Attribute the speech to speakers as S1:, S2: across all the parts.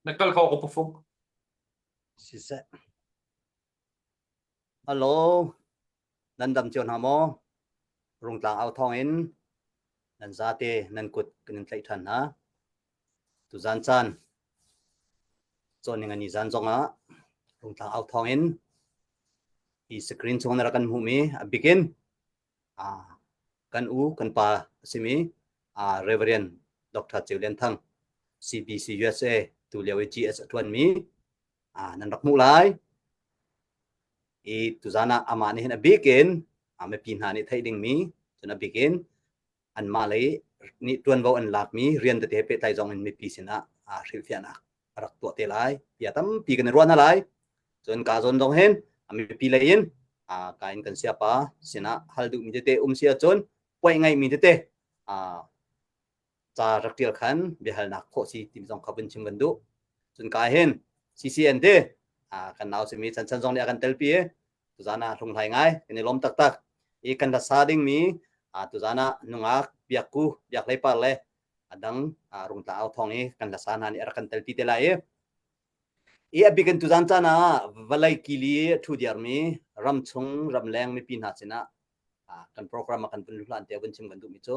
S1: Na kal kho ko pufung.
S2: Siseh. Hello. Nan dam cio hna maw? Rungtlang au thawng in nan zate nan kut kan in tlaih ṭhan hna. Tuzan caan cawn ani zan zongah Rungtlang au thawng in hi screen chung na rak kan hmuhmi a bikin kan u kan pa a simi Reverend Dr. Ceu Lian Thang CBC USA tu lio i GS a ṭuanmi nan rak hmuh lai. I tuzan ah amah nih hin a bik in mipi hna nih theih dingmi cun a bik in anmah lei nih ṭuanvo an lakmi rian tete he pehtlai zong in mipi sinah hrilhfiahnak a rak tuah te lai. Bia tampi kan i ruah hna lai. Cun ka zawn zong hin mipi lei in ka in kan siapa sinah hal duhmi tete um si ahcun puai ngeihmi tete ca rak ṭial khan biahalnak khawh si timi zong kha vun chim kan duh. Cun ka hin CCN te kan nau simi Chan Chan zong nih a kan telpi i tuzan ah hlunghlai ngai kan i lawm taktak. I kan hlasa dingmi tuzan ah nungak biakku biak hlei par le a dang rungtla au thawng i kan hlasa hna nih a rak kan telpi te lai i i a bik in tuzan caan ah vawlei kili a ṭhu diarmi ramchung ramleng mipi hna sinah kan program ah kan vun hlan te vun chim kan duhmi cu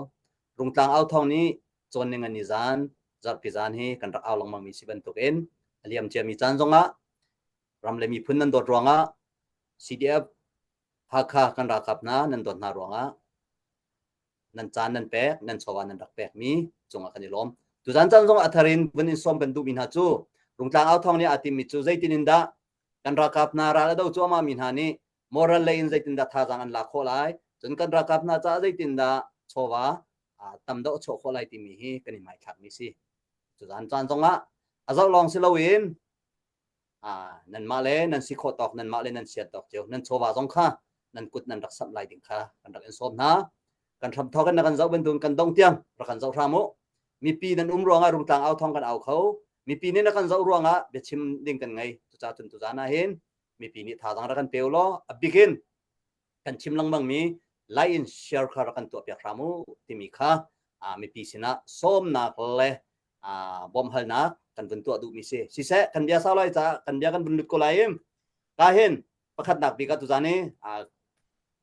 S2: Rungtlang au thawng nih cawn ning ani zan zarhpi zan hi kan rak au lengmang mi si bantukin a liam ciami caan zongah ram le miphun nan dawt ruangah CDF Hakha kan ralkap hna nan dawt hna ruangah nan caan nan pek nan chawva nan rak pekmi cungah kan i lawm. Tuzan caan zongah a thar in vun in sawm kan duhmi hna cu Rungtlang au thawng nih aa timmi cu zeitin in dah kan ralkap hna ral a do cuahmah mi hna nih moral lei in zeitindah thazaang an lak khawh lai cun kan ralkap hna caah zeitindah chawva tam deuh a chuah khawh lai timi hi kan i hmaithlakmi si cuzan caan zongah a zoh lawng si loin nanmah le nan si khawh tawk nanmah le nan sian tawk cio nan chawva zong kha nan kut nan rak samh lai ding kha kan rak in sawm hna kan hram thawk in na kan zoh bantukin kan dong tiang rak kan zoh hram u mipi nan um ruangah rungtlang au thawng kan au kho mipi nih na kan zoh ruangah biachim ding kan ngei cucaah cun tuzan ah hin mipi nih thazaang rak kan pe u law a bikin kan chim lengmang mi like in share kha rak kan tuah piak hram u timi kha mipi sinah sawmnak le bawmhalnak kan vun tuah duhmi si siseh kan bia sau lai caah kan bia kan vun lut ko lai im ka hin pakhatnak bik ah tuzan i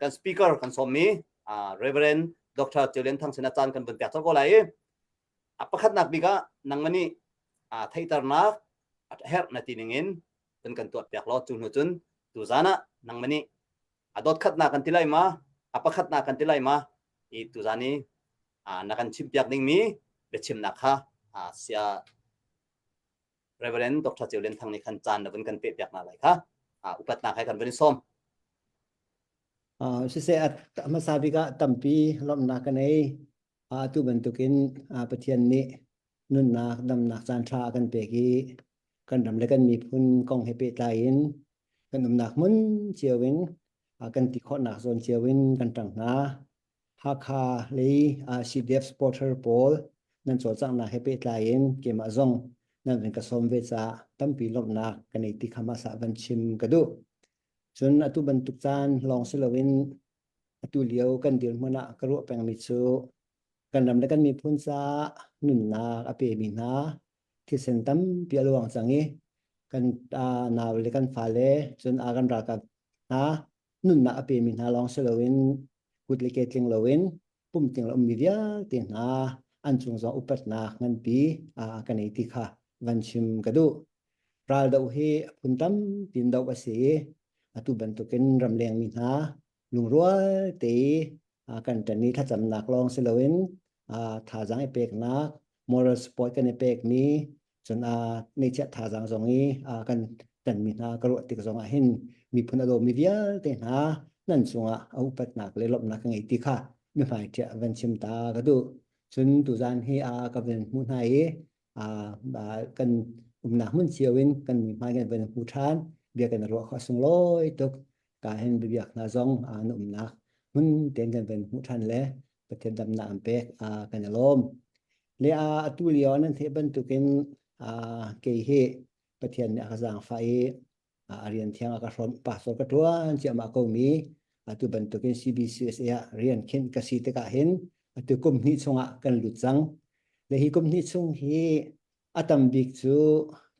S2: kan speaker kan sawmmi Reverend Dr. Ceu Lian Thang sinah caan kan vun pek cang ko lai i a pakhatnak bik ah nangmah nih theihternak a herh na ti ning in kan kan tuah piak law cu hnu cun tuzan ah nangmah nih a dot khatnak kan ti lai ma a pakhatnak kan ti lai ma i tuzan i na kan chim piak dingmi biachimnak kha sia Reverend Dr. Ceu Lian Thang nih khan caan na vun kan peh piak na lai kha upatnak he kan vun i sawm.
S3: Siseh a hmasa bik ah tampi lawmhnak ka nei. Atu bantukin Pathian nih nunnak damnak caan ṭha a kan pek i kan ram le kan miphun kong he pehtlai in kan umnak hmun cio in kan ti khawhnak zawn cio in kan ṭang hna. Hakha lei CDF supporter pawl nan cawlcanghnak he pehtlai in keimah zong nan van ka sawm ve caah tampi lawmhnak ka nei ti kha hmasa van chim ka duh. Cun atu bantuk caan lawng si loin atu lio kan dirhmun ah ka ruah pengmi cu kan ram le kan miphun caah nunnak a pemi hna thisen tampi a luang cang i kan nau le kan fale cun a kan ralkap hna nunnak a pemi hna lawng si loin kut le ke tling loin pum tling lo ummi vialte hna an cung zong upatnak nganpi kan ei ti kha van chim ka duh. Raldoh hi a phun tampi in doh a si i atu bantukin ramleng mi hna lungrual te i kan ṭan i thlacamnak lawng si loin thazaang i peknak moral support kan i pekmi cun ngeihchiah thazaang zong i kan ṭanmi hna ka ruah tik zong ah hin miphun a dawmi vialte hna nan cungah a upatnak le lawmhnak ka ngei ti kha mihmai ṭiah van chim ta ka duh. Cun tuzaan hi ka van hmuh hna i kan umnak hmun cio in kan mihmai kan van hmu ṭhan bia kan ruah kho sunglawi tuk ka hin biabiak hna zong an umnak hmun tein kan van hmuh ṭhan le Pathian damnak an pek kan i lawm. Le atu lio nan theih bantukin kei hi Pathian nih a ka zaangfah i a rian thiang a ka hrawmh pastor ka ṭuan ciahmah ko mi atu bantukin CBCUSA ah rian khinh ka si tikah hin atu kum hnih chungah kan lut cang. Le hi kum hnih chung hi a tam bik cu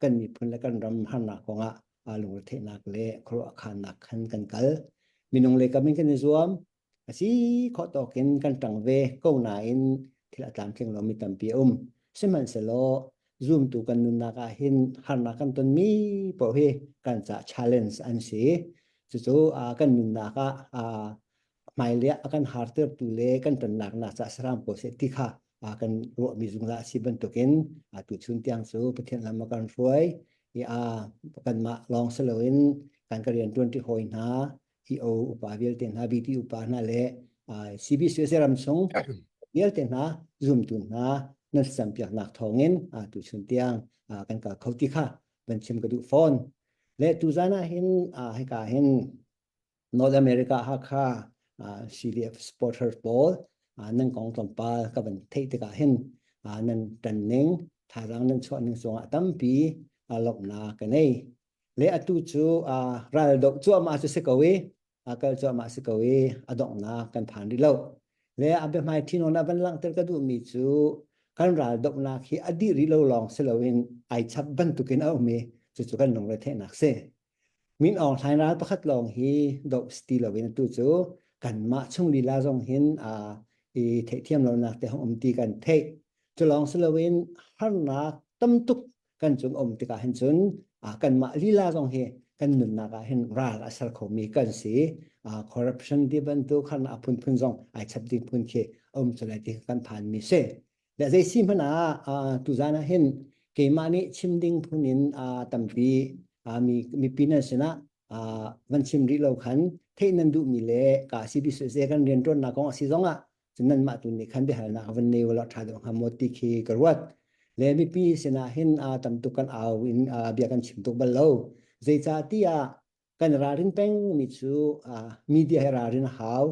S3: kan miphun le kan ram harnak kongah lungretheihnak le khuaruahkhannak khan kan kal. Minung le kam in kan i zuam. A si khawh tawk in kan ṭang ve ko nain thil a tlamtling lomi tampi a um. Sihmanhsehlaw zumtu kan nunnak ah hin harnak kan tonmi paoh hi kan caah challenge an si. Cucu kan nunnak ah hmailei ah a kan hartertu le kan tonnak nak caah saram ko seh ti kha kan ruahmi zungzal a si bantukin tuchun tiang cu Pathian lam a kan hruai i kanmah lawng si loin kan ka rian ṭuanṭi hawi hna EO upa vialte hna BT upa hna le CBC ram chung vialte hna zumtu hna nan campiaknak thawngin tuchun tiang kan kal kho ti kha van chim ka duh fawn. Le tuzan ah hin hika hin North America Hakha CDF supporter pawl nan kong tlawmpal ka van theih tikah hin nan ṭan ning thazaang nan chuah ning cungah tampi lawmhnak ka nei. Le atu cu ral doh cuahmah cu si ko i kal cuahmah si ko i a donghnak kan phan rih lo. Le a biahmai ṭhinawn ah van langhter ka duhmi cu kan ral dohnak hi a dih rih lo lawng si loin ai chap bantukin a um i cucu kan lungretheihnak si. Min Aung Hlaing ral pakhat lawng hi doh si ti loin atu cu kanmah chung lila zong hin i theihthiam lonak te hong um ti kan theih. Cu lawng si loin harnak tam tuk kan cung um tikah hin cun kanmah lila zong hi kan nunnak ah hin ral a ser khomi kan si. Corruption ti bantuk harnak a phunphun zong ai chap ding phun khi a um cu lai ti kan phanmi si. Le zei si hmanh ah tuzan ah hin keimah nih chim ding phun in tampi mi mipi nan sinah van chim rih lo khan theih nan duhmi le ka CBCC kan rianṭuannak kong a si zongah cun nanmah tu nih khan biahalnak van nei ulaw ṭha deuh hnga maw ti khi ka ruat. Le mipi sinah hin tam tuk kan au in bia kan chim tuk bal lo. Zeicah tiah kan ralrin pengmi cu media he ralrin a hau.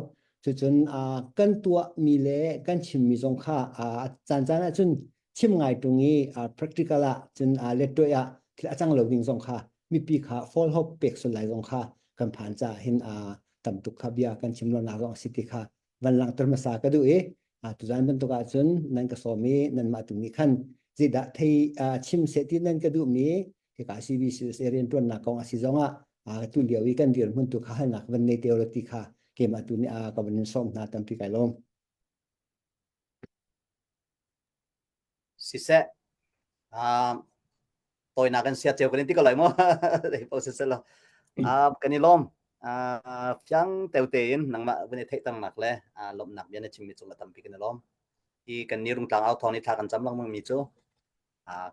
S3: Cucun kan tuahmi le kan chimmi zong kha caan caan ahcun chim ngai ṭung i practical ah cun lettuai ah thil a cang lo ding zong kha mipi kha fall hope pek sual lai zong kha kan phan caah hin tam tuk kha bia kan chim lonak zong a si ti kha van langhter hmasa ka duh i tuzan bantuk ahcun nan ka sawm i nanmah tu nih khan zeidah thei chim seh ti nan ka duhmi hika CBCUSA rianṭuannak kong a si zongah tu lio i kan dirhmun tu kha halnak van nei te ti kha keimah tu nih ka van in sawm hna tampi kai lawm.
S2: Siseh tawinak in sia ceu kan in ti ko lai mu dei po siseh lo kan i lawm fiang teu tein nangmah van i theih tangnak le lawmhnak bia na chimmi cung a tampi kan i lawm hi kan ni rungtlang au thawng ni thla kan cam lengmang mi cu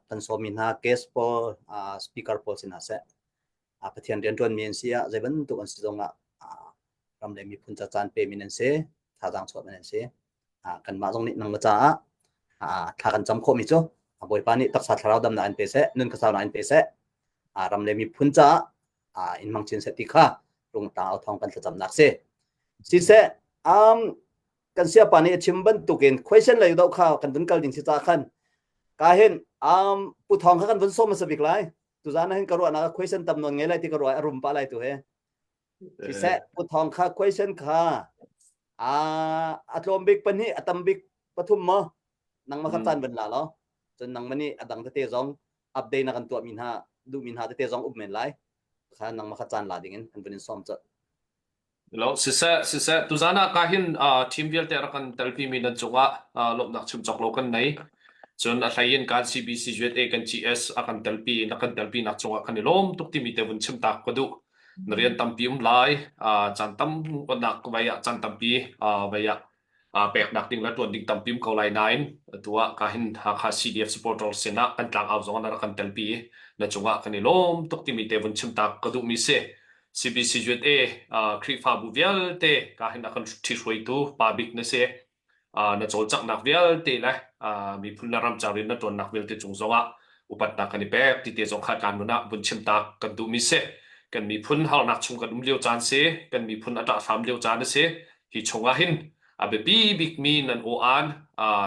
S2: kan sawmmi hna guest pawl speaker pawl si hna seh Pathian rianṭuanmi an si ah zei bantuk an si zongah ram le miphun ca caan pemi nan si thazaang chuahmi nan si kanmah zong nih nangmah caah thla kan cam khawhmi cu Bawipa nih taksa thlarau damnak in pe seh nun khuasaunak in pe seh ram le miphun caah in hmang chin seh ti kha rungtang au thawng kan thlacamnak si siseh um, kan siapa nih a chim bantukin question lei do kha kan vun kal ding si ca khan ka hin um, pu thawng kha kan vun som hmasa bik lai tuzan hin ka ruahnak question tam nawn ngei lai ti ka ruah a rum pa lai tu he siseh pu thawng kha question kha a a tlawm bik pahnih a tam bik pathum maw nangmah kha caan van la law cun nangmah nih a dang tete zong update na kan tuah mi hna duh mi hna tete zong um men lai kha nangmah kha caan la ding in kan vun in sawm colh
S1: Lo siseh siseh tuzan ah ka hin team vialte rak kan telpi mi nan cungah lawmhnak chim cawk lo kan nei. Cun a hlei in kan CBC USA kan GS a kan telpi na kan telpi nak cungah kan i lawm tuk timi te vun chim tak ka duh. Na rian tampi um lai caan tam nak vai ah caan tampi vai ah peknak ding le ṭuan ding tampi um ko lai nain atu ah ka hin Hakha CDF supporter sinah kan tlangau zong na rak kan telpi i na cungah kan i lawm tuk timi te vun chim ta ka duhmi si. CBC USA Khrihfabu vialte ka hin a kan ṭhihruaitu pa bik na si. Na cawlcanghnak vialte le miphun le ram ca rian na ṭuannak vialte cung zongah upatnak kan i pek ti te zong kha kan nun ah vun chim ta kan duhmi si. Kan miphun harnak chung kan um lio caan si, kan miphun a ṭahhram lio caan a si. Hi chungah hin a biapi bikmi nan aw-aan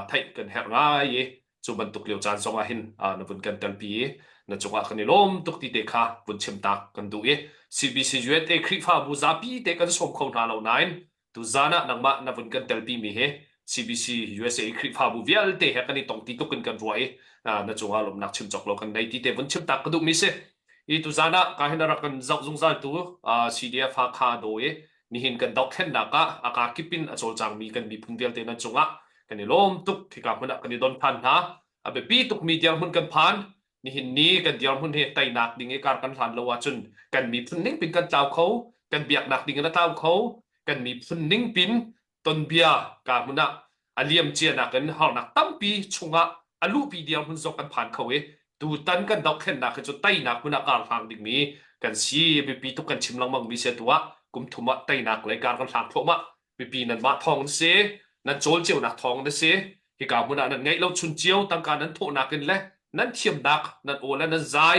S1: theih kan herh ngai i cu bantuk lio caan zongah hin na vun kan telpi i na cungah kan i lawm tuk ti te kha vun chim tak kan duh i CBC USA Khrihfabu zapi te kan sawm kho hna lo nain tuzan ah nangmah na vun kan telpi mi hi CBC USA Khrihfabu vialte he kan i tong ti tuk in kan ruah i na cungah lawmhnak chim cawk lo kan nei ti te vun chim tak ka duhmi si. I tuzan ah ka hin a rak kan zoh zungzal tu CDF Hakha do i nihin kan dohthlennak ah a ka kip in a cawlcangmi kan miphun vialte nan cungah kan i lawm tuk hika hmun ah kan i don than hna. A biapi tukmi dirhmun kan phan. Nihin ni kan dirhmun hi teinak ding i kar kan hlan lo ahcun kan miphun ning pin kan tlau kho, kan biaknak ding in a tlau kho, kan miphun ning pin tonbia ka hmun ah a liam cia nakin harnak tampi chungah a luhpi dirhmun zong kan phan kho i tutan kan dohthlennak hi cu teinak hmun ah kar hlang dingmi kan si biapi tuk kan chim lengmang mi si atu ah kum thum ah teinak lei kar kan hlang thluahmah mipi nanmah thawng na si nan cawl cionak thawng na si hika hmun ah nan ngeih lo chun cio tangka nan thawhnak in le nan thiamnak nan aw le nan zai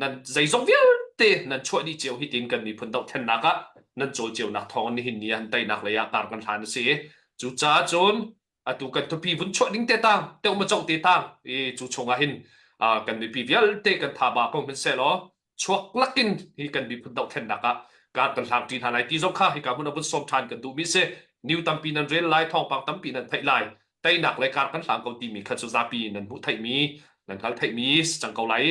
S1: nan zeizong vialte nan chuah dih cio hi tiin kan miphun dohthlennak ah nan cawl cionak thawng nihin ni han teinak lei ah kar kan hlan a si cucaah cun atu kan thupi vun chuah ding te tang teu ma cho te tang i cu chungah hin kan mipi vialte kan thaba ko hman seh law chuak lakin hi kan miphun dohthlennak ah kar kan hlang ṭi hna lai ti zong kha hika hmun ah vun sawm ṭhan kan duhmi si new tampi nan rel lai thawngpang tampi nan theih lai teinak le kar kan hlang ko timi kha cu zapi nan hmuh theihmi nan hngal theihmi si cang ko lai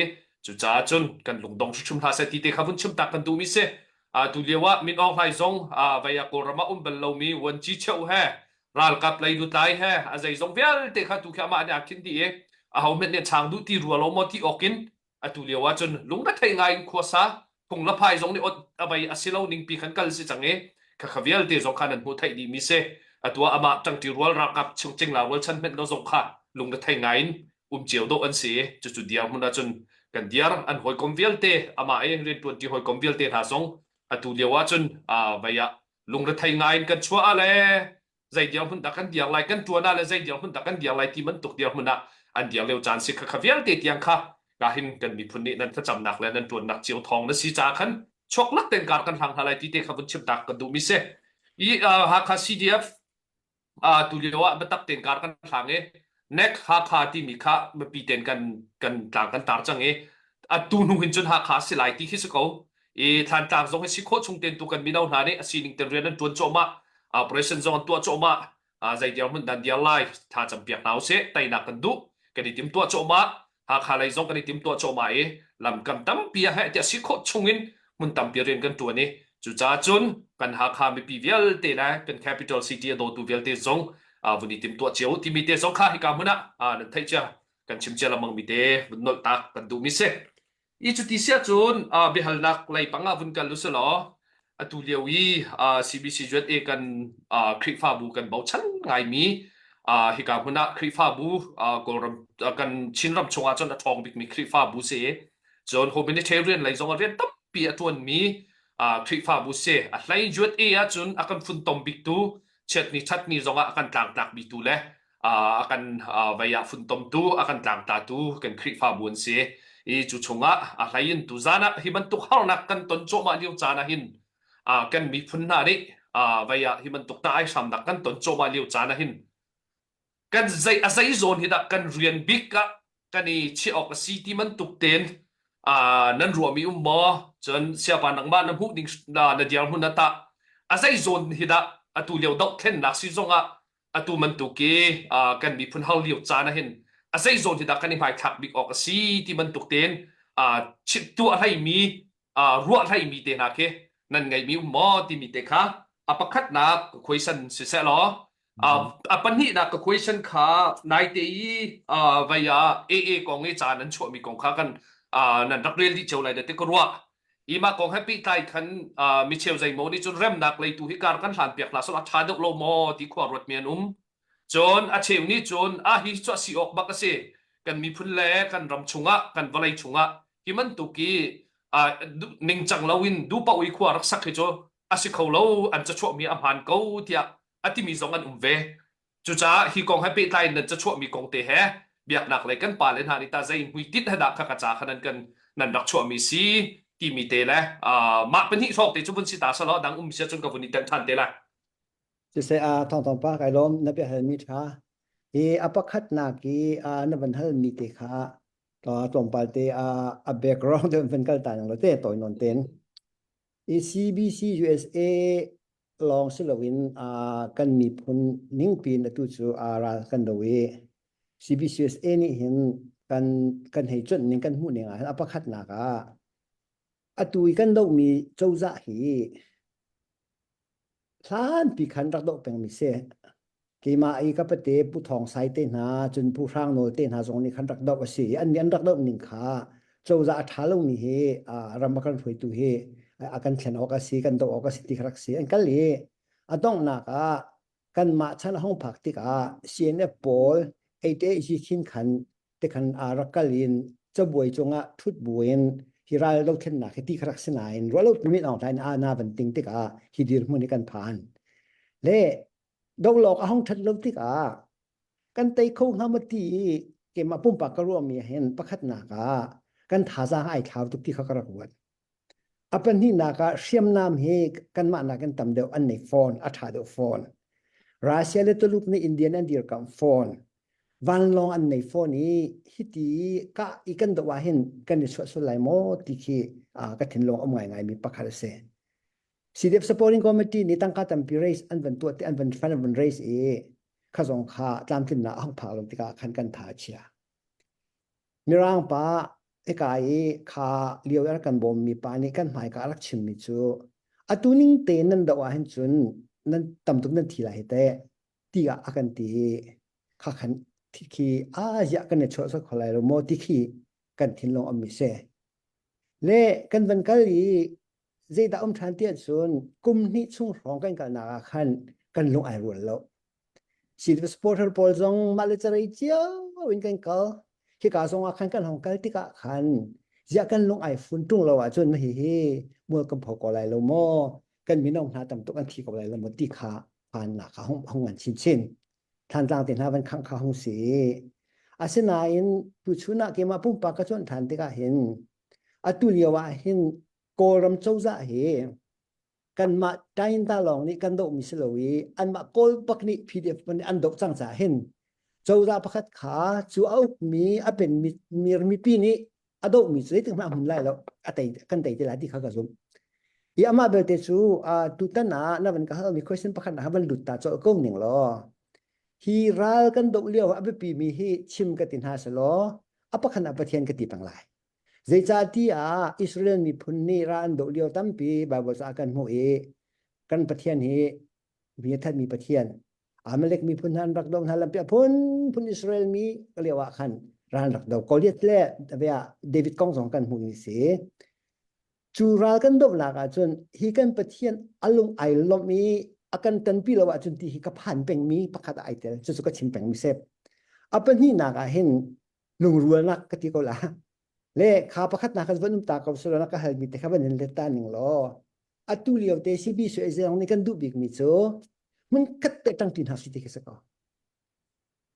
S1: cucaah cun kan lungdong hrimhrim hlah seh ti te kha vun chim tak kan duhmi si tu lio ah Min Aung Hlaing zong vei ah Kawlram ah um bal lomi vuanci cheu he ralkap lei lutlai he a zeizong vialte kha tu khi amah nih a khin dih i aho hmenh nih chang duh ti rua lo maw ti awk in atu lio ah cun lungrethei ngai in khuasa phung le phai zong nih ot a vei a si lo ning pi khan kal si cang i khakha vialte zong kha nan hmuh theih dih mi si atu ah amah ṭangṭi rual ralkap chungcing la rual chan hmenh lo zong kha lungrethei ngai in um cio dawh an si i cucu diar hmun ah cun kan diar an hawikom vialte amah i rianṭuanṭi hawikom vialte hna zong atu lio ah cun vei ah lungrethei ngai in kan chuah ah le zei dirhmun dah kan dir lai kan tuan ah le zei dirhmun dah kan dir lai ti bantuk dirhmun ah an dir lio caan si kha kha vialte tiang kha ka hin kan miphun nih nan thlacamnak le nan tuannak cio thawng na si ca khan chuak lak ten kar kan hlang hna lai ti te kha vun chim tak kan duh mi si i Hakha CDF tu lio ah biatak ten kar kan hlang i nek Hakha timi kha mipi ten kan kan tlang kan tar cang i atu hnu hin cun Hakha si lai ti khi si ko i Thlantlang zong hi si khawh chung ten tu kan mino hna nih a sining ten rian an ṭuan cuahmah operation zong an tuah cuahmah zei dirhmun dan diar lai tha campiak hna usih teinak kan duh kan i timtuah cuahmah Hakha lei zong kan i timtuah cuahmah i lamkam tampi ah heh tiah si khawh chung in hmun tampi rian kan ṭuan i cucaah cun kan Hakha mipi vialte le kan capital city a dawtu vialte zong vun i timtuah cio timi te zong kha hika hmun ah nan theih cia kan chim cia lengmang mi te vun nolh tak kan duh mi si. I cuti si ahcun biahalnak lei pang ah vun kal u law atu lio i CBC USA kan Khrihfabu kan bochan ngaimi hika hmun ah Khrihfabu Kawlram kan Chinram chungah cun a ṭhawng bikmi Khrihfabu si cun humanitarian lei zong ah rian tampi a ṭuanmi Khrihfabu si a hlei USA ahcun a kan funtom biktu chiatni ṭhatni zongah a kan tlangtlak biktu le a kan vei ah funtomtu a kan tlangtlatu kan Khrihfabu an si i cu chungah a hlei in tuzan ah hi bantuk harnak kan ton cuahmah lio caan ah hin kan miphun hna nih vei ah hi bantuk ta ai hramnak kan ton cuahmah lio caan ah hin kan zei a zei zawn hi dah kan rian bik ah kan i chiah awk a si ti bantuk tein nan ruahmi um maw cun siapa nangmah na hmuh ding na dirhmun na tah a zei zawn hi dah atu lio dohthlennak si zongah atu bantuk i kan miphun har lio caan ah hin a zei zawn hi dah kan i hmaithlak bik awk a si ti bantuk tein tuah hleimi ruah hleimi te hna khi nan ngeihmi um maw timi te kha a pakhatnak ka question siseh law a pahnihnak ka question kha naite i vei ah AA kong i ca nan chuahmi kong kha kan nan rak rel dih cio lai da ti ka ruah I mah kong he pehtlai khan micheu zeimaw nih cun remnak leitu hi kar kan hlan piak hna sawh a ṭha deuh lo maw ti khua ruatmi an um. Cun a cheu nih cun a hi cu a si awk bak a si. Kan miphun le kan ram chungah kan vawlei chungah hi bantuk i ningcang loin duhpaoh i khua rak sak hi cu a si kho lo an cachuahmi a hmaan ko tiah a timi zong an um ve. Cucaah hi kong he pehtlai in nan cachuahmi kong te he biaknak lei kan pale hna nih tah zei hmuitinh he dah kha ka ca kha nan kan nan rak chuahmi si timi te le mah pahnih hrawng te cu vun si ta selaw dang um sia cun ka vun i tenh ṭhan te lai.
S3: Siseh a thawng thawng pa kai lawm na bia halmi ṭha hi a pakhatnak i na van halmi te kha tlawmpal te a background te van kal ta nang lo te tawi nawn ten. I CBC USA. lawng si loin kan miphun ningpi in atu cu ral kan do i CBCUSA nih hin kan kan hei cuanh ning kan hmuh ning ah hin a pakhatnak ah atu i kan dohmi cozah hi hlanpi khan rak doh pengmi si. Keimah i ka pate Pu Thawng Sai te hna, cun Pu Hrang Nawl te hna zong nih khan rak doh a si i an nih an rak doh ning kha cozah a ṭha lomi hi ram a kan hruaitu hi a kan thlen awk a si, kan doh awk a si ti kha rak si. An kal i a donghnak ah kanmah chan a hung phak tikah CNF pawl 88 khin khan tikhan aa rak kal in cabuai cungah ṭhut buin hi ral dothlennak hi ti kha rak si nain ruahlo min Aung Hlaing aa na van ting tikah hi dirhmun hi kan phan. Le dolawk a hong ṭhat lo tikah kan tei kho hnga maw ti i keimah pumpak ka ruahmi hin pakhatnak ah kan thazaang ai thlau tuk ti kha ka rak ruat. A pahnihnak ah hriamnam hi kanmah nakin tam deuh an nei fawn, a ṭha deuh fawn. Russia le Tuluk nih Indian an dirkamh fawn. Vanlawng an nei fawn i hiti kah i kan doh ah hin kan i chuah sual lai maw ti khi ka thinlung a um ngaingaimi pakhat a si. CDF Supporting Committee nih tangka tampi raise an van tuah ti an van fund an van raise i kha zong kha tlamtlinnak a hung phak lo tikah khan kan tha a chia. Mirang pa hika i kha lio i a rak kan bawmmi pa nih kan hmaika a rak chimmi cu atu ning tein nan doh ahhin cun nan tam tuk nan thi lai hi teh tiah a kan ti i kha khan khi a ziah kan i chuah sawt kho lai lo maw ti khi kan thinlung a um mi si. Le kan van kal i zeidah um ṭhan tiah cun kum hnih chung hrawng kan kalnak ah khan kan lung ai rual lo. Civil supporter pawl zong mah le carei cio in kan kal. Hika zong ah khan kan hong kal tikah khan ziah kan lung ai fun ṭung lo ahcun hi hi mual kan pho ko lai lo maw? Kan mino hna tam tuk an thi ko lai lo maw ti kha phannak kha hung hung ngan chinchin. Thantlang te hna van khangh kha hung si. Asinain tuchun ah keimah pumpak ka cuanh ṭhan tikah hin atu lio ah hin Kawlram cozah hi kanmah Tainta lawng nih kan dohmi si lo i anmah Kawl bak nih PDF nih an doh cang caah hin cozah pakhat kha cu a ukmi a penmi mipi nih a dohmi cu zeitik hmanh a hmun lai lo a tei kan tei te lai ti kha ka zumh. I amah belte cu tutan ah na van ka halmi question pakhat ah van lut ta colh ko ning law hi ral kan doh lio a biapi mi hi chim ka ti hna selaw a pakhat ah Pathian ka ti peng lai. Zeicahtiah Israel miphun nih ra an doh lio tampi Baibal caah kan hmuh i kan Pathian hi mi a thatmi Pathian Amalek miphun hna an rak doh hna lampi a phunphun Israel mi lio ah khan ral an rak do. Goliath le David kong zong kan hmuh mi si. Cu ral kan dohnak ahcun hi kan Pathian a lung ai lawmh i a kan tanpi lo ahcun ti hi ka phan pengmi pakhat ah ai tel. Cucu ka chim pengmi si. A pahnihnak ah hin lungrualnak ka ti ko la le kha pakhat nak kan van um ta ko silo na ka halmi te kha van in let ta ning law atu lio te CB su ezong nih kan duh bik mi cu hmun khat te tang ti hna si ti khi si ko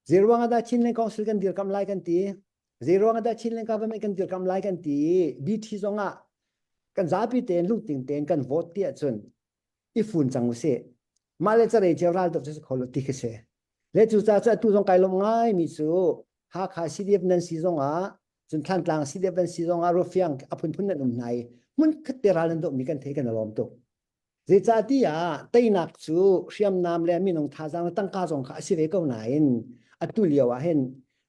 S3: zeiruang ah dah Chinland Council kan dirkam lai kan ti zeiruang ah dah Chinland government kan dirkam lai kan ti BT zong ah kan zapi tein lungting tein kan vote ti ahcun i fun cang usih mah le carei cio ral tuk cu si kho lo ti khi si le cucaah cu atu zong kai lawm ngai mi cu Hakha CDF nan si zong ah cun Thlantlang CDF nan si zong ah Rufiang a phunphun nan um hna i hmun khat te ral nan doh mi kan thei kan lawm tuk zeicahtiah teinak cu hriamnam le minung thazaang le tangka zong kha a si ve ko nain atu lio ah hin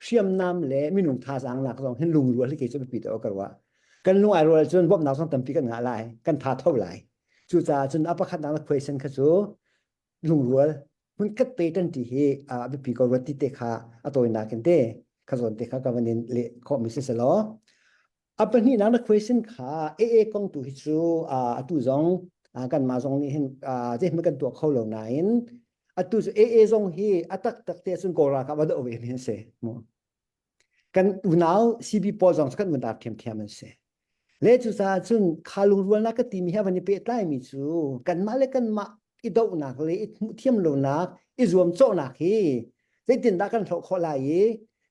S3: hriamnam le minung thazaang lak zong hin lungrual hi kei cu biapi deuh ka ruah kan lung ai rual cun bawmhnak zong tampi kan ngah lai kan tha tho lai Cucaah cun a pakhatnak na question kha cu lungrual hmunkhat te ṭan ti hi a biapi ko ruat ti te kha a tawinak in te kha zawn te kha ka van in leh khawhmi si selaw a pahnihnak na question kha AA kong tu hi cu atu zong kanmah zong nih hin zeihmanh kan tuah kho lo nain atu cu AA zong hi a taktak te cun Kawl ralkap a doh ve mi an si mu kan unau CB pawl zong cu kan unau ṭhiamṭhiam an si. Le cucaah cun kha lungrualnak ka timi he van i pehtlaimi cu kanmah le kanmah i dohnak le i hmuhthiam lonak i zuamcawhnak hi zeitindah kan hloh khawh lai i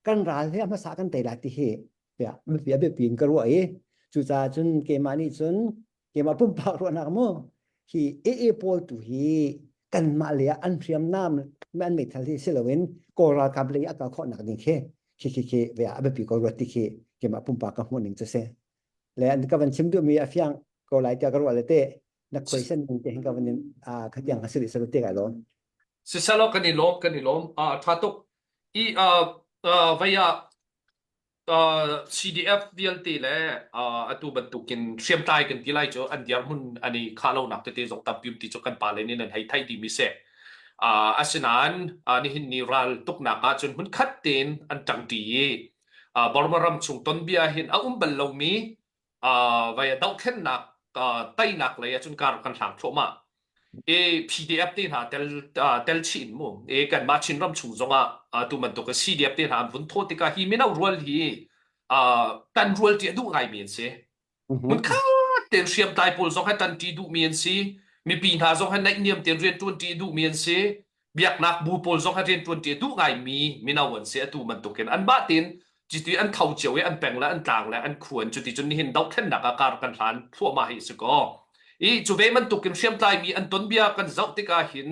S3: kan ral he a hmasa kan tei lai ti hi tiah biapi a biapi in ka ruah i cucaah cun keimah nih cun keimah pumpak ruahnak mu hi AA pawl tu hi kanmah lei ah an hriamnam an meithal hi si loin Kawl ralkap lei a kal khawhnak ding khi khi khi khi ve a biapi ko ruat ti khi keimah pumpak ka hmuh ning cu si le an ka van chim duhmi a fiang ko lai tiah ka ruah le te. Na question ning te hin ka van in khatiang ka siri salo te kai lawm.
S1: Sisalo kan i lawm kan i lawm. Tha tuk. I vei ah CDF vialte le atu bantukin hriamtlai kan ti lai cu an dirhmun an i khah lonak tete zong tampi um ti cu kan pale nih nan hei theih dihmi si. Asinain nihin ni ral tuknak ahcun hmunkhat tein an ṭangṭi i Burma ram chung tonbia hin a um bal lomi vai dohthlennak teinak lei ahcun kar kan hlang thluahmah. E PDF te hna tel tel chih in mu e kanmah Chinram chung zongah tu bantuk CDF te hna an vun thawh tikah hi mino rual hi tan rual ti a duh ngaimi an si. Hmunkhat tein hriamtlai pawl zong he ṭanṭi duhmi an si. Mipi hna zong he naihniam tein rianṭuanṭi duhmi an si. Biaknak bu pawl zong he rianṭuanṭi a duh ngaimi mino an si. Atu bantukin anmah tein cuti an tho cio i an peng le an tlang le an khu an cuti cun nihin dohthlennak ah kar kan hlan thluahmah hi a si kaw. I cu ve bantukin hriamtlaimi an tonbia kan zoh tikah hin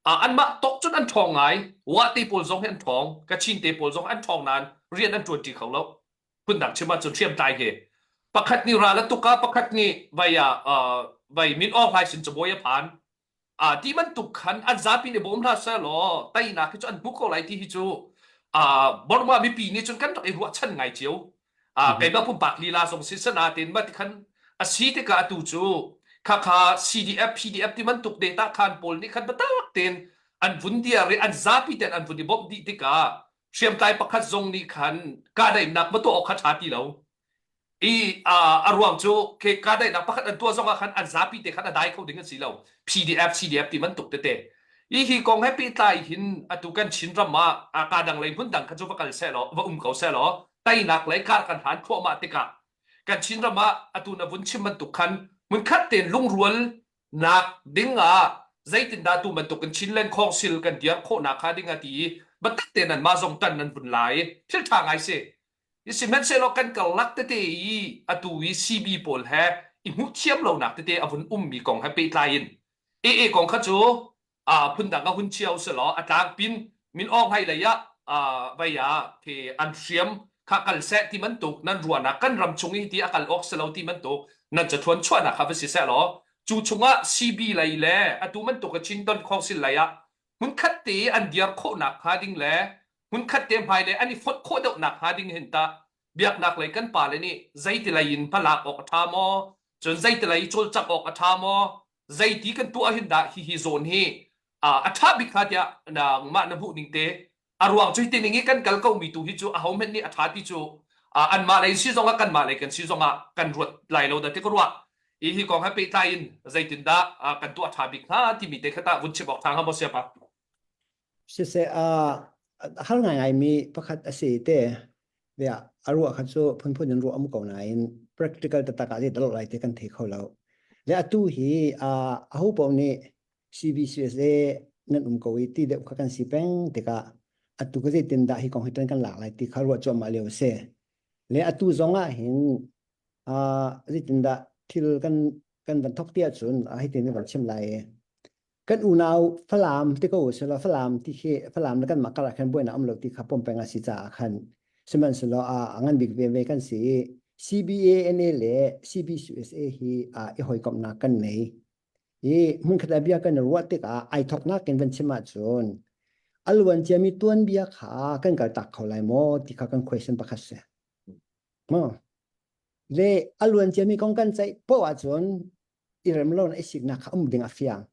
S1: anmah tawk cun an ṭhawng ngai. Wah te pawl zong hi an ṭhawng. Kachin te pawl zong an ṭhawng nain rian an ṭuanṭi kho lo. Phundang chim ahcun hriamtlai hi pakhat nih ral a tuk ah pakhat nih vai ah vai Min Aung Hlaing sin cabuai a phan. Ah ti bantuk khan an zapi nih bawm hlah seh law teinak hi cu an hmu ko lai ti hi cu ah Burma mipi nih cun kan rak i ruahchan ngai cio. Ah keimah pumpak lila zong si sanatin mah ti khan a si tikah atu cu khakha CDF PDF ti bantuk data khan pawl nih khan biatak tein an vun diar i an zapi tein an vun i bawmh dih tikah hriamtlai pakhat zong nih khan kahdaihnak va tuah awk kha ṭha ti lo i a ruang cu ke kahdaihnak pakhat an tuah zong ah khan an zapi te khan a dai kho ding an si lo PDF CDF ti bantuk tete i hi kong he pehtlai hin atu kan Chin ram ah ka dang lei hmun dang kha cu va kal seh law va um ko seh law teinak lei kar kan hlan thluahmah tikah kan Chin ram ah atu na vun chim bantuk khan hmunkhat tein lungrual nak ding ah zeitindah tu bantuk in Chinland Council kan dir khawhnak kha ding a ti i biatak tein anmah zong tan nan vun lai thil ṭha ngai si. Sihmanhsehlaw kan karlak tete i atu i CB pawl he i hmuh thiam lonak tete a vun ummi kong he pehtlai in AA kong kha cu phundang a hun chia usih law a tlangpin Min Aung Hlaing lei ah vei ah khi an hriam kha kal seh ti bantuk nan ruahnak kan ram chung i ti a kal awk si lo ti bantuk nan cathuan chuahnak kha va si seh law cu chungah CB lei le atu bantuk a Chin Don Council lei ah hmunkhat te an diar khawhnak hnga ding le hmunkhat te hmai le an i fonh khawh deuhnak hnga ding hin tah biaknak lei kan pale nih zeiti lei in hmalak awk a ṭha maw cun zeiti lei cawlcangh awk a ṭha maw zeiti kan tuah hin dah hihi zawn hi a ṭha bik hnga tiah nangmah na hmuh ning te a ruang cu hiti ning i kan kal ko mi tu hi cu aho hmanh nih a ṭha ti cu anmah lei si zongah kanmah lei kan si zongah kan ruat lai lo dah ti ka ruah i hi kong he pehtlai in zeitindah kan tuah ṭha bik hnga timi te kha tah vun chim awk ṭha hnga maw siapa
S3: Siseh har ngaingai mi pakhat a si te bia a ruah kha cu phunphun in ruah um ko nain practical taktak ah zei lai ti kan thei kho lo. Le atu hi aho paoh nih CBCUSA nan um ko i ti deuh kha kan si peng tikah atu ka zeitin dah hi kong hi tan kan lak lai ti kha ruah cuahmah lio a si. Le atu zong ah hin zeitindah thil kan kan van thok ti ahcun hitin kan van chim lai i kan unau Falam ti ko usila Falam ti khi Falam le kanmah karah khan buainak um lo ti kha pom peng a si caah khan sihmanhsehlaw a a ngan bik ve ve kan si i CBANA le CBCUSA hi a i hawikomhnak kan nei i hmunkhat ah bia kan i ruah tikah ai thoknak in van chim ahcun a luan ciami tuanbia kha kan kaltak kho lai maw ti kha kan question pakhat si maw le a luan ciami kong kan ceih poah ahcun i rem lo na i siknak kha um ding a fiang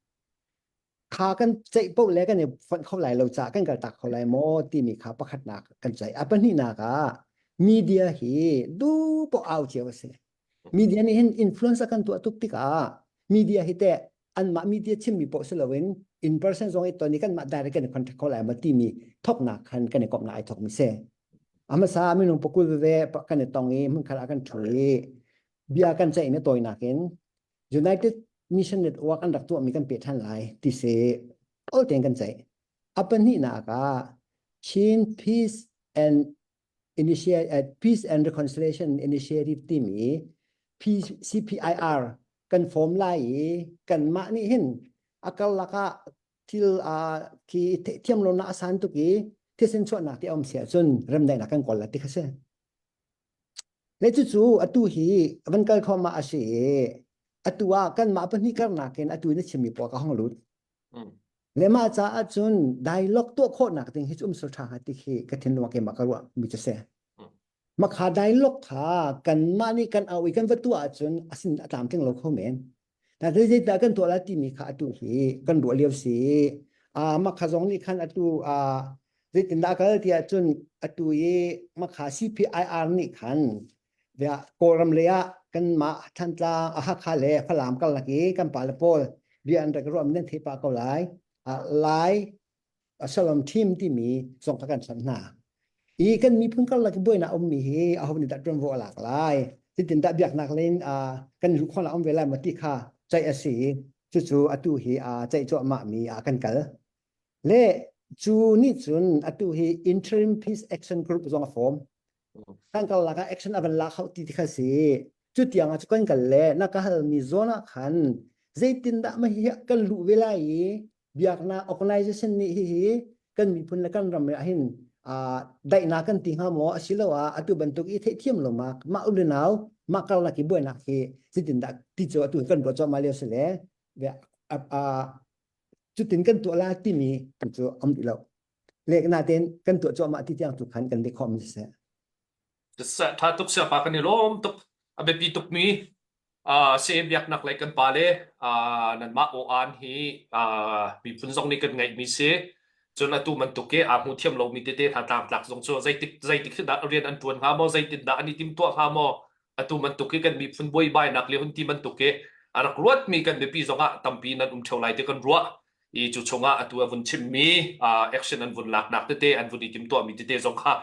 S3: kha kan ceih paoh le kan i fonh kho lai lo caah kan kaltak kho lai maw timi kha pakhatnak kan ceih a pahnihnak ah media hi du poh au cio a si media nih hin influence a kan tuah tuk tikah media hi teh anmah media chimmi poh si loin in person zong i ton i kanmah direct kan i contact kho lai ma timi thoknak khan kan i komhnak ai thokmi si a hmasa minung pakul veve kan i tong i hmunkhat ah kan ṭhu i bia kan ceih na tawinak in United Mission Network an rak tuahmi kan peh ṭhan lai ti si ol tein kan ceih. A pahnihnak ah Chin Peace and Initiate, uh, Peace and Reconciliation Initiative timi CPIR kan form lai i kanmah nih hin a karlak ah thil uh, khi thiam lonak a san tuk i thisen chuahnak ti a um si ahcun remdaihnak kan kawl la ti kha si. Le cucu atu hi van kal thluahmah a si i. Atu ah kanmah pahnih karnak in atu na chimmi pawl ka hong lut. Le mah caah cun dialogue tuah khawhnak ding hi cu um sul ṭha hnga ti khi ka thinlung ah keimah ka ruah mi cu si. Makha dialogue kha kanmah nih kan au i kan va tuah ahcun a sin a tlamtling lo kho men. Na zeidah kan tuah lai timi kha atu hi kan ruah lio si. Ah makha zong nih khan atu ah zeitindah kal ti ahcun atu i makha CPIR nih khan Kawlram lei ah kanmah Thantlang, Hakha le Falam karlak i kan pale pawl bia an rak ruah mi nan theih pah ko lai. Lai Shalom Team timi zong kha kan chawnh hna. I kan miphun karlak i buainak ummi hi aho nih dah ṭuanvo a lak lai? Zeitindah biaknak lei in kan luh khawhnak um ve lai maw ti kha ceih a si i cucu atu hi ceih cuahmah mi ah kan kal. Le cu nih cun atu hi Interim Peace Action Group zong a form. Kan karlak ah action a van lak hau ti kha si. Cu tiang ah cu kan kal le na ka halmi zawn ah khan zeitindah mah hi kan luh ve lai i biaknak organization nih hihi kan miphun le kan ram ah hin daihnak kan ti hnga maw asiloah atu bantuk i theihthiam lo ma mah u le nau mah karlak i buainak hi zeitindah ti cu atu kan ruah cuahmah lio si le cutin kan tuah la timi tu cu am rih lo lek natein kan tuah cuahmah ti tiang tu khan kan leh khawh mi siseh.
S1: Tha tuk siapa kan i lawm tuk a biapi tuk mi uh, se biaknak lei kan pale uh, nanmah aw-an hi uh, miphun zong nih kan ngeih mi si cun atu bantuk ke aa hmu thiam lomi tete hna tlangtlak zong cu zeitik zeitik dah rian an tuan hnga maw zeitin dah an i timtuah hnga maw atu bantuk hi kan miphun buaibainak le hun ti bantuk hi a rak ruatmi kan mipi zongah tampi nan um theo lai ti kan ruah i cu chungah atu a vun chimmi action an vun laknak tete an vun i timtuahmi tete zong kha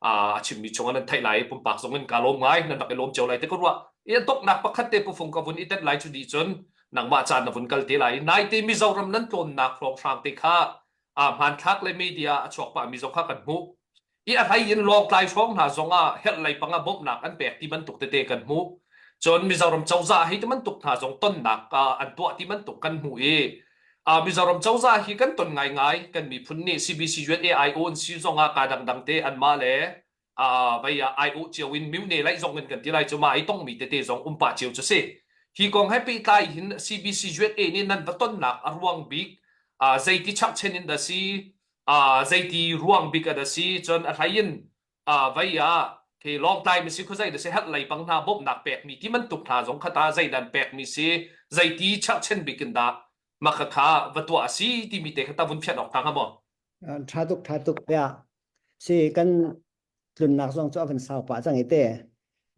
S1: a chimmi chungah nan theih lai i pumpak zong in ka lawm ngai nan rak i lawm cio lai ti ka ruah i a donghnak pakhat te pufung ka vun i tenh lai cu dih cun nangmah caan na vun kal te lai naite Mizoram nan tlawnnak hrawnghrang te kha hmanthlak le media a chuak pah mi zong kha kan hmuh i a hlei in Lawngtlai hrawng hna zong ah herh lei pang ah bawmhnak an pek ti bantuk tete kan hmuh. Cun Mizoram cozah hi ti bantuk hna zong tonnak an tuah ti bantuk kan hmuh i Mizoram cozah hi kan ton ngaingai kan miphun nih CBC UNAIO an si zong ah ka dangdang te anmah le vei ah ai cio in myone laih zong in kan ti lai cu ma i tongmi tete zong um pah cio cu si. Hi kong he pehtlai hin CBC USA nih nan va tonnak a ruang bik zeiti chakchen in dah si zeiti ruang bik a si cun a hlei in vei ah khi Lawngtlai mi si khuazei da si helh lei pang hna bawmhnak pekmi ti bantuk hna zong khata zeidan pekmi si zeiti cherhchen bik in dah maka kha va tuah a si timi te kha ta vun phiat awk ta hnga maw?
S3: Tha tuk tha tuk ya si kan tlunnak zong cu a van sau pah cang i te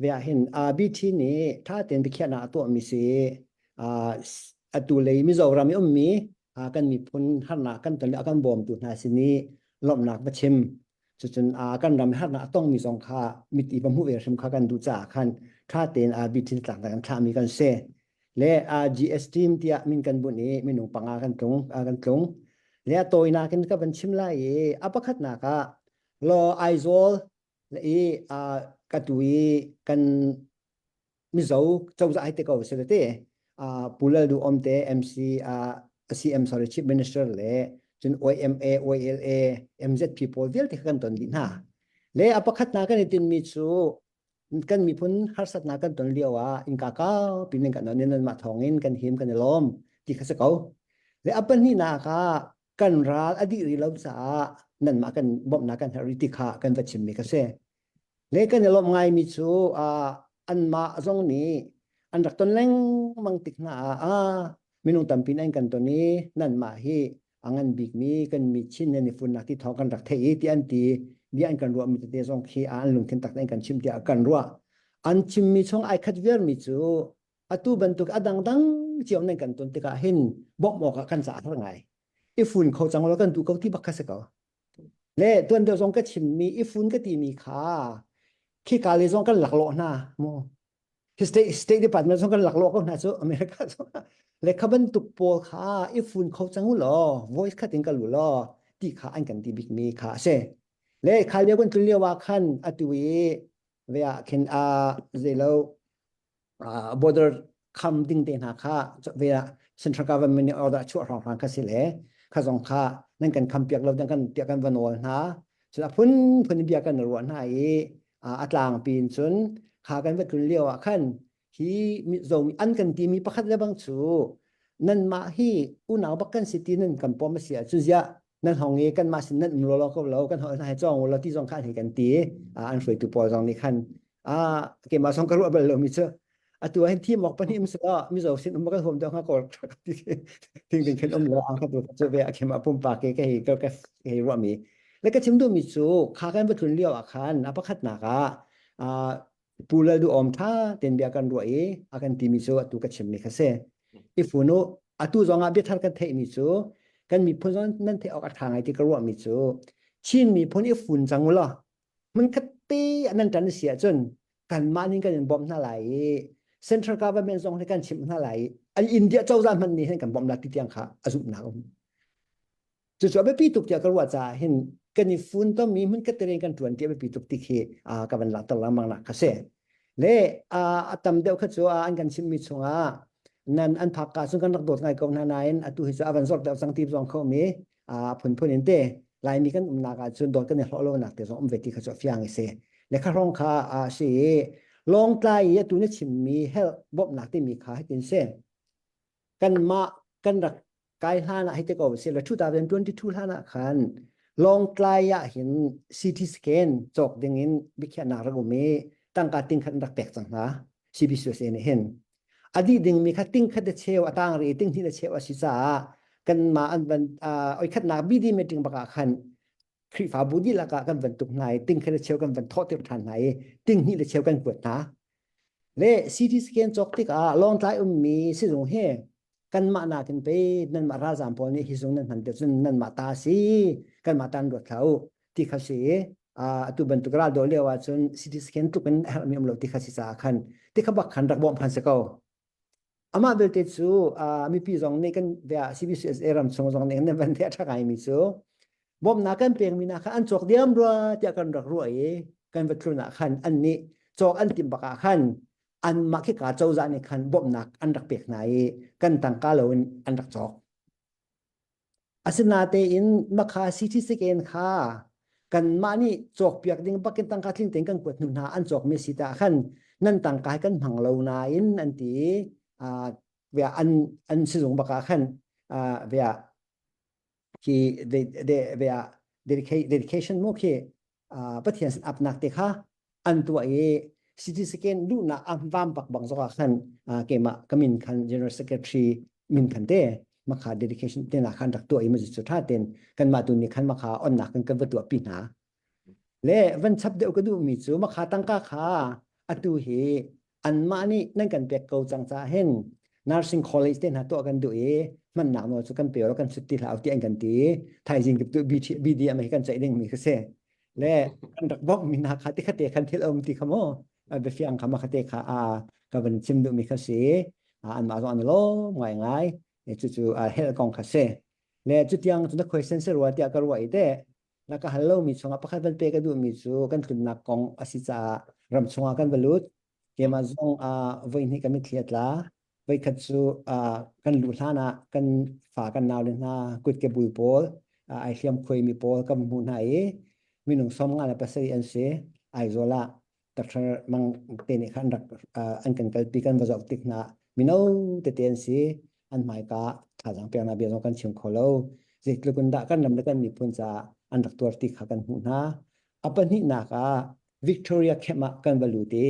S3: ve ah hin RBT nih tha tein biakhiahnak a tuahmi si atu lei Mizoram i ummi kan miphun harnak kan ton le a kan bawmtu hna sin i lawmhnak va chim cucun kan ram harnak a tongmi zong kha mit i va hmuh ve hrim kha kan duh caah khan tha tein RBT tlang kan thlahmi kan si le GS team tiah min kan bunh i minung panga kan tlung kan tlung le a tawinak in ka van chim lai i a pakhatnak ah law Aizawl le i ka tu i kan Mizo cozah hai te ko se te Pu Lal Duh Om te MC CM sorry Chief Minister le cun YMA YLA MZP pawl vialte kha kan ton dih hna le a pakhatnak kan i tinmi cu kan miphun harsatnak kan ton lio ah innka kau pin in kan on in mah thawng in kan him kan i lawm ti kha si ko le a pahnihnak ah kan ral a dih rih lo caah nanmah kan bawmhnak kan herh rih ti kha kan va chimmi kha si le kan i lawmh ngaimi cu anmah zong nih an rak ton lengmang tik hna ah minung tampi an kan ton i nanmah hi a ngan bikmi kan mi Chin nan i funnak ti thawng kan rak theih i ti an ti bia an kan ruahmi tete zong khi an lungthin tak in kan chim tiah kan ruah an chimmi chung ai khat viarmi cu atu bantuk a dangdang cio nan kan ton tikah hin bawmh awk ah kan ca har ngai i fun kho cang lo kan duh ko ti bak kha si ko le tuan deuh zong ka chimmi i fun ka timi kha khika le zong kan laklawh hna mu state state department zong kan laklawh ko hna cu America zong le kha bantuk pawl kha i fun kho cang u law voice khat in kal u law ti kha an kan ti bikmi kha a si le kha lio kan tlun lio ah khan atu i ve ah khin a zeilo border kham ding te hna kha ve ah central government nih order chuah hrawnghrang kha si le kha zong kha nan kan kham piak lo dan kan tiah kan va nawl hna cun a phun phun bia kan ruah hna i a tlang pin cun kha kan va tlun lio ah khan. Hi Zomi an kan timi pakhat le bang cu nanmah hi unau bak kan si ti nan kan pom a si ahcun ziah nan hong i kanmah sin nan um lawlaw ko lo kan hong hna cawng lo ti zong kha an hei kan ti. An hruaitu pawl zong nih khan keimah zong ka ruah bal lomi cu atu ah hin thim awk pahnih um selaw mizo sin um kan huam deuh hnga kawl thing ding khin um lo ang kha tu cu ve a khem a pumpak ke ka hi ka ka hei ruahmi le ka chim duhmi cu kha kan va tlun lio ah khan a pakhatnak ah Pu Lal Duh Awm tha ten bia kan ruah i a kan timi cu atu ka chimmi kha si. I funu atu zong ah biathar kan theihmi cu kan miphun zong nan theih awk a tha ngai ti ka ruahmi cu Chin miphun i fun cang u law hmunkhat te nan ṭan si ahcun kanmah nih kan in bawmh hna lai i central government zong nih kan chimh hna lai i an India cozah hmanh nih hin kan bawmh lai ti tiang kha a zumhnak um. Cucu a biapi tuk tiah ka ruah caah hin kan i funtommi hmunkhat te kan ṭuan ti a biapi tuk ti khi ka van langhter lengmang nak kha si. Le a tam deuh kha cu an kan chimhmi chungah nan an phak ka cun kan rak dawt ngai ko hna nain atu hi cu a van zor deuh cang ti zong kho mi a phunphun in te Laimi kan umnak ah cun dawt kan i hlawh lonak te zong um ve ti kha cu a fiang i si. Le kha hrawng kha a si i Lawngtlai i atu na chimmi health bawmhnak timi kha hitin si. Kanmah kan rak kai hlan ah hei te ko si la 2022 hlan ah khan Lawngtlai ah hin CT scan cawk ding in biakhiahnak rak um i tangka ting khat an rak pek cang hna CBCUSA nih hin a dih dingmi kha ting khat a cheu a tang rih i ting hnih a cheu a si caah kanmah an van oi khatnak BD meeting bak ah khan Khrihfabu dihlak ah kan van tuk hna i ting khat a cheu kan van thawhtir ṭhan hna i ting hnih le cheu kan kuat hna le CT scan cawk tikah Lawngtlai ummi sizung hi kanmah nakin pe nanmah ralzaam pawl nih hi zung nan hman te cun nanmah ta si kanmah tan ruat hlah u ti kha si atu bantuk ral do lio ahcun CT scan tluk in a herhmi um lo ti kha si caah khan ti kha bak khan rak bawmh phan si ko amah belte cu mipi zong nih kan via CBCSA ram chung zong nih nan van the a ṭha ngaimi cu bawmhnak kan pekmi na kha an cawk diam rua tiah kan rak ruah i kan va tlun ah khan an nih cawk an timh bak ah khan anmah khika cozah nih khan bawmhnak an rak pek hna i kan tangka loin an rak cawk. Asinatein makha CT scan kha kanmah nih cawkpiak ding bakin tangka tling tein kan kuat hnu hna an cawkmi si ta khan nan tangka hi kan hmang lo nain an ti i an an sizung bak ah khan via khi de de via dedication mu khi Pathian sin apnak te kha an tuah i CT scan luhnak a vam bak bang zong ah khan keimah ka min khan General Secretary min khan te makha dedication te na khan rak tuah i ma cu tha ten kanmah tu nih khan makha onnak kan kan va tuah pi hna le van chap deuh ka duh mi cu makha tangka kha atu hi anmah nih nan kan pek ko cang caah hin nursing college te hna tuah kan duh i hmannak nawl cu kan pe kan sut ti hlah ti an kan ti thaizing tu BDM hi kan ceih ding mi kha si le kan rak bawmh mi hna kha ti khate khan thil um ti kha mu biafiang kha ma khate kha a ka van chim duh mi kha si anmah zong an lawm ngai ngai cu cu hel kong kha si le cutiang cu na question se rua tiah ka ruah i te na ka hal lomi chungah pakhat van pe ka duhmi cu kan tlunnak kong a si caah ram chungah kan va lut keimah zong uh, voi hnih ka mitthli a tla voikhat cu uh, kan luh hlan ah kan fa kan nau le hna kutke bul pawl uh, ai hliam khuaimi pawl kan hmuh hna i minung 57 an si Aizawl ah Dr. Mang te nih khan rak an kan kalpi kan va zoh tik hna mino tete an si an hmaika thazaang peknak bia zong kan chim kho lo zeitluk in dah kan ram le kan miphun caah an rak tuar ti kha kan hmuh hna a pahnihnak ah Victoria camp ah kan va lut i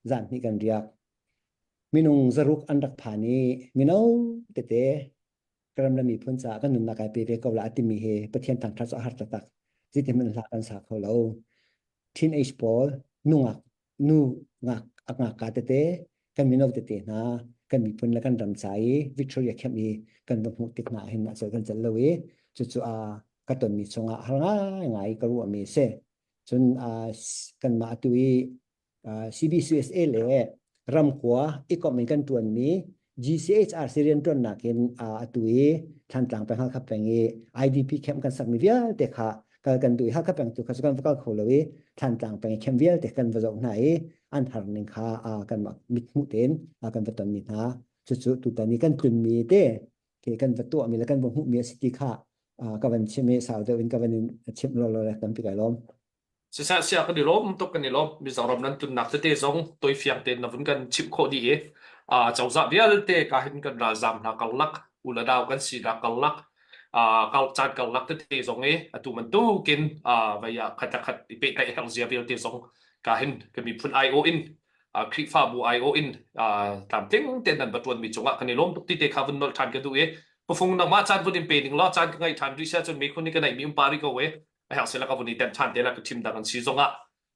S3: zan hnih kan riak minung zaruk an rak phan i mino tete ka ram le miphun caah kan nunnak ai pe ve ko la timi hi Pathian thangṭhat cu a har taktak zeitin hmanh hla kan sa kho lo teenage pawl nungak nu ngak a ngakka tete kan mino tete hna kan miphun le kan ram ca i Victoria camp i kan va hmuh tik hna hin a kan celh lo i cucu a ka tonmi chungah har ngai ngai ka ruahmi si cun kanmah atu i CBCUSA le ramkua i komh in kan ṭuanmi GCHRC rianṭuannak in atu i Thantlang peng Halkha peng i IDP camp kan sakmi vialte kha kal kan duh i Halkha peng tu kha cu kan va kal kho lo i Thantlang peng i camp vialte kan va zoh hna i an har ning kha kanmah mithmuh tein kan va tonmi hna cucu tutan i kan tlunmi te ke kan va tuahmi le kan va hmuhmi a si ti kha ka van chim i sau deuh in ka van in chimh lawlaw le tampi kai lawm.
S1: Siseh sia kan i lawm tuk kan i lawm. Mizoram nan tlunnak tete zong toifiang tein na vun kan chimh khawh dih i uh, cozah vialte ka hin kan ralzam hna karlak u le nau kan sinak karlak uh, kal caan karlak tete zong i atu bantukin uh, vei ah khat le khat i pehtlaih herh zia vialte zong ka hin kan miphun IO in uh, Khrihfabu IO in uh, tlamtling tein nan va ṭuanmi cungah kan i lawm tuk ti te kha vun nolh ṭhan ka duh i pufung nangmah caan vun in pe ning law caan ka ngaih ṭhan rih sia cun miphun nih ka neihmi um pa rih ko e a herh sila ka vun i temh ṭhan te la ka thim dang an si zongah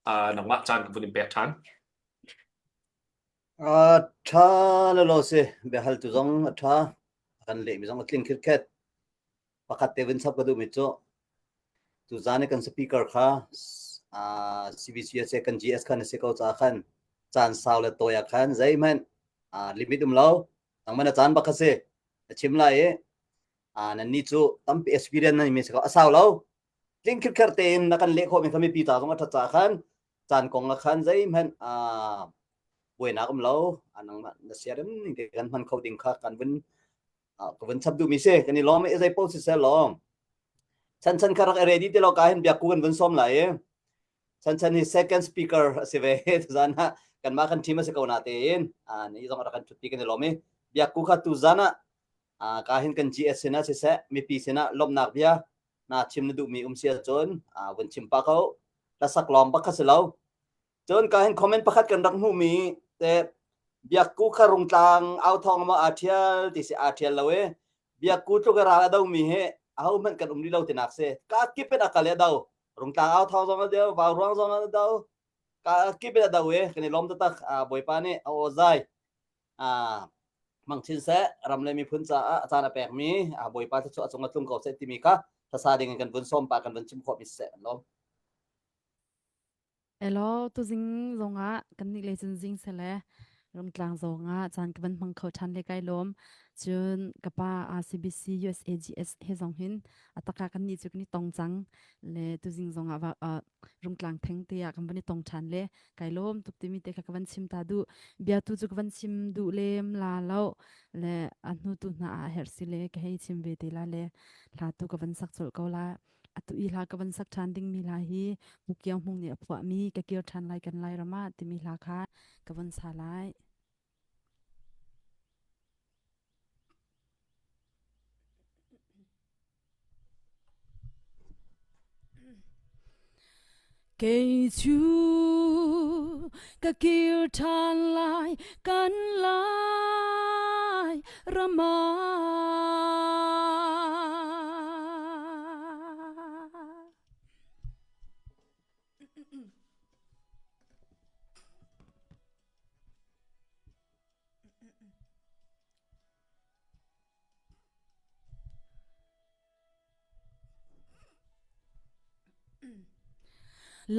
S1: uh, nangmah caan ka vun in pek ṭhan.
S2: A ṭha lolo si biahal tu zong a ṭha kan lehmi zong a tling khirkhet pakhat te vun chap ka duhmi cu tuzan i kan speaker kha uh, CBCSA kan GS khan a si ko ca khan caan sau le tawi ah khan zeihmanh uh, limit um lo nangman a caan bak kha si a chim lai i uh, nan ni cu tampi experience nan mi si ko a sau lo tling khirkher tein na kan leh khawh mi kha mipi ta zong a ṭhat ca khan caan kong ah khan zeihmanh uh, buainak um lo nangmah na siarem ning te kan hman kho ding kha kan vun ka vun chap duhmi si kan i lawm i zei paoh siseh lawm chan chan kha rak i ready te lo ka hin biakku kan vun sawm lai i chan chan hi second speaker a si ve tuzan ah kanmah kan team a si ko na tein ni zong rak kan ṭhutpi kan i lawm i biakku kha tuzan ah ka hin kan GS sinah siseh mipi sinah lawmhnak bia na chim na duhmi um si ahcun vun chim pa ko hlasak lawng bak kha si lo Cun ka hin comment pakhat kan rak hmuhmi te Biakku kha rungtlang au thawng maw aa ṭhial ti si aa ṭhial lo i Biakku tluk i ral a domi hi ahohmanh kan um rih lo tinak si. Ka kip in a kal i a do. Rungtlang au thawng zong a do, vauruang zong a do. Ka kip in a do i kan i lawm taktak. Bawipa nih a aw zai mang chin seh ram le miphun caah a caan a pekmi Bawipa thluachuah a cung a tlung ko seh timi kha hlasa ding in kan vun sawm pah kan vun chim khawhmi siseh kan lawm.
S4: Elaw, tuzing zongah kannih lei cun zing sele Rungtlang zongah caan ka van hmang kho ṭhan le kai lawm. Cun ka pa RCBC USAGS he zong hin a taka kannih cu kan i tong cang le tuzing zongah va uh, Rungtlang theng te ah kan van i tong ṭhan le kai lawm tuk timi te kha ka van chim ta duh. Bia tu cu ka van chim duh lem la lo le a hnu tu hna ah herh si le ka hei chim ve te la le hla tu ka van sak colh ko la. Atu i hla ka van sak ṭhan dingmi hla hi Pu Kio Hmung nih a phuahmi Ka Kir Ṭhan Lai Kan Lairam ah timi hla kha ka van sa lai. Kei cu ka kir ṭhan lai kan lai ram ah.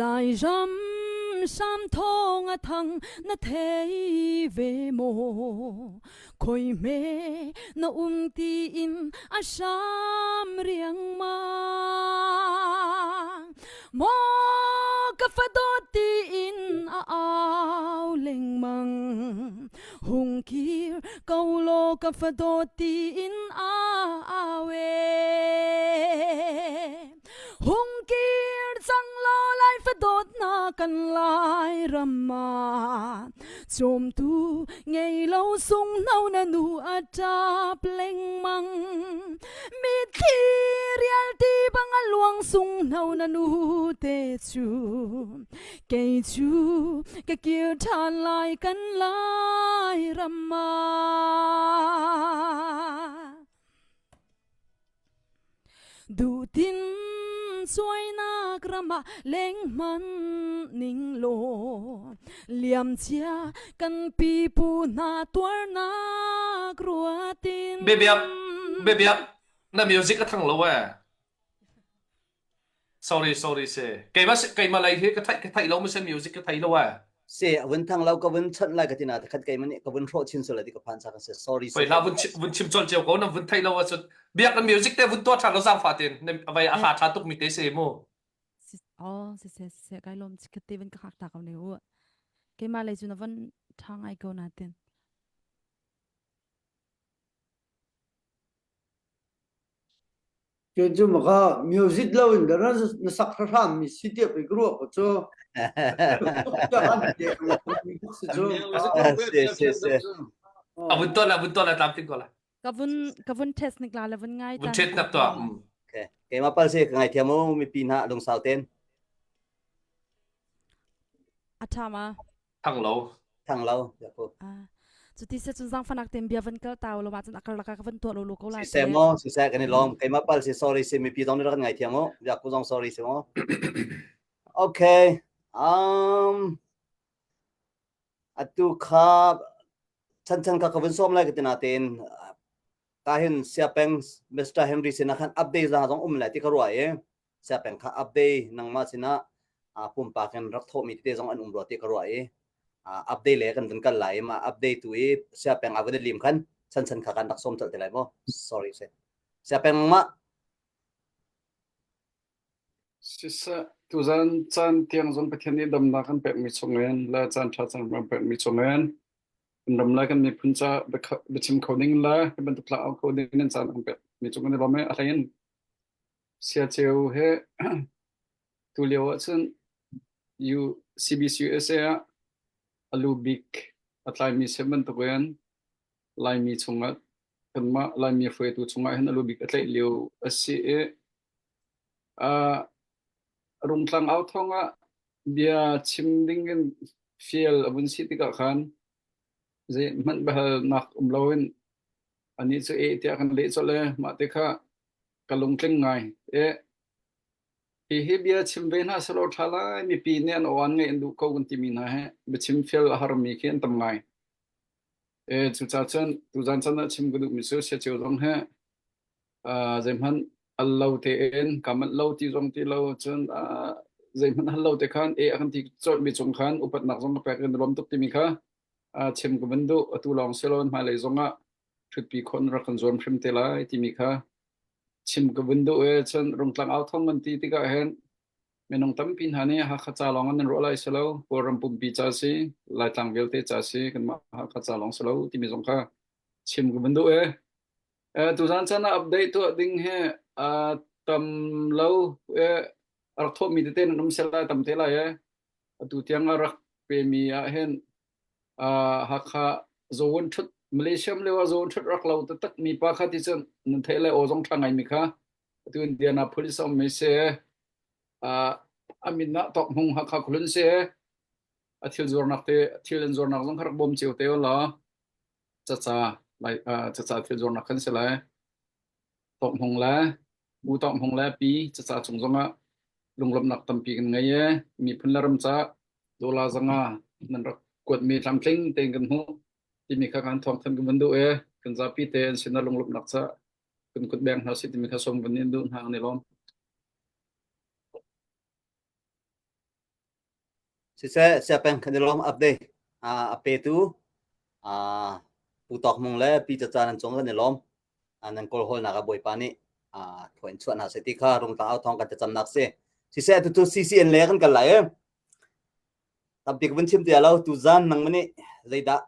S4: Lairam samthawng a thang na thei ve maw? Khoi hme na um tiin a hram riangmang. Maw ka fa dawt tiin a au lengmang. Hung kir ko law ka fa dawt tiin a au e. Hung kir cang law lai fa dawtnak kan lai ram ah cawmtu ngei lo sunghno na nu a ṭap lengmang mitthli rialti bang a luang sunghno na nu te cu kei cu ka kir ṭhan lai kan lai ram ah Duhtin suainak ram ah lengman ning law liamcia kan pipu hna tuarnak ruatin
S1: Biabiak biabiak na music a thang lo eh Sorry, sorry se. Keimah keimah lei hi ka theih ka theih lo ma se music ka thei lo eh.
S2: Se a vun thang lo ka vun chanh lai ka tina te khat keimah nih ka vun hrawh chin sula ti ka phan sa ka se sorry
S1: se. La vun vun chim chol cio ko na vun thei lo ahcun biak na music te vun tuah than lo zang fa tin vai a hla tha tuk mi te se mu.
S4: Oh si se se kai lom chikhat te van ka khak ta ko ne u. Keimah lei cu na van tha ngai ko na tin.
S5: Cun cu ma kha music lo in na na sak hram mi si tiah pei ka ruah ko cu.
S2: Si si si.
S1: A vun tuah la vun tuah la tlamtling ko la.
S4: Ka vun ka vun test nik la le vun ngai
S1: Vun test nak tuah.
S2: Okay. Keimah pal si ka ngaithiam mu mipi hna lungsau ten.
S4: A tha ma?
S1: Thang lo.
S2: Thang lo. Yaku.
S4: Ah. Cuti se cun zangfanak ten bia van kal taw lo ma cun akar laka ka van tuah lo lo ko lai.
S2: Siseh mo, siseh kan i lawm. Keimah pal si sorry si mipi zong nih rak kan ngaithiam mu. Yaku zong sorry si mu. Okay. Um atu kha chan chan ka ka vun som lai ka tina tein ka hin siapeng Mr. Henry sinah khan update za zong um lai ti ka ruah i siapeng kha update nangmah sinah pumpak in rak thawhmi tete zong an um rua ti ka ruah i update le kan vun kal lai ma update tu i siapeng a vun lim khan chan chan kha kan rak som colh te lai mo sorry se siapeng ma
S6: Siseh, tuzan caan tiang zong Pathian nih damnak kan pekmi chungin le caan ṭha caan kan pekmi chungin kan ram le kan miphun ca biachim kho ding le hi bantuk tla au kho ding in caan kan pekmi cung kan i lawm i a hlei in siaceu he tulio ahcun U CBCUSA ah a lu bik a tlaimi si bantukin Laimi chungah kanmah Laimi hruaitu chungah hin a lu bik a tlaih lio a si i uh, Rungtlang au thawng ah bia chim ding in fial a vun si tikah khan zeihmanh biahalnak um loin anih cu eh tiah kan leh colh i mah te kha ka lungtling ngai. E hihi bia chim ve hna selaw ṭha lai mipi nih an aw an ngaih an duh ko kan timi hna he biachim fial a harmi khi an tam ngai. E cucaah cun tuzan chan ah chim ka duhmi cu siaceu zong he uh, zeihmanh al lo tein ka manh lo ti zong ti lo cun uh, zeihmanh hal lo te khan e a kan ti colhmi cung khan upatnak zong ka pek in lawm tuk timi kha uh, chim ka van duh atu lawng siloin hmailei zong ah ṭhutpi khon rak kan zuam hrim te lai timi kha chim ka vun duh e cun rungtlang au thong kan ti tikah hin minung tampi hna nih Hakha ca lawng an ruah lai si lo Kawlram pumpi ca si Laitlang vialte ca si kanmah Hakha ca lawng si lo timi zong kha chim ka vun duh e Eh, tuzan chan ah update tuah ding hi uh, tam lo eh, a rak thawhmi tete nan um sel lai tam te lai eh. Atu tiang a rak pemi ah hin uh, Hakha zawun thut Malaysia lio ah zawun thut rak lo taktak mi pa kha ti cun nan theih lai aw zong tha ngai mi kha atu Indiana police um mi se uh, amin ah tok hmung Hakha khulun se a thil zuarnak te thil an zuarnak zong kha rak bawm cio te la caca lai caca thil zuarnak kan si lai Tawk Hmung le U Tawk Hmung le Pi caca cung zongah lunglawmhnak tampi kan ngei i miphun le ram ca dollar zanga nan rak kuatmi tlamtling tein kan hmuh timi kha kan thawng than kan van duh i kan zapi te an sinah lunglawmhnak ca kan kut beng hna sih timi kha som kan in duh hna kan i lawm.
S2: Siseh, siapeng kan i lawm update a petu Pu Tawk Mung le Pi Caca nan cung kan i lawm. Nan kawlhawlnak ah Bawipa nih thaw in chuah hna seh ti kha rungtlang au thawng kan thlacamnak si. Siseh, tutu CCN le kan kal lai e. Tampi ka vun chim ti lo, tuzan nang nih zeidah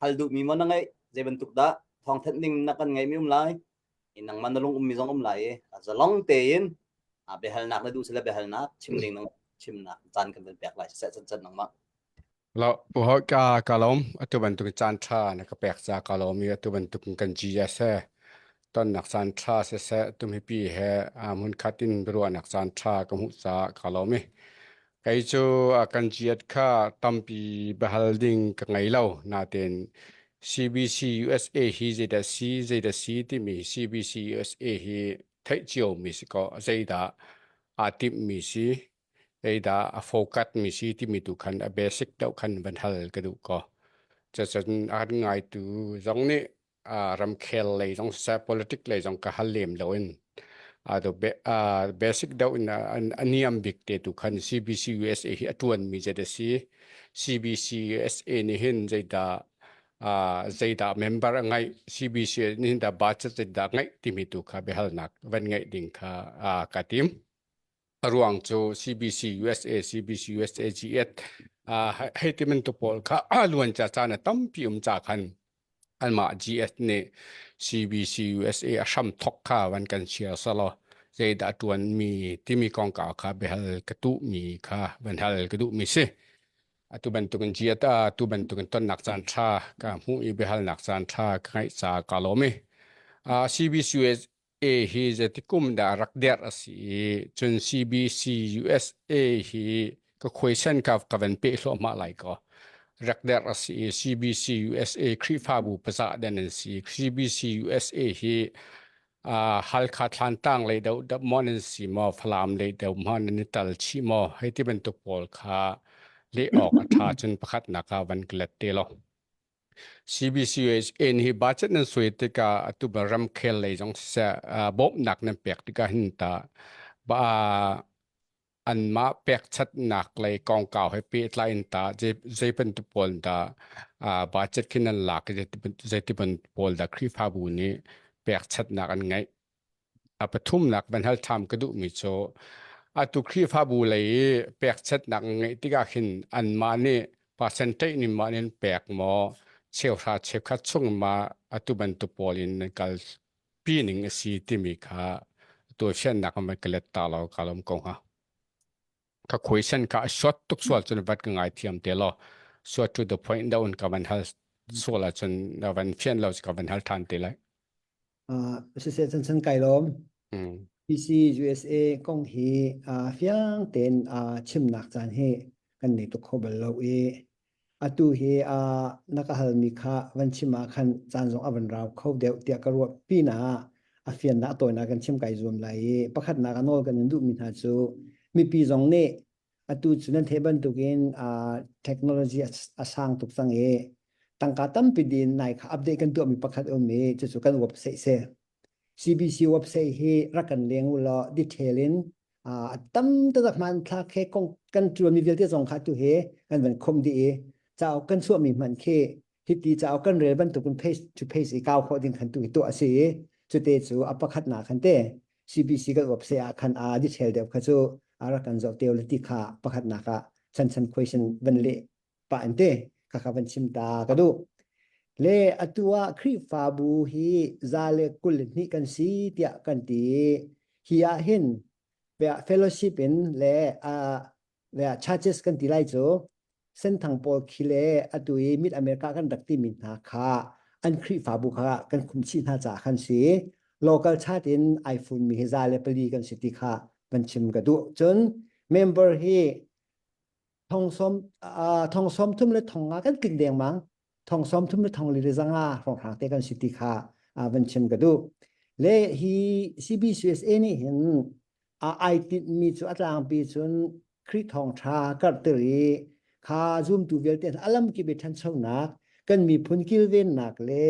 S2: hal duhmi maw na ngeih, zei bantuk dah thawngthanh ding na kan ngeihmi um lai, nangmah na lung ummi zong um lai i zalong tein biahalnak na duh sile biahalnak chim ding nang chimnak caan kan van pek lai siseh can can nangmah
S7: Lo pu ka ka lawm atu bantuk caan tha na ka pek ca ka lawm i atu bantuk kan GS he tonnak caan tha siseh tumhipi he hmun khat in biaruahnak caan tha ka hmuh caah ka lawm i Kei cu a kan ciat kha tampi biahal ding ka ngei lo. Nain CBC USA hi zeidah si, zeidah si timi CBC USA hi theih ciomi si kaw zeidah aa timhmi si, zeidah a focus mi si timi tu khan a basic deuh khan van hal ka duh ko. Cucun a kan ngaitu zong nih ramkhel lei zong siseh politic lei zong ka hal lem lo in basic deuh in a niam bik te tu khan CBC USA hi a tuan mi zet a si CBC USA nih hin zeidah zeidah member a ngeih CBC nih hin dah budget zeidah ngeih timi tu kha biahalnak van ngeih ding kha ka tim A ruang cu CBC USA, CBC USA G8 hei ti bantuk pawl kha luan ca caan a tampi um ca khan. Anmah GS nih CBC USA a hram thok kha van kan share selaw zeidah a ṭuanmi timi kongkau kha biahal ka tuhmi kha van hal ka duhmi si. Atu bantukin GS atu bantukin tonnak caan ṭha ka hmuh i biahalnak caan ṭha ka ngeih caah kaa lawm i CBC USA A hi zeitikum dah rak derh a si i cun CBC USA hi ka khuaisen ka ka van peh hluahmah lai kaw rak derh a si i CBC USA Khrihfabu pazah den an si CBC USA hi uh, Halkha Thlantlang lei deuh deuh maw nan si maw Falam lei deuh maw nan i tal chih maw hei ti bantuk pawl kha leh awk a ṭha cun pakhatnak ah van ka let te lo. CBCUSA hi budget nan suai tikah atu bal ramkhel lei zong siseh bawmhnak nan pek tikah hin ta ba anmah pekchatnak lei kongkau he pehtlai in ta zei bantuk pawl dah budget khi nan lak i zeiti bantuk pawl dah Khrihfabu nih pekchatnak an ngeih A pathumnak van hal ṭham ka duhmi cu atu Khrihfabu lei i pekchatnak ngeih tikah khin anmah nih percentage nih mah nin pek maw cheuhra cheukhat chung ma atu bantuk pawl in nan kal pi ning a si timi kha tuafiannak ah ka let ta lo ka lawm ko hnga. Ka question kha a short tuk sual cun vat ka ngai thiam te law short to the point da un ka van hal sual ahcun na van fian lo ka van hal ṭhan te lai.
S3: Uh, siseh chan chan kai lawm.
S7: Mm.
S3: PC USA kong hi uh, fiang tein uh, chimnak caan hi kan nei tuk kho bal lo i atu hi uh, na ka halmi kha van chim ah khan caan zong a van rau kho deuh tiah ka ruah pinah a fiannak a tawinak kan chim kai zuam lai i pakhatnak a nawl kan in duhmi hna cu mipi zong nih Atu cu nan theih bantukin uh, technology a sang tuk cang i tangka tampi din nai kha update kan tuahmi pakhat um i cucu kan website si. CBC website hi rak kan leng u law detail in uh, a tam taktak hmanthlak he kong kan ṭuanmi vialte zong kha tu hi kan van khom dih i cauk kan chuahmi hmanh khi hiti cauk kan rel bantukin page to page i kau khawh ding khan tu hi tuah a si i cute cu a pakhatnak khan te CBC kan website ah khan a detail deuh kha cu a rak kan zoh teo le ti kha pakhatnak ah chan chan question van leh pah an te kha kha van chim ta ka duh le atu ah Khrihfabu hi za le 22 kan si tiah kan ti hi ah hin fellowship in le le churches kan ti lai cu Senthang pawl khi le atu i Mid America kan rak timi hna kha an Khrihfabu kha kan khumchih hna caah khan si. Local chat in ai funmi hi 104 kan si ti kha van chim ka duh. Cun member hi thong sawm uh, thong sawm thum le thong nga kan tling dengmang thong sawm thum le thong li le zanga hrawnghrang te kan si ti kha uh, van chim ka duh. Le hi CBCUSA nih hin ai tinhmi cu a tlangpi cun Khrih thawngṭha karhter i kha zumtu vialte hna a lamkip i ṭhanchonak kan miphun kilvennak le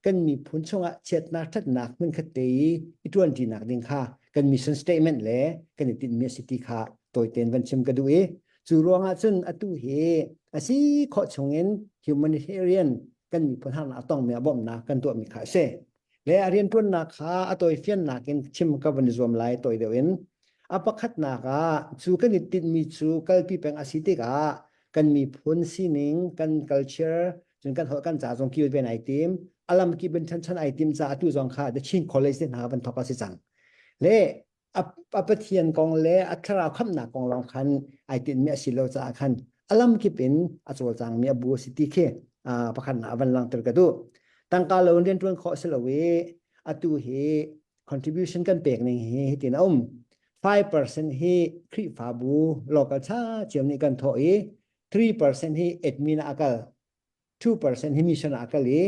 S3: kan miphun chungah chiatnak ṭhatnak hmunkhat te i i ṭuanṭinak ding kha kan mission statement le kan i tinhmi a si ti kha tawitein van chim ka duh i cu ruangah cun atu hi a si khawh chungin humanitarian kan miphun harnak a tongmi a bawmhnak kan tuahmi kha a si. Le a rianṭuannak kha a tawifiannak in chim ka van i zuam lai tawi deuh in. A pakhatnak ah cu kan i tinhmi cu kalpi peng a si tikah kan miphun sining, kan culture, cun kan holh kan ca zong kilven ai tim. A lamkip in ṭhanchan ai tim caah atu zong kha The Chin College te hna van thawk a si cang. Le a, a Pathian kong le a thlarau khamhnak kong lawng khan ai tinhmi a si lo caah khan a lamkip in a cawlcangmi a bu a si ti khi pakhat a van langhter ka duh. Tangka lo in rianṭuan khawh a si lo i atu hi contribution kan pek ning hi hitin a um. 5% hi Khrihfabu local cha cio nih kan thawh i 3% hi admin ah a kal. 2% hi mission ah a kal i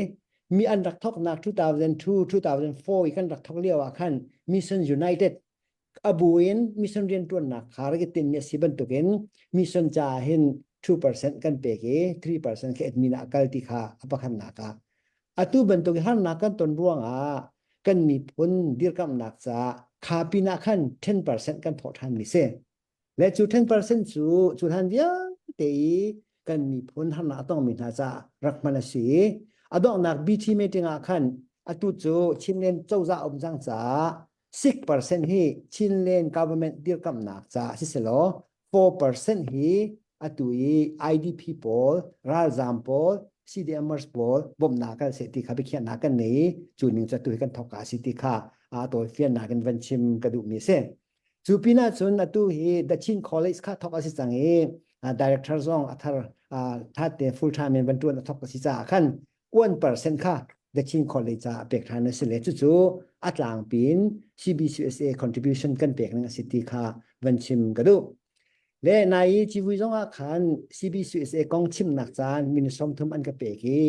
S3: mi an rak thawknak 2002 2004 i kan rak thawk lio ah khan Mission United abu in mission riantuannak kha rak i tinmi a si bantukin mission caah hin 2% kan pek i 3% khi admin ah a kal ti kha a pakhatnak ah atu bantuk harnak kan ton ruangah kan miphun dirkamhnak caah kha pinah khan 10% kan thawh ṭhan mi si Le cu 10% cu cu hlan vialte i kan miphun harnak a tongmi hna caah rak hman a si i a donghnak BT meeting ah khan atu cu Chinland cozah um cang caah 6% hi Chinland government dirkamhnak caah siselaw 4% hi atu i IDP pawl ralzaam pawl. CDMers pawl bawmhnak kan seh ti kha biakhiahnak kan nei i cu ning cu atu hi kan thawk ka si ti kha a tawi fiannak in van chim ka duhmi a si. Cu pinah cun atu hi The Chin College kha thawk a si cang i director zong a thar thatte full time in van tuan a thawk a si caah khan 1% kha The Chin College caah pek ṭhan a si le cucu a tlangpi in CBCUSA contribution kan pek ning a si ti kha van chim ka duh. Le nai i civui zong ah khan CBCUSA kong chimnak caan minute 30 an ka pek i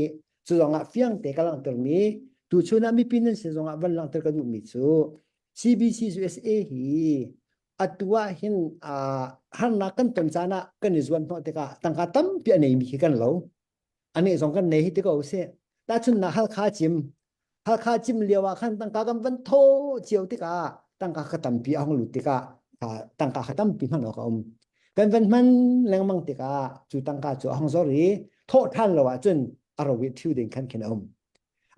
S3: cu zong ah fiang te ka langhtermi tuchun ah mipi nan sin zong ah van langhter ka duhmi cu CBCUSA hi atu ah hin harnak kan ton caan ah kan i zuan hnawh tikah tangka tampi a neimi khi kan lo. Ane zong kan nei hi ti ko sih. Tahchunnak Halkha cim. Halkha cim lio ah khan tangka kan van tho cio tikah tangka kha tampi a hung lut tikah tangka kha tampi hman awk a um. Kan van hman lengmang tikah cu tangka cu a hung zor i thawh ṭhan lo ahcun a ro i ṭhiu ding khan khin a um.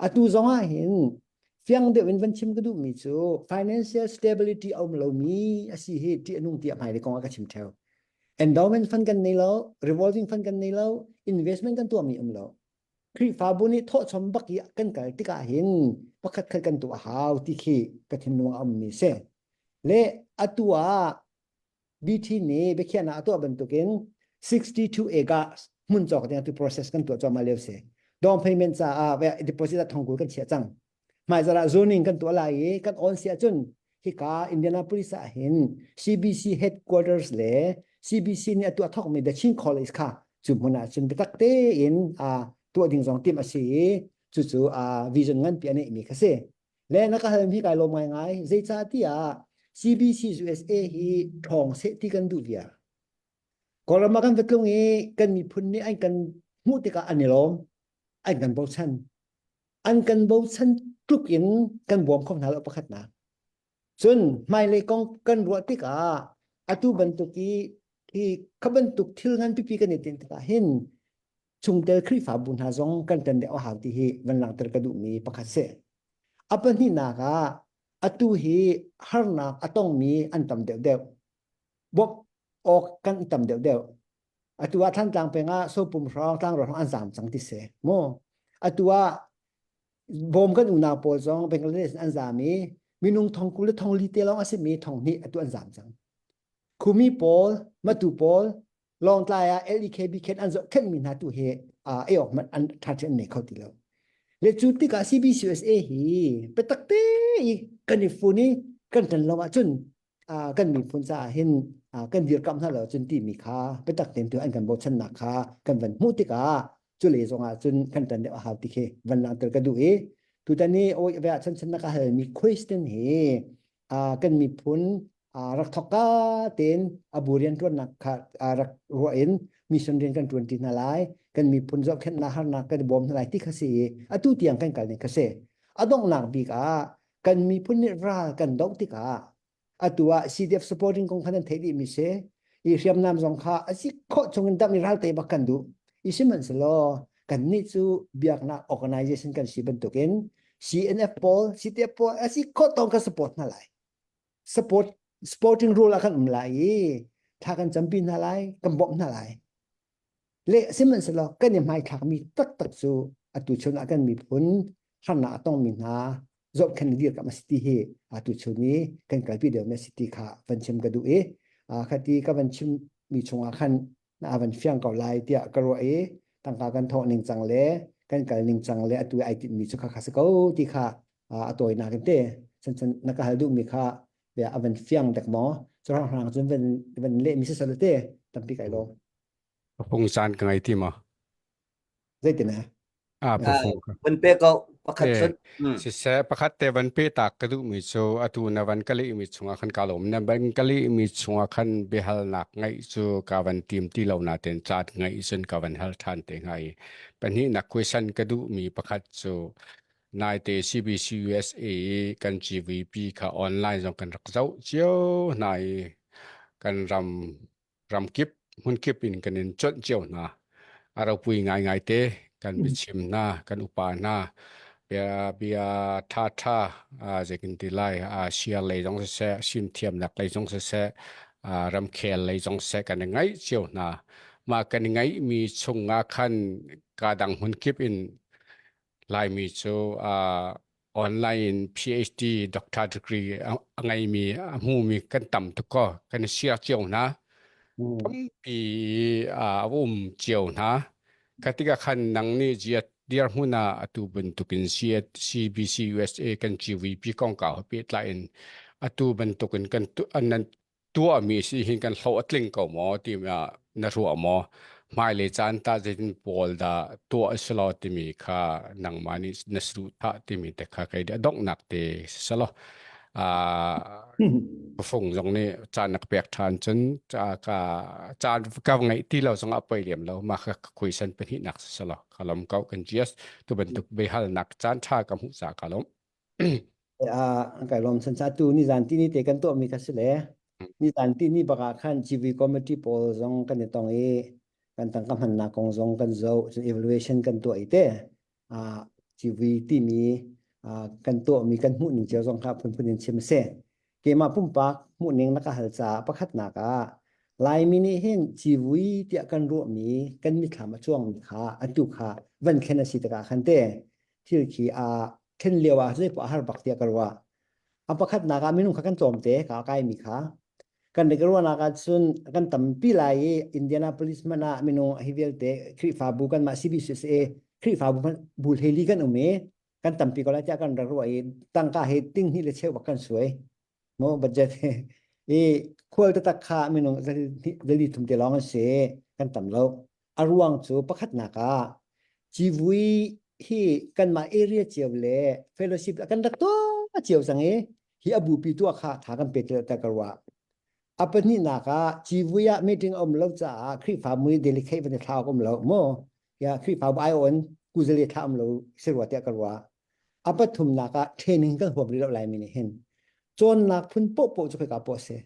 S3: Atu zong ah hin fiang deuh in van chim ka duhmi cu financial stability a um lomi a si hi ṭih a nung tiah hmailei kong ah ka chim ṭheo. Endowment fund kan nei lo, revolving fund kan nei lo, investment kan tuahmi um lo. Khrihfabu nih thawhchom bak i kan kal tikah hin pakhat khat kan tuah a hau ti khi ka thinlung a ummi si. Le atu ah BT nih biakhiahnak a tuah bantukin 62 acres hmun cawk ding tu process kan tuah cuahmah lio si. Down payment caah deposit ah thongkul kan chiah cang. Hmaizarh ah zoning kan tuah lai i kan on si ahcun hika Indianapolis ah hin CBC headquarters le CBC nih a tuah thawkmi The Chin College kha cu hmun ah cun biatak tein tuah ding zong timh a si i cucu vision nganpi a neihmi kha si. Le na ka halmi kai lawm ngaingai. Zeicahtiah CBC USA hi ṭhawng seh ti kan duh viar. Kawlram ah kan va tlung i kan miphun nih an kan hmuh tikah an i lawm, an kan bochan. An kan bochan tluk in kan bawm kho hna lo pakhatnak. Cun hmailei kong kan ruah tikah atu bantuk i hi kha bantuk thil ngan pipi kan i tinh tikah hin chungtel Khrihfabu hna zong kan ṭan deuh a hau ti hi van langhter ka duhmi pakhat si. A pahnihnak ah atu hi harnak a tongmi an tam deuhdeuh. Bawmh awk kan tam deuhdeuh. Atu ah Thantlang peng ah Sopum hrawng Tlangraw hrawng an zaam cang ti si. Mu. Atu ah bawm kan unau pawl zong Bangladesh an zaam i minung thong 20 le thong li te lawng a simi thong hnih atu an zaam cang. Khumi pawl, Matu pawl, Lawngtlai ah LEKB khen an zohkhenhmi hna tu hi ei awk hmanh an ṭha an nei kho ti lo. Le cu tikah CBCUSA hi biatak te i kan i fun i kan ṭan lo ahcun kan miphun caah hin kan dirkamh hna lo cun timi kha biatak tein tu an kan bochannak kha kan van hmuh tikah cu le zong ah cun kan ṭan deuh a hau ti khi van langhter ka duh i tutan i oi ve ah chan chan na ka halmi question hi kan miphun rak thawk ka tein a bu rianṭuannak kha rak ruah in mission rian kan ṭuan ṭi hna lai kan miphun zohkhenhnak harnak kan i bawm hna lai ti kha si i atu tiang kan kal ning kha si a donghnak bik ah kan miphun nih ral kan doh tikah atu ah CDF supporting kong kha nan theih dih mi si i hriamnam zong kha a si khawh chung in dam i ral tei bak kan duh i sihmanhsehlaw kannih cu biaknak organization kan si bantukin CNF pawl CTF pawl a si khawh tawng kan support hna lai support supporting role ah kan um lai i thla kan campi hna lai kan bawmh hna lai le sihmanhsehlaw kan i hmaithlakmi taktak cu atu chun ah kan miphun harnak a tongmi hna zohkhenh dirkamh a si ti hi atu chun i kan kalpi deuhmi a si ti kha van chim ka duh i khati ka van chimmi chungah khan na van fiang ko lai tiah ka ruah i tangka kan thawh ning cang le kan kal ning cang le atu ai tinhmi cu kha kha si ko ti kha a tawinak in te chan na ka hal duhmi kha bia a van fiang dek maw cu hrang hrang cun van van leh mi si sal te tampi kai lawm
S7: Phung caan ka ngei ti maw?
S3: Zeitin eh?
S7: Ah, phung ka.
S2: Van pe ko pakhat
S7: Eh,
S2: cun.
S7: siseh pakhat te van pe tak ka duhmi cu atu na van ka lehmi chungah khan ka lawm na van ka lehmi chungah khan biahalnak ngeih cu ka van tim ti lo nain caan ngeih cun ka van hal ṭhan te hnga i pahnihnak question ka duhmi pakhat cu naite CBC USA i kan GVP kha online zong kan rak zoh cio hna i kan ram ramkip hmunkip in kan in chawnh cio hna. A ropui ngaingai te kan biachim hna, kan upa hna, bia bia tha tha zeikin ti lai share lei zong siseh, sim thiamnak lei zong siseh, ramkhel lei zong siseh kan i ngaih cio hna. Mah kan ngeihmi chungah khan ka dang hmun kip in Laimi cu uh, online in PhD doctor degree a ngeimi a hmumi kan tam tuk ko kan i share cio hna. Tampi a um cio hna. Kha tikah khan nang nih dirhmun ah atu bantukin CBC USA kan GVP kongkau he pehtlai in atu bantukin kan nan tuahmi si hin kan hlo a tling ko maw ti na ruah maw? Hmailei caan tah zeitin pawl dah tuah a si lo timi kha nangmah nih na saduhthah timi te kha kei a donghnak te si selaw fung zong nih caan na ka pek ṭhan cun ka caan ka ngeih ti lo zong ah poi lem lo mah kha ka khuaisan pahnihnak si selaw ka lawm ko kan GS tu bantuk biahalnak caan ṭha ka hmuh ca ka lawm.
S3: Kai lawm san tu ni zan ti ni te kan tuah mi kha si le ni zan ti ni bak ah khan GV committee pawl zong kan i tong i kan tangka hmannak kong zong kan zoh cun evaluation kan tuah i te CV timi kan tuahmi kan hmuh ning cio zong kha phunphun in chim a si. Keimah pumpak hmuh ning na ka hal caah pakhatnak ah Laimi nih hin civui tiah kan ruahmi kan mitthlam a cuangmi kha atu kha van thlen a si tikah khan te thil khi a thlen lio ah zei poah har bak tiah ka ruah. A pakhatnak ah minung kha kan tlawmte ka kaimi kha kan rak ruahnak ah cun kan tampi lai i Indianapolis hmanh ah minung hi vialte Khrihfabu kanmah CBCSA Khrihfabu hmanh bu hleili kan um i kan tampi ko lai tiah kan rak ruah i tangka hi ting hnih le cheu bak kan suai mo budget i khual taktak kha minung zali thum te lawng an si kan tam lo a ruang cu pakhatnak ah civui hi kanmah area cio le fellowship kan rak tuah cio cang i hi a bupi tuah kha tha kan pe te ka ruah. A pahnihnak ah civui ah meeting a um lo caah Khrihfabu nih delegate van i thla awk um lo mu. Ya Khrihfabu ai on kuzale thla um lo si rua tiah ka ruah. A pathumnak ah training kan huam rih lo Laimi nih hin. Cawnnak phun poahpoah cu khoika poah si.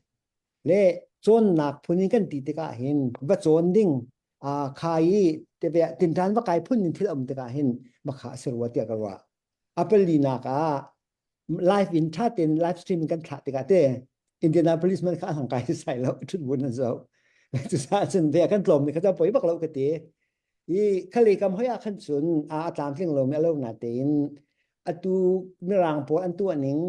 S3: Le cawnnak phun in kan ti tikah hin va cawn ding kha i tinṭan va kai phun in thil a um tikah hin makha a si rua tiah ka ruah. A palinak ah live in tha tein live stream in kan thlah tikah te Indianapolis man kha hang kai sai lo thut bun an zo cucaah cun ve kan tlawm ni kha poi bak lo ka ti i khale kam hoi ah khan cun a tlamtling lo mi alo na tein atu mirang pawl an tuah ning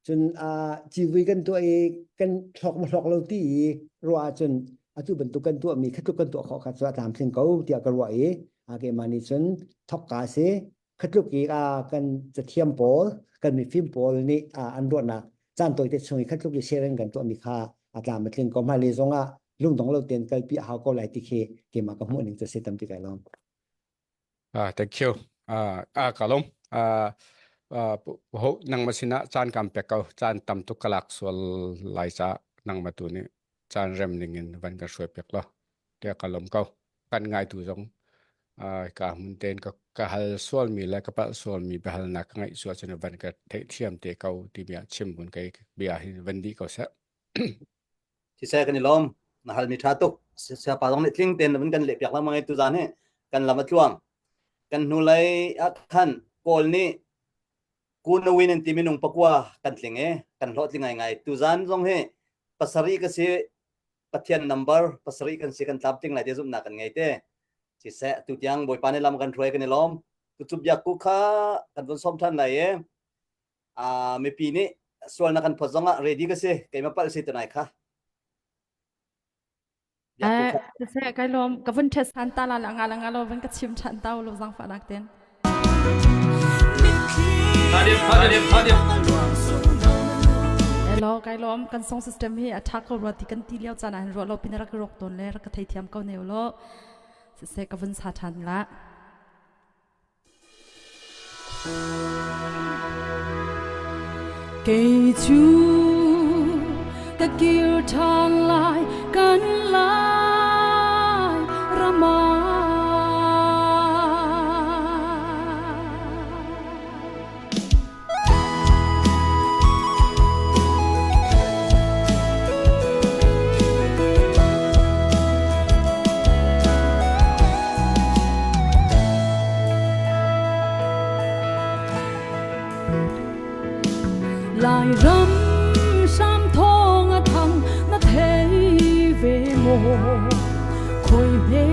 S3: cun a civui kan tuah i kan hlok ma hlok lo ti i ruah ahcun atu bantuk kan tuah mi khatluk kan tuah khawh kha cu a tlamtling ko tiah ka ruah i a keimah nih cun thok ka si khatluk i kan cathiam pawl kan mifim pawl nih an ruahnak caan tawite chung i khatluk i sharing kan tuahmi kha a tlam a tling ko hmailei zongah lungdong lo tein kalpi a hau ko lai ti khi keimah ka hmuh ning cu si tampi kai lawm.
S7: Ah, thank you. Ah, ah ka lawm. Ah, ah, ho nangmah sinah caan kam pek ko. Caan tam tuk ka lak sual lai ca nangmah tu nih caan rem ning in van kan hruai piak law. Tiah ka lawm ko. Kan ngaitu zong ka hmun tein ka ka hal sualmi le ka palh sualmi biahalnak ka ngeih sual cun van ka theihthiam te ko timi ah chim bun kai bia hi van dih ko seh.
S2: Siseh kan i lawm. Na halmi ṭha tuk. Siapa zong nih tling tein van kan leh piak lengmang i tuzaan hi kan lam a tluang. Kan hnulei ah khan Kawl nih Kunawin in ti minung pakua kan tling i kan hlawhtling ngaingai. Tuzaan zong hi pasarih ka si Pathian number pasarih kan si kan tlamtling lai ti zumhnak kan ngei te. Siseh tutiang Bawipa nih lam kan hruai kan i lawm. Tucup biakku kha kan vun sawm ṭhan lai i uh, mipi nih sualnak kan phawt zongah ready ka si keimah palh si tunai kha.
S4: Biakku kha. Siseh kai lawm ka vun test han ta la la nga la nga lo van ka chim ṭhan ta lo zang fa nak ten. Hello, kai lawm kan song system hi a tha ko rua ti kan ti lio caan ah hin ruah lo pin rak rawk tawn le rak ka theithiam ko ne lo siseh ka vun sa ṭhan la. Kei cu ka kir ṭhan lai kan lai ram ah. Lairam hram thawng a thang na thei ve maw? Khoi. hme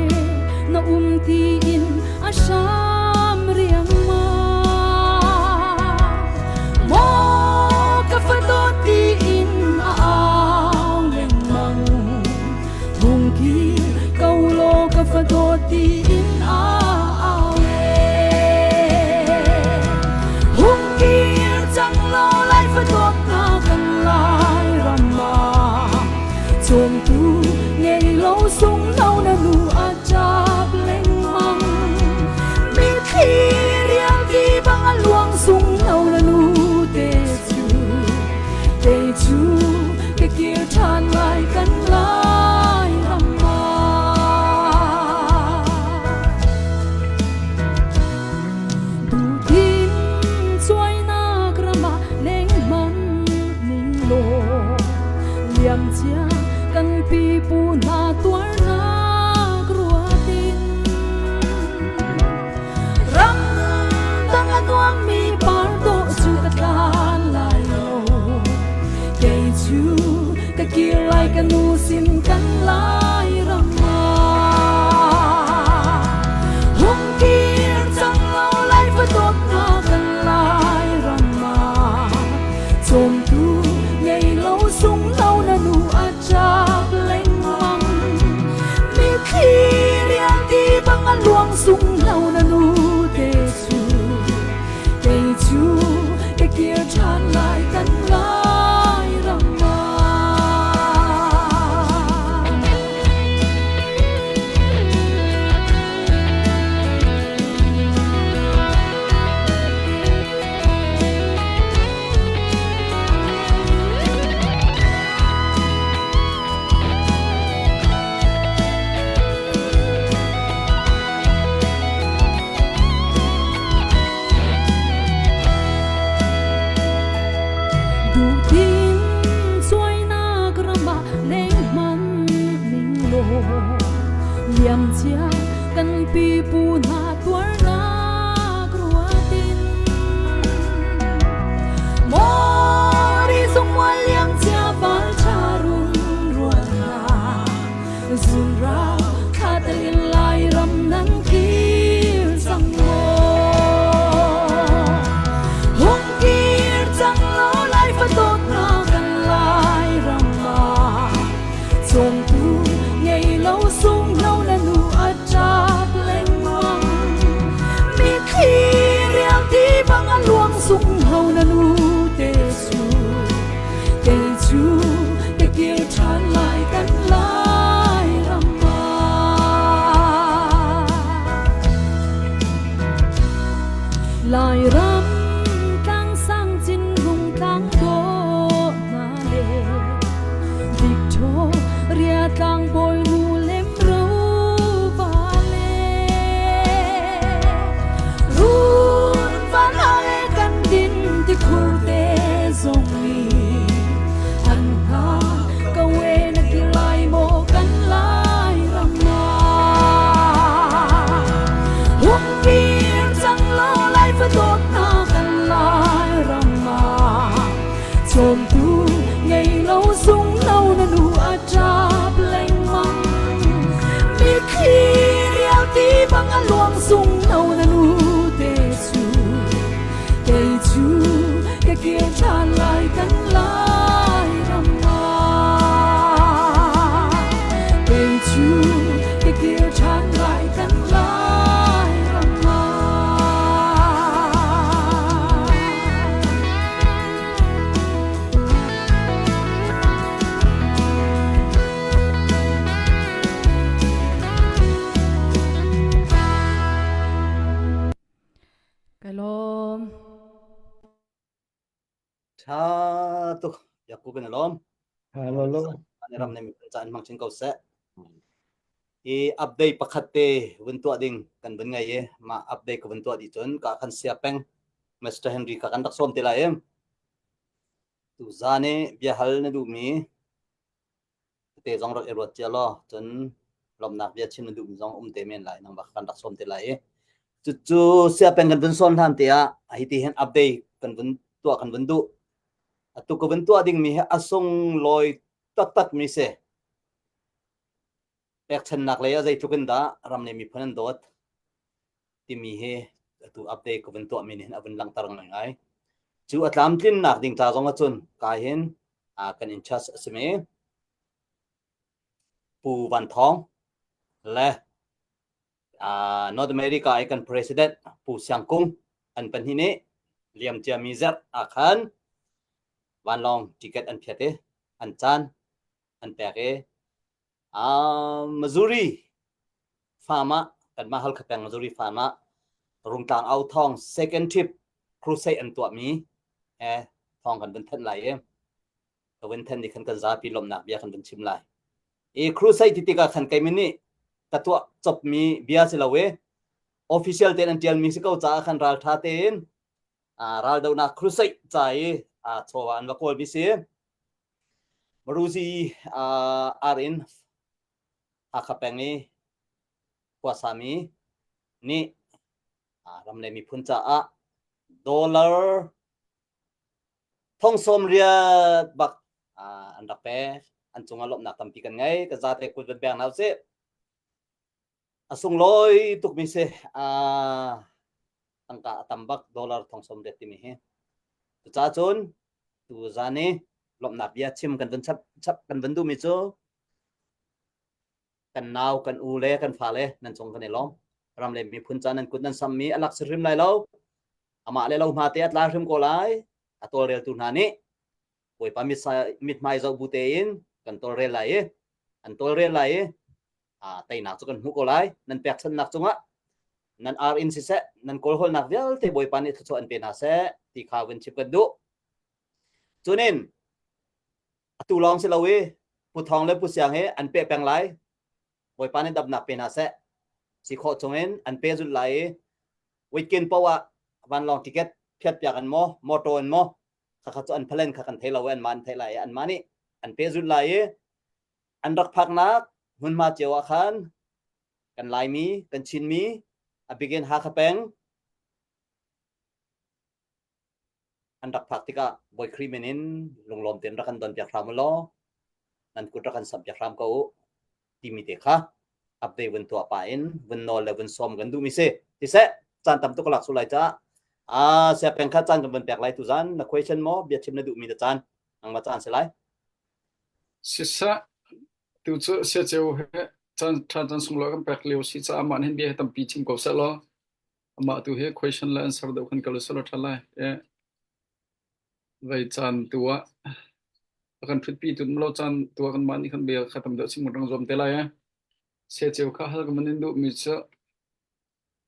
S4: na um tiin a hram riangmang. Maw ka fa dawt tiin a au lengmang. Hung kir ko law ka fa dawt tiin a au e. Hung kir cang law lai fa dawt na kan lai ram ah. Cawmtu ngei lo sung lo na nu a ṭap lengmang. Mitthli rialti bang a luang sung lo na nu te cu. Te cu ka kir ṭhan lai kan lai ram ah. Duhdim cuainak ram ah lengmang ning law liamcia kan pipu hna tuarnak ruatin ram dang a nuammi par dawh cu ka tlan lai lo kei cu ka kir lai ka nu sin kan lai ram ah hung kir cang lo lai fa dawtnak kan lai ram ah cawmtu ngei lo sung lo na nu a ṭap lengmang mitthli rialti bang a luang sung lo na nu te cu kei cu ka kir ṭhan lai kan lai ram ah. Duhdim cuainak ram ah lengmang ning law liamcia kan pipu hna tuarnak ruatin Mori zungmual liamcia val tha run rual hna Zunrau thla lai ram nan kir cang maw? Hung kir cang law lai fa dawt na kan lai ram ah cawmtu ngei lo sung lo na nu a ṭap lengmang mitthli rial ti bang a luang sung ho na nu te cu Kei cu ka kir ṭhan lai kan lai ram ah. Lairam tlangsang cin rung tlang dawh hna le Victoria tlang bawi nu lem ro va le Run van hai kan din tikhur te zong nih an hna kawe na kir lai maw kan lai ram ah hung kir cang law lai fa dawt na kan lai ram ah cawmtu ngei lo sung lo na nu a ṭap lengmang mitthli rial ti bang a luang sung lo na nu te cu kei cu ka kir ṭhan lai kan lai ram ah kei cu ka kir ṭhan lai kan lai ram ah Ka lawm.
S2: Tha tuk. Yaku kan lawm.
S3: Hello lo.
S2: An ram ne mi caan hmang chin ko seh. I update pakhat te vun tuah ding kan vun ngai i ma update ka vun tuah di cun ka kan sia peng Mr. Henry ka kan rak som te lai em. Tu zan i bia hal na duh mi te zong rak i ruat cia law cun lawmhnak bia chim na duhmi zong um te men lai nang bak kan rak sawm te lai i cucu siapen kan vun sawm hlan te ah hi ti hin update kan vun tuah kan vun duh atu ka vun tuah dingmi hi a sunglawi taktak mi si. Pekchannak lei ah zeitluk in dah ram le miphun an dawt timi hi atu update ka vun tuahmi nih hin a vun langhter ngaingai. Cu a tlamtlinnak ding ca zong ahcun ka hin kan in charge a simi Pu Van Thawng le North America i kan president Pu Siang Kung an pahnih nih liam ciami zarh ah khan vanlawng ticket an phiat i an caan an pek i Missouri farm ah kanmah Halkha peng Missouri farm ah Rungtlang Au Thawng second trip crusade an tuahmi he thawng kan vun thanh lai i ka vun thanh nih khan kan zapi lawmhnak bia kan vun chim lai. I crusade ti tikah khan keimah nih ka tuah copmi bia si lo i official tein an ṭialmi si ko caah khan ralṭha tein raldohnak crusade ca i chawva an va kawlmi si. Maruzi ar in Hakha peng i khuasami nih ram le miphun caah dollar thong 80 bak an rak pek. An cungah lawmhnak tampi kan ngei. Ka zate kut van beng hna usih. A sunglawi tukmi si. Tangka a tam bak dollar thong 80 timi hi. Cucaah cun tu zan i lawmhnak bia chim kan vun chap, chap kan vun duhmi cu kan nau kan u le kan fale nan cung kan i lawm. Ram le miphun ca nan kut nan sammi a lak si hrim lai lo. Amah le lo hma te a tla hrim ko lai. A tawlreltu hna nih Bawipa mithmai zoh bu tein kan tawlrel lai i an tawlrel lai i teinak cu kan hmuh ko lai. Nan pekchanhnak cungah nan ar in siseh, nan kawlhawlnak vialte Bawipa nih thluachuah an pe hna seh ti kha vun chim kan duh. Cunin atu lawng si lo i Pu Thawng le Pu Siang hi an peh peng lai. Bawipa nih damnak pe hna seh. Si khawh chungin an pe zulh lai i weekend paoh ah vanlawng ticket phiat piak an maw, motor in maw, khakha cu an phalen kha kan thei lo i anmah an theih lai i anmah nih an pe zulh lai i an rak phaknak hmunhma cio ah khan kan Laimi, kan Chinmi, a bikin Hakha peng an rak phak tikah Bawi Khrih min in lunglawm tein rak kan don piak hram u law nan kut rak kan samh piak hram ko u timi te kha update vun tuah pah in vun nawl le vun sawm kan duhmi si. Tiseh caan tam tuk ka lak sul lai caah ah sia peng kha caan kan vun pek lai tuzan na question maw bia chim na duhmi na caan nangmah caan si lai.
S6: Siseh tu cu siaceu he caan ṭha caan sunglawi kan pek lio si caah mah hin bia hi tampi chim ko seh law amah tu hi question le answer deuh khan kal seh law ṭha lai. Eh, vei caan tu ah a kan ṭhutpi tu lo caan tu ah kanmah nih khan bia kha tam deuh chim kan zuam te lai eh. Siaceu kha hal ka man in duhmi cu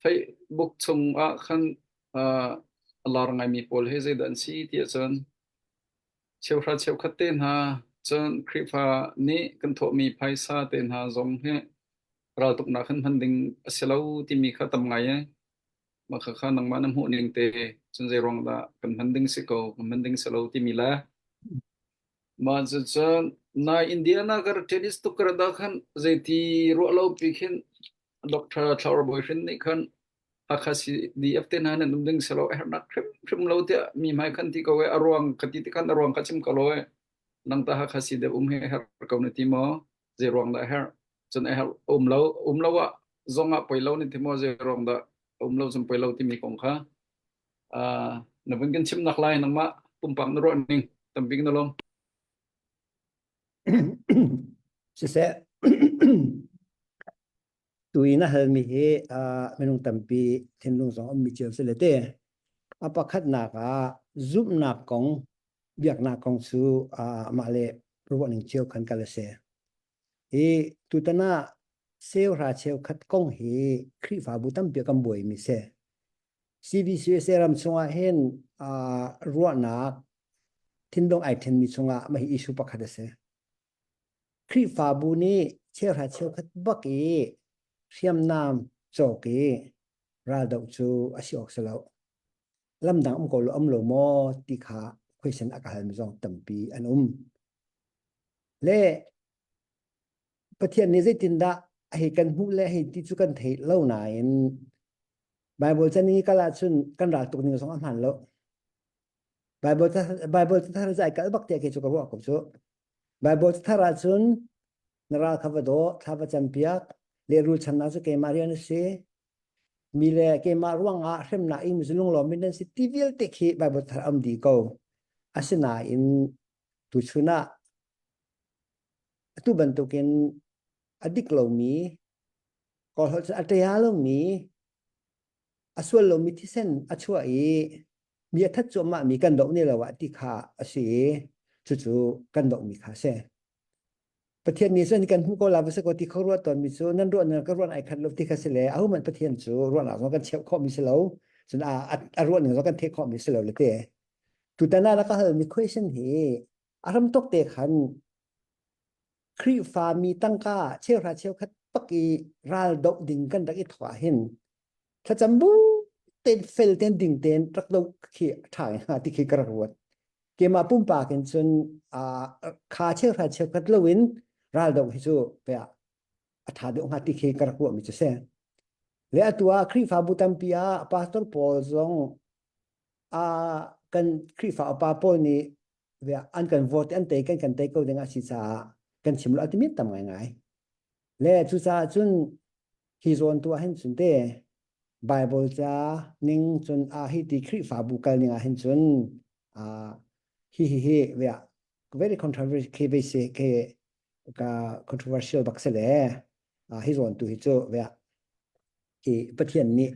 S6: Facebook chung ah khan uh, a lar ngaimi pawl hi zeidah an si ti ahcun Cheuhra cheukhat te hna cun Khrihfa nih kan thawhmi phaisa te hna zong hi raltuknak hin hman ding a si lo timi kha tam ngai e. Mah khakha nangmah na hmuh ning te cun zei ruang dah kan hman ding si ko, kan hman ding si lo timi le mah cucun nai Indiana ka tennis tuk ka da khan zeiti ruah lo pi khin Dr. Thlaur Bawi Hrin nih khan Hakha CDF te hna nan um ding si lo a herhnak hrimhrim lo tiah mi hmai khan ti ko e a ruang ka ti tikhan a ruang ka chim ko lo e nang ta Hakha CDF um hi a herh ko na ti maw zei ruang dah a herh cun a herh um lo um lo ah zong ah poi lo na ti maw zei ruang dah um lo cun poi lo timi kong kha uh, na vun kan chim nak lai nangmah pumpak na ruah ning tambik na lom
S3: Siseh Tu i na halmi hi minung tampi thinlung zong ummi cio si le te. A pakhatnak ah zumhnak kong, biaknak kong cu amah le ruahning cio khan kal a si. Hi tutan ah seuhra cheukhat kong hi Khrihfabu tampi kan buaimi si. CBCUSA ram chungah hin ruahnak thinlung ai thenmi chungah mah hi issue pakhat a si. Khrihfabu nih cheuhra cheukhat bak i hriamnam cawk i raldoh cu a si awk si lo. Lamdang um ko lo um lo maw ti kha question a ka halmi zong tampi an um. Le Pathian nih zeitindah a hei kan hmuh le hei ti cu kan theih lo nain Bible chan i kal ahcun kan ral tuk ning zong a hmaan lo. Bible Bible cathar cu ai kalh bak tiah kei cu ka ruah ko cu. Bible cathar ahcun Na ral kha va daw, thla va campiak, lehrul chamnak cu keimah rian a si. Mi le keimah ruangah hremnak ing mi cu lunglawm in nan si ti vialte khi Bible thar am dih ko. Asinain tuchun ah atu bantukin a dik lomi, Kawl holh cun a ṭia lomi, a sual lomi thisen a chuah i mi a that cuahmahmi kan doh ne lo ah ti kha a si i cucu kan dohmi kha a si. Pathian nih cun kan hmuh ko la va si ko ti kho ruah tawnmi cu nan ruah nan ka ruah ai khat lo ti kha si le ahohmanh Pathian cu ruahnak zong kan cheuh khawhmi si lo cun a a ruah ning zong kan theih khawhmi si lo le te tutan ah na ka halmi question hi a ram tok te khan Khrihfa mi tangka cheuhra cheukhat pak i ral doh ding kan rak i thawk ah hin thlacam bu ten fel ten ding ten rak do khi ṭha hnga ti khi ka rak ruat. Keimah pumpak in cun kha cheuhra cheukhat loin ral doh hi cu pe a ṭha deuh hnga ti khi ka rak ruahmi cu si. Le atu ah Khrihfabu tampi ah pastor pawl zong kan Khrihfa upa pawl nih an kan vote an tei kan kan tei ko ding a si caah kan chim lo timi tam ngaingai. Le cucaah cun hi zawn tu ah hin cun te Bible ca ning cun a hi ti Khrihfabu kal ning ah hin cun hi hi hi very controversial ke ve se ke ka controversial bak se le hi zawn tu hi cu ve i Pathian nih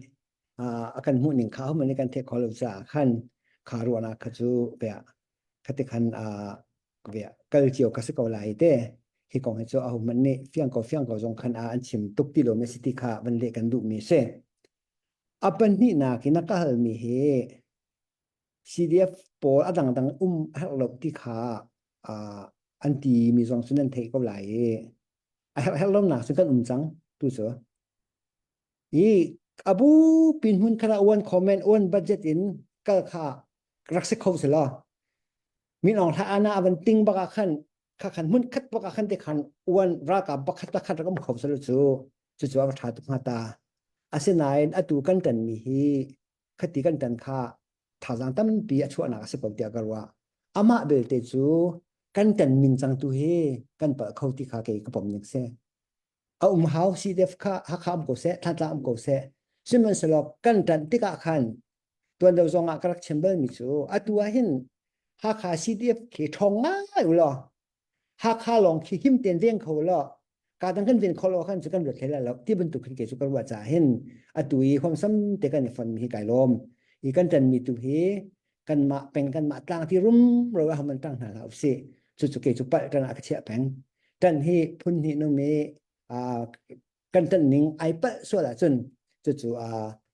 S3: a kan hmuh ning kha hohmanh nih kan theih khawh lo caah khan kha ruahnak kha cu ve khati khan ve kal cio ka si ko lai te hi kong hi cu ahohmanh nih fiang ko fiang ko zong khan a an chim tuk ti lo mi si ti kha van leh kan duh mi si. A pahnihnak in a ka halmi hi CDF pawl a dangdang um a herh lo ti kha an ti mi zong cu nan theih ko lai i a herh herh lonak cu kan um cang tu cu. I abu pin hmun kha one comment one budget in kal kha rak si kho si law min aung hla ana avan ting bak ah khan kha khan hmun khat bak ah khan te khan uan ralkap pakhat pakhat rak um kho selo cu cu cu a va tha tuk hnga ta asinain atu kan tan mi hi khati kan tan kha thazaang tampi a chuahnak a si ko tiah ka ruah amah belte cu kan tan ning cang tu hi kan palh kho ti kha kei ka pom ning si a um hau CDF kha Hakha um ko seh Thantlang um ko seh sihmanhsehlaw kan ṭanh tikah khan tuan deuh zong ah ka rak chim balmi cu atu ah hin Hakha CDF khi ṭhawng ngai u law Hakha lawng khi him tein veng kho law ka dang kan ven kho lo khan cu kan ruat hlei lai lo ti bantuk khin kei cu ka ruah caah hin atu i huamsam te kan i fon mi hi kai lawm i kan ṭan mi tu hi kanmah peng kanmah tlang ti rum ro ah man tang hna hlah usih cucu kei cu palh ṭan ah ka chiah peng ṭan hi phun hnih num i kan ṭan ning ai palh sual ahcun cucu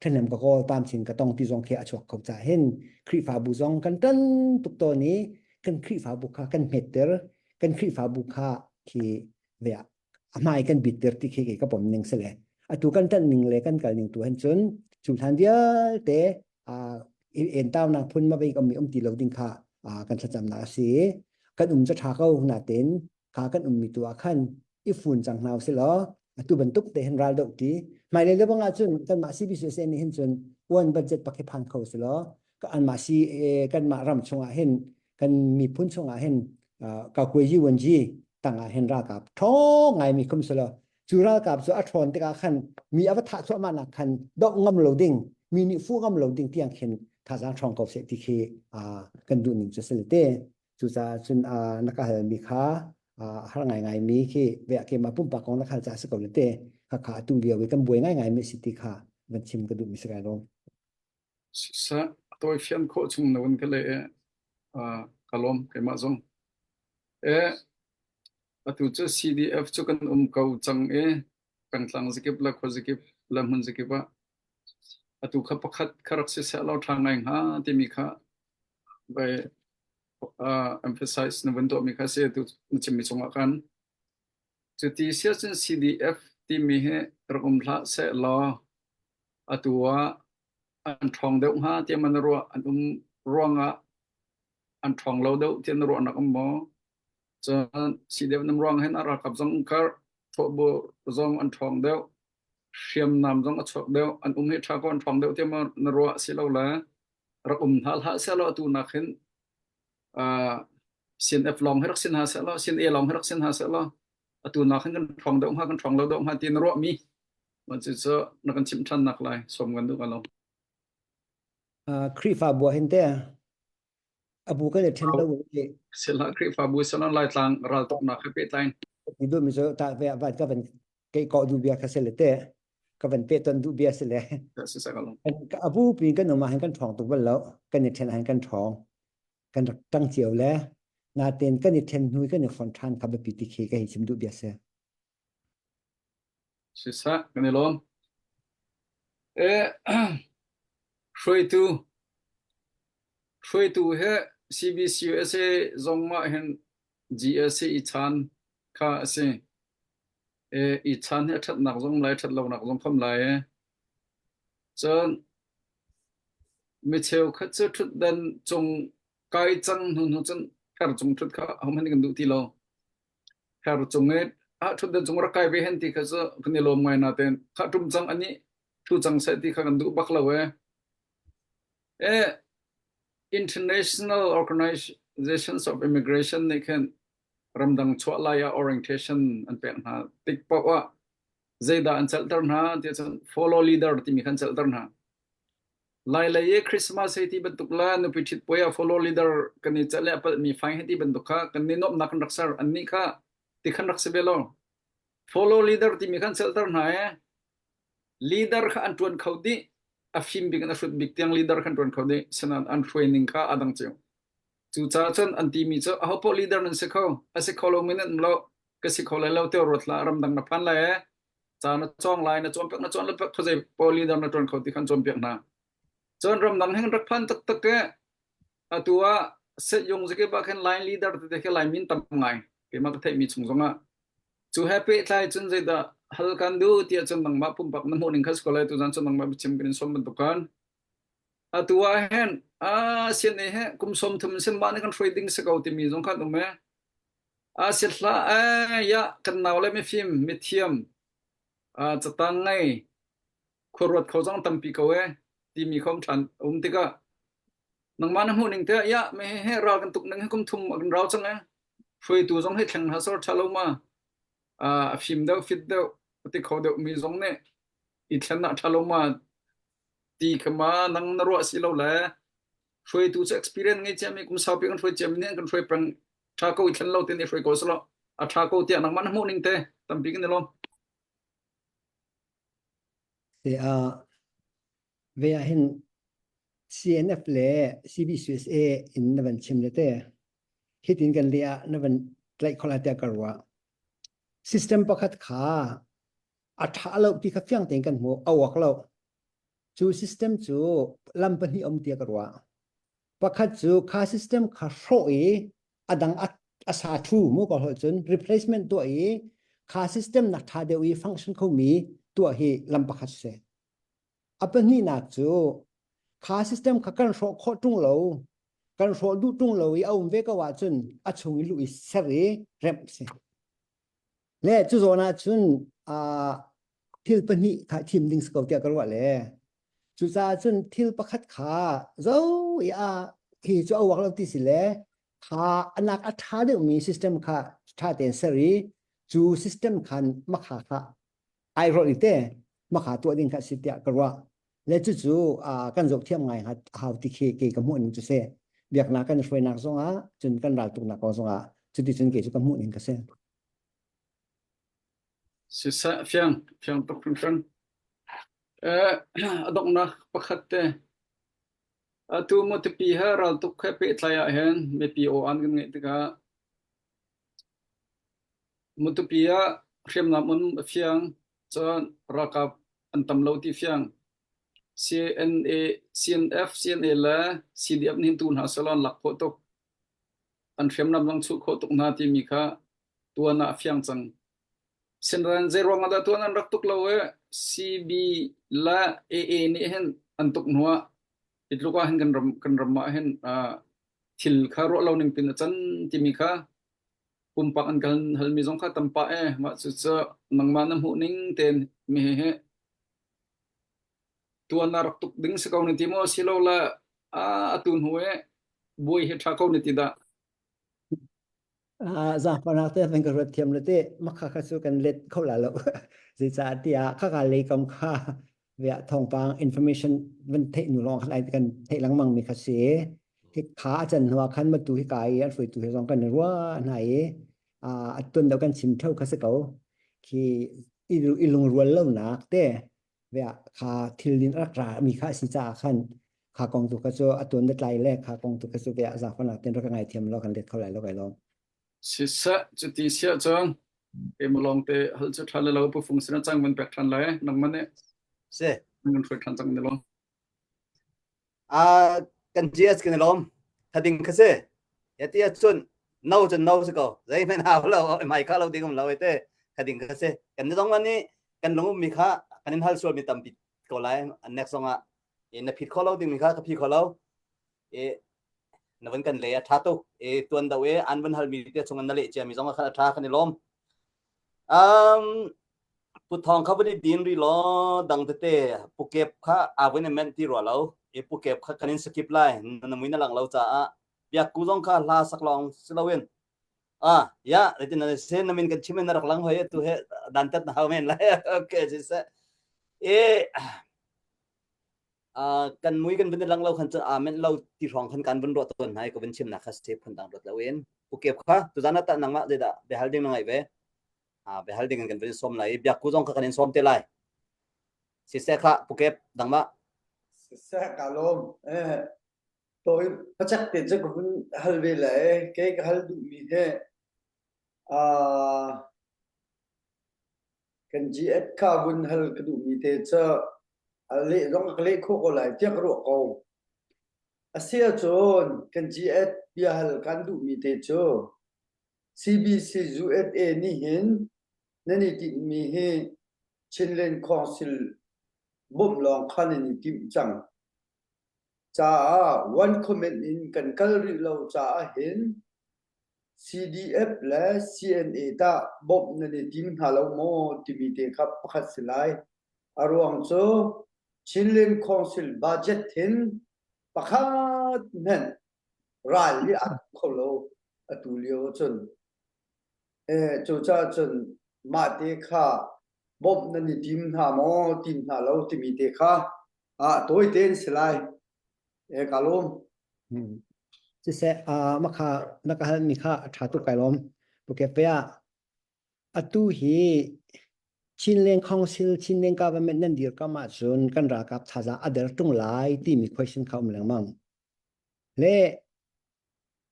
S3: ṭhahnem ka kawl pam chin ka tong ti zong khi a chuak kho ca hin Khrihfabu zong kan ṭan tuk tawn i kan Khrihfabu kha kan hmetter kan Khrihfabu kha khi ve a hmai kan bitter ti khi kei ka pom ning si le atu kan ṭan ning le kan kal ning tu han cun cu hlan vialte en taunak phun ma vei um um ti lo ding kha kan thlacamnak a si kan um cu ṭha ko natein kha kan ummi tu ah khan i fun cang hna usih law atu bantuk te hin ral doh ti hmailei le bang ahcun kanmah CBCUSA nih hin cun one budget pak hi phan kho si law anmah si kanmah ram chungah hin kan miphun chungah hin ka kuai yi tangah hin ralkap ṭhawng ngaimi khum si law cu ralkap cu a ṭhawn tikah khan mi a va thah thluahmah nak khan doh ngam lo ding mi nih fuh ngam lo ding tiang khin thazaang ṭhawng ko seh ti khi kan duh ning cu si le te cucaah cun na ka halmi kha har ngaingai mi khi ve keimah pumpak kong na khal caah si ko le te kha kha atu lio i kan buai ngaingai mi si ti kha van chim ka duh mi si kai lawm.
S6: Siseh, a tawifian khawh chung na vun ka leh i ka lawm keimah zong. E, atu cu CDF cu kan um ko cang i pengtlang zakip le khuazakip le hmun zakip ah atu kha pakhat kha rak siseh law ṭha ngai hnga timi kha vai uh, emphasize na vun tuahmi kha si atu na chimmi chungah khan. Cuti siahcun CDF timi hi rak um hlah seh law atu ah an ṭhawng deuh hnga tiah man na ruah an um ruangah an ṭhawng lo deuh tiah na ruahnak um maw? Cun CDF nam ruang hin a ralkap zong kar thawhbu zong an ṭhawng deuh hriamnam zong a chuak deuh an um hi ṭha ko an ṭhawng deuh tiah maw na ruah si lo le rak um hna hlah sehlaw atu nak hin uh, CNF lawng hi rak sin hna sehlaw CNA lawng hi rak sin hna sehlaw. Atu nak hin kan ṭhawng deuh hnga kan ṭhawng lo deuh hnga ti na ruahmi mah cucu na kan chimh ṭhan nak lai sawm kan duh ka lo.
S3: Khrihfabu ah hin te abu kan i ṭhen lo i
S6: Sila Khrihfabu salan Laitlang raltuknak he pehtlai in.
S3: Ti duhmi cu ta ve van ka van kei kawh duh bia kha si le te ka van pe ton duh bia si le abu pi kan um ah hin kan ṭhawng tuk bal lo kan i ṭhen ah hin kan ṭhawng kan rak ṭang cio le natein kan i ṭhen hnu kan i fonh ṭhan kha biapi ti khi ka hei chim duh bia si.
S6: Siseh, kan i lawm. Eh, hruaitu hruaitu he CBCUSA zong ah hin GSC i chan kha a si. Eh, i chan hi a ṭhatnak zong lai, ṭhat lonak zong khom lai eh. Cun mi cheukhat cu ṭhutdan cung kai cang hnu hnu cun her cung ṭhut kha ahohmanh nih kan duh ti lo. Her cung i ah ṭhutdan cung rak kai ve hen ti kha cu kan i lawm ngai natein kha ṭum cang anih ṭhu cang seh ti kha kan duh bak lo eh. Eh, International Organizations of Immigration nih khin ramdang chuah lai ah orientation an pek hna tik paoh ah zeidah an celhter hna tiah cun follow leader timi kha an celhter hna. Lai lei i Christmas hei ti bantuk le nupi ṭhit puai ah follow leader kan i celh le a palhmi fine hei ti bantuk kha kan ni nuamhnak kan rak ser. Annih kha ti khan rak si ve lo. Follow leader timi khan celhter hna i leader kha an ṭuan kho dih. A fim bik in a hrut bik tiang leader khan ṭuan kho dih. Sinain an hruai ning kha a dang cio. Cucaah cun an timi cu ahopaoh leader nan si kho. A si kho lomi nan um lo. Ka si kho lai lo tiah ruat hlah. Ramdang na phan lai ee. Ca na cawng lai, na cawnpiak, na cawn le pek khuazei paoh leader na ṭuan kho ti khan cawnpiak hna. Cun ramdang hin rak phan taktak i atu ah setyung zakip ah khin line leader tete khi Lai min tam ngai. Keimah ka theihmi chung zongah. Cu he pehtlai cun zeidah hal kan duh tiah cun nangmah pumpak na hmuh ning kha si ko lai tuzan cun nangmah biachim kan in sawm bantuk kan. Atu ah hin ah CNA he kum 30 sin mah nih kan hruai ding si ko timi zong khan um e. A si hlah ee ya kan nau le mifim mithiam catang ngei khuaruat kho zong tampi ko ee timi khom ṭhan um tikah nangmah na hmuh ning te ya me he he ral kan tuk ning he kum thum kan rau cang ee hruaitu zong hi thleng hna sor ṭha lo ma a fim deuh fit deuh ti kho deuh mi zong nih i thlen ah ṭha lo ma ti kha ma nang na ruah si lo le hruaitu cu experience ngei ciami kum saupi kan hruai ciami nih kan hruai peng ṭha ko i thlen lo tin i hruai ko selaw a ṭha ko tiah nangmah na hmuh ning te tampi kan i lawm.
S3: Te a ve ah hin CNF le CBCUSA in na van chim le te hitin kan le ah na van tlaih khola tiah ka ruah. System pakhat kha a ṭha lo ti kha fiang tein kan hmu a uak lo. Cu system cu lam pahnih um tiah ka ruah. Pakhat cu kha system kha hrawh i a dang a, a sa thu mu ko hol cun replacement tuah i kha system nak ṭha deuh i function khomi tuah hi lam pakhat si. A pahnihnak cu kha system kha kan hrawh khawh ṭung lo kan hrawh duh ṭung lo i a um ve ko ahcun a chung i luh i ser i remh si. Le cu zawn ah cun uh, thil pahnih kha thim ding si ko tiah ka ruah le cucaah cun thil pakhat kha zo i a khi cu a uak lo ti si le kha anak a ṭha deuhmi system kha ṭha tein ser i cu system khan makha kha ai rawlh i te makha tuah ding kha si tiah ka ruah le cucu kan zoh thiam ngai hau ti khi kei ka hmuh ning cu si biaknak kan hruainak zongah cun kan raltuknak kong zongah cuti cun kei cu ka hmuh ning ka si
S6: Siseh fiang fiang tuk hringhran. Eh, a donghnak pakhat te. Atu matupi he raltuk he pehtlai ah hin mipi aw an kan ngeih tikah Matupi ah hriamnam um a fiang, cun ralkap an tam lo ti fiang. CNA, CNF, CNA le CDF nih hin tu hna sehlaw an lak khawh tuk. An hriamnam zong chuh khawh tuk hna timi kha tuan ah a fiang cang. Sinain zeiruang ah dah tuan an rak tuk lo i CB le AA nih hin an tuk hnu ah hi tluk ah hin kan ram kan ram ah hin uh, thil kha ruah lo ning pin a can timi kha pumpak an kan halmi zong kha tam pah e mah cucu nangmah na hmuh ning tein mi he tuan na rak tuk ding si ko na ti maw silo le a atu hnu e buai hi tha ko na ti dah?
S3: Zaangfahnak te van ka ruat thiam le te makha kha cu kan let kho la lo. Zeicah tiah khaka lei kam kha via thawngpang information van theih nu lawng khan ai kan theih lengmang mi kha si. Hi kha a can hnu ah khan matu hi ka i an hruaitu he zong kan i ruah hna i a tuan deuh kan chim theo kha si ko. Khi i lungrual lonak te via kha thil din rak ra mi kha si caah khan kha kong tu kha cu a tuan da tlai le kha kong tu kha cu via zaangfahnak ten rak ka ngai thiam lo kan let kho lai lo kai lawm.
S6: Siseh cuti siah cun keimah lawng te hal cu ṭha le lo pu fung sin ah cang van pek ṭhan lai nangmah nih
S2: Si.
S6: nan hruai ṭhan cang ne lo.
S2: Ah kan GS kan i lawm. Thading kha si. Ya ti ahcun no cun no si ko. Zeihmanh hau lo mai kha lo ding um lo te thading kha si. Kan ni zong nih kan lung ummi kha kan in hal sual mi tampi ko lai. Next zong ah na phit kho lo ding mi kha ka phi kho lo. E na van kan le a tha tuk e tuan do e an van hal mi te chung na leh cia mi zong kha a tha kan i lawm um pu thong kha van i din ri law dang tete pu kep kha a van i menh ti rua lo e pu kep kha kan in skip lai na mui na lang lo caah biak ku zong kha hla sak lawng si loin ah ya retin na sen na min kan chim na rak lang hoi tu he dan tat na hau men lai okay si se e kan mui kan vun lang lo khan cun amen lo ti hrawng khan kan vun ruah tawn hna i ka vun chimnak kha se phun dang ruat loin pukep kha tuzan ah tah nangmah zeidah biahal ding na ngai ve a biahal ding in kan vun sawm lai i biakku zong kha kan in sawm te lai siseh kha pukep dangmah
S5: Siseh ka lawm. Eh, toi pachak te cu ka vun hal ve lai. Kei ka hal duhmi hi ah Kan GF kha vun hal ka duhmi te cu a leh zong a ka leh khawh ko lai tiah ka ruah ko. A si ahcun kan GF biahal kan duhmi te cu CBC USA nih hin nan i tinhmi hi Chinland Council bawmh lawng kha nan i timh cang caah one comment in kan kal rih lo caah hin CDF le CNA tah bawmh nan i tim hna lo maw timi te kha pakhat si lai. A ruang cu Chinland Council budget hin pakhat hmanh ral hi aa kho lo atu lio ahcun. Eh, cucaah cun mah te kha bawmh nan i tim hna maw tim hna lo timi te kha ah tawi tein si lai. Eh, ka lawm.
S3: Hmm. Siseh, uh, makha na ka halmi kha a ṭha tuk kai lawm. Puke ah atu hi Chinland Council, Chinland Government nan dirkam ahcun kan ralkap thazaang a der ṭung lai timi question kha um lengmang. Le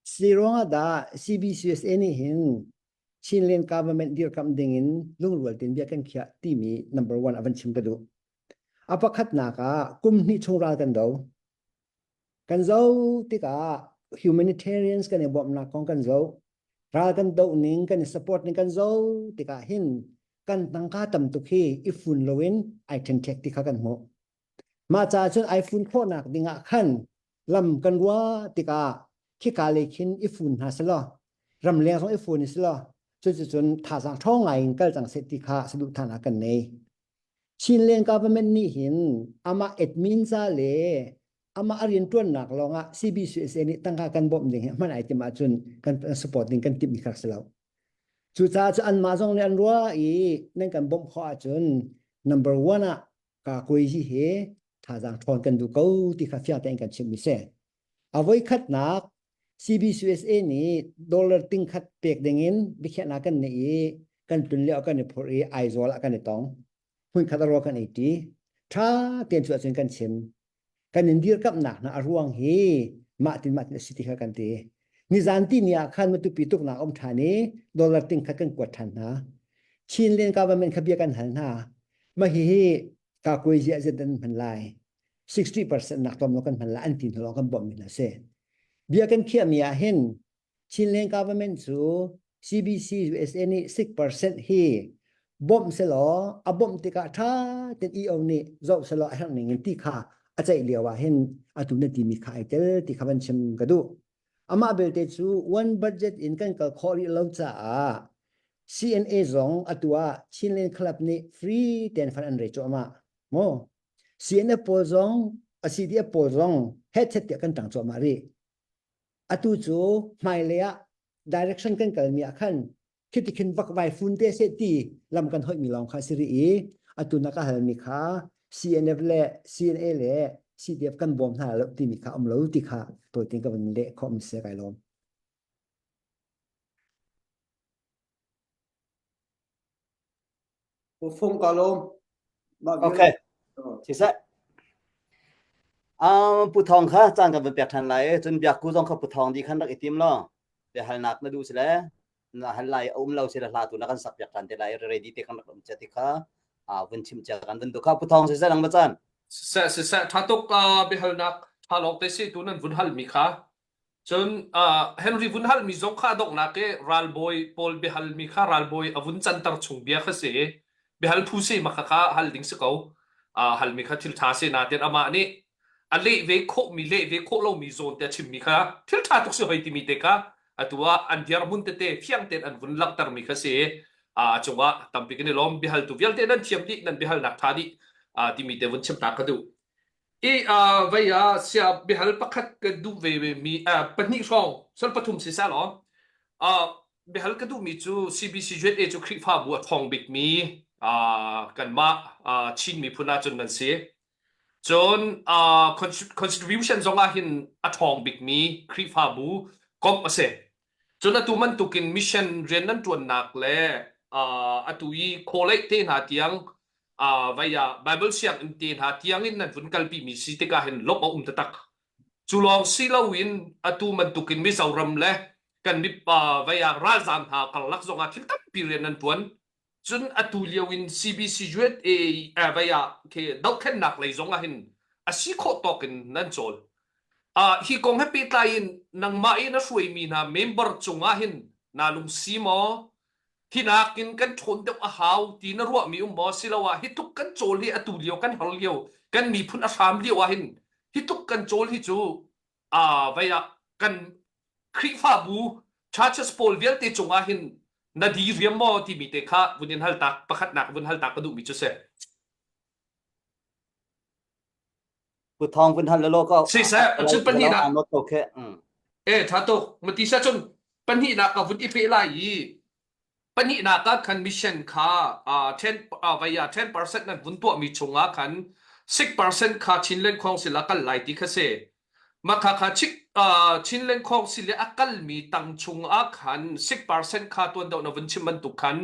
S3: si ruangah dah CBCUSA nih hin Chinland Government dirkamh dingin lungrual tein bia kan khiah timi number one a van chim ka duh. A pakhatnak ah kum hnih chung ral kan do. Kan zoh tikah humanitarians kan i bawmhnak kong kan zoh. Ral kan doh ning, kan i support ning kan zoh tikah hin kan tangka tam tuk hi i fun loin ai ṭhenṭhek ti kha kan hmuh. Mah caah cun ai fun khawhnak dingah khan lam kan ruah tikah khika lei khin i fun hna selaw ramleng zong i fun i selaw cuticun thazaang ṭhawng ngai in kal cang seh ti kha saduhthahnak kan nei. Chinland government nih hin amah admin ca le amah a rianṭuannak lawngah CBCUSA nih tangka kan bawmh ding hi hman ai tim ahcun kan support ding kan timhmi kha si lo. Cucaah cu anmah zong nih an ruah i nan kan bawmh khawh ahcun number one ah ka kuaizi he thazaang ṭhawn kan duh ko ti kha fiang tein kan chimhmi si. A voikhatnak CBCUSA nih dollar ting khat pek dingin biakhiahnak kan neih i kan tlun lio kan i phurh i Aizawl ah kan i tong. Hmunkhat a rawl kan ei ṭi. Ṭha tein cu ahcun kan chim. Kan in dirkamhnak hna a ruang hi mah tin mah tin a si ti kha kan ti. Nizan ti ni ah khan Matupi tuknak um ṭhan i dollar ting khat kan kuat ṭhan hna. Chinland government kha bia kan hal hna. Mah hihi kakuaizi ah zet an hman lai. 60% nak tlawm lo kan hman lai an ti hnu lawng kan bawmh mi hna si. Bia kan khiahmi ah hin Chinland government cu CBC USA nih 6% hi bawmh selaw a bawmh tikah ṭha tein EO nih zoh selaw a herh ning in ti kha a ceih lio ah hin atu na timi kha ai tel ti kha van chim ka duh. Amah belte cu one budget in kan kal khawh rih lo caah CNA zong atu ah Chinland Club nih free tein fund an rei cuahmah. Maw? CNF pawl zong a CDF pawl zong headset tiah kan ṭang cuahmah rih. Atu cu hmailei ah direction kan kalmi ah khan khiti khin vak vai fun te se ti lam kan hoih mi lawng kha si rih i atu na ka halmi kha CNF le CNA le CDF kan bawm hna lo timi kha um lo ti kha tawi ka van leh khawh mi se kai lawm.
S5: Fung ka lawm.
S2: Okay. Siseh. Um, Pu Thawng kha caan kan van pek ṭhan lai i cun biakku zong kha Pu Thawng di khan rak i tim law biahalnak na duh si le na hal lai a um lo si le hla tu na kan sak piak ṭhan te lai ready te kan rak um cia ti kha vun chim cia kan vun duh kha Pu Thawng siseh nang ma caan.
S1: Siseh siseh ṭha tuk biahalnak ṭha lawng te si tu nan vun hal mi kha Cun uh, Henry vun halmi zong kha a donghnak i ralbawi pawl biahalmi kha ralbawi a vun canter chung bia kha si. Biahal phu si ma kha kha hal ding si ko. Uh, halmi kha thil ṭha si nain amah nih a leh ve khawhmi leh ve khawh lomi zawn te a chimmi kha thil ṭha tuk si hoi timi te kha atu ah an dirhmun tete fiang tein an vun langhtermi kha si. Uh, a cungah tampi kan i lawm biahaltu vialte nan thiam dih nan biahalnak ṭha dih uh, timi te vun chim ta ka duh. I uh, vei ah sia biahal pakhat ka duh ve mi uh, pahnih hrawng sal pathum si sa law uh, biahal ka duhmi cu CBC USA cu Khrihfabu a ṭhawng bikmi uh, kanmah uh, Chin miphun ahcun nan si. Cun uh, contribution zong ah hin a ṭhawng bikmi Khrihfabu komh a si. Cun atu bantukin mission rian nan ṭuannak le uh, atu i khawleih te hna tiang uh, vai ah Bible sianginn te hna tiangin nan vun kalpi mi si tikah hin lawmh a um taktak. Cu lawng si loin atu bantukin Mizoram le kan mipa vai ah ralzaam hna karlak zongah thil tampi rian nan ṭuan. Cun atu lio in CBC USA eh, vai ah khi dohthlennak lei zong ah hin a si khawh tawk in nan cawl. Uh, hi kong he pehtlai in nangmah i na hruaimi hna member cungah hin naa lungsi maw? Hi nakin kan ṭhawn deuh a hau ti na ruahmi um maw? Siloah hi tluk kan cawl hi atu lio kan har lio kan miphun a hram lio ah hin hi tluk kan cawl hi cu uh, vei ah kan Khrihfabu churches pawl vialte cungah hin na di riam maw timi te kha vun in hal tak pakhatnak vun hal tak ka duhmi cu si.
S2: Pu Thawng vun hal lo ko.
S1: Siseh, cun pahnihnak.
S2: Not okay.
S1: Eh, tha tuk. Mati sa cun pahnihnak ka vun i pe lai i pahnihnak ah khan mission kha uh, 10 uh, vaya 10% nan vun tuahmi chungah khan 6% kha Chinland Council ah kal lai ti kha si. Makha kha chik uh, Chinland Council i a kalmi tang chungah khan 6% kha tuan deuh na vun chim bantuk khan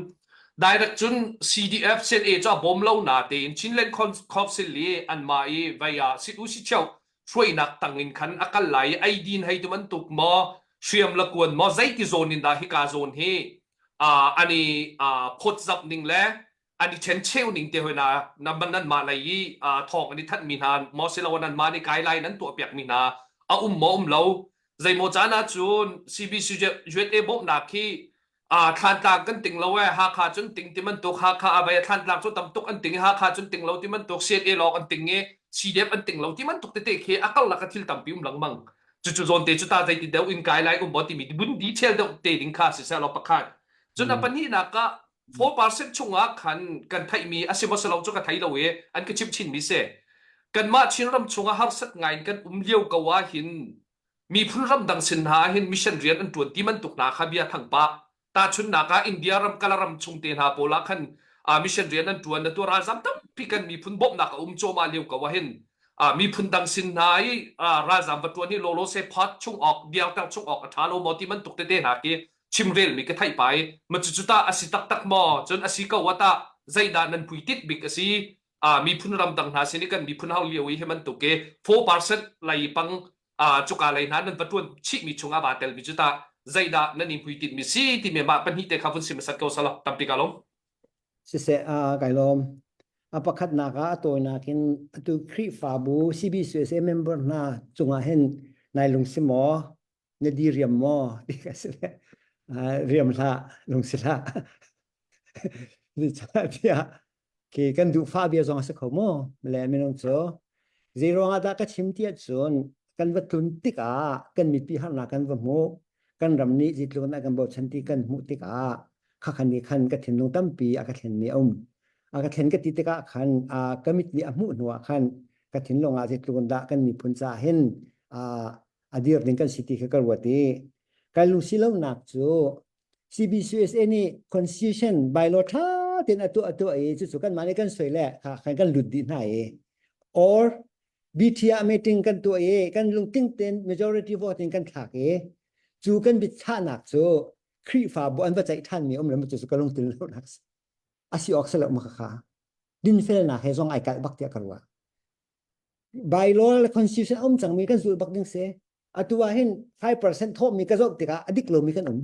S1: direct cun CDF CNA cu a bawm lo na tein Chinland Council i anmah i vaya sit u si cheu hruainak tang in khan a kal lai i eidin hei tu bantuk maw hriam la kuan maw zeiti zawn in dah hika zawn hi uh, an i uh, phawtzamh ning le an i ṭhencheu ning te hoi na nan mah lei i thawng an i thanh mi hna maw silo nan mah nih guideline an tuah piak mi hna a um maw um lo zeimaw caan ah cun CBC USA bawmhnak hi Thlantlang kan ting lo e Hakha cun ting ti bantuk Hakha a vai Thlantlang cu tam tuk an ting i Hakha cun ting lo ti bantuk CNA lawng an ting i CDF an ting lo ti bantuk tete khi a karlak a thil tampi um lengmang cucu zawn te cu ta zeiti deuh in kai lai um maw timi bun detail deuh te ding kha si seh law pakhat cun a pahnihnak ah 4% chungah khan kan theihmi a si maw si lo cu ka thei lo i an ka chimh chinmi si. Kanmah Chinram chungah harsat ngai in kan um lio ko ah hin miphun ramdang sin hna ah hin mission rian an ṭuan ti bantuk hna kha bia thang pah. Tahchunhnak ah India ram Kalaram chung te hna pawl ah khan uh, mission rian an ṭuan atu ralzam tampi kan miphun bawmhnak a um cuahmah lio ko ah hin uh, miphun dang sin hna i uh, ralzam va ṭuan hi lawlaw se phat chung awk biarter chung awk a ṭha lo maw ti bantuk tete hna khi chimrelmi ka theih pai ma cucu tah a si taktak maw cun a si ko ah tah zeidah nan puitit bik a si a miphun ramdang hna sin i kan miphun hau lio i hi bantuk i 4% lei pang a cuka lei hna nan va tuan chihmi chungah va telmi cu tah zeidah nan i hmuitinh mi si timi mah pahnih te kha vun sim sat ko sala tampi ka lom
S3: Siseh a kai lawm. A pakhatnak ah a tawinak in atu Khrihfabu CBCUSA member hna cungah hin nai lungsi maw na di riam maw ti ka si le riam hlah lungsi hlah tiah khi kan duh fa bia zong a si kho maw le minung cu zei ruangah dah ka chim ti ahcun kan va tlun tikah kan mipi harnak kan va hmuh kan ram nih zeitluk in a kan bochan ti kan hmuh tikah khakhan nih khan ka thinlung tampi a ka thlenmi a um a ka thlen ka ti tikah khan ka mit nih a hmuh hnu ah khan ka thinlung ah zeitluk in dah kan miphun caah hin a dir ding kan si ti kha ka ruat i Kai lungsi lonak cu CBCUSA nih constitution bylaw ṭha tein a tuah a tuah i cucu kanmah nih kan soi le kha khan kan lut dih hna i or BT ah meeting kan tuah i kan lungtling tein majority vote in kan thlak i cu kan biachahnak cu Khrihfabu an va ceih ṭhanmi um le cu ka lungtlin lonak a si awk si lo ma kha dinfelnak he zong ai kalh bak tiah ka ruah. Bylaw le constitution a um cangmi kan zulh bak ding si. Atu ah hin 5% thawhmi ka zoh tikah a dik lomi kan um.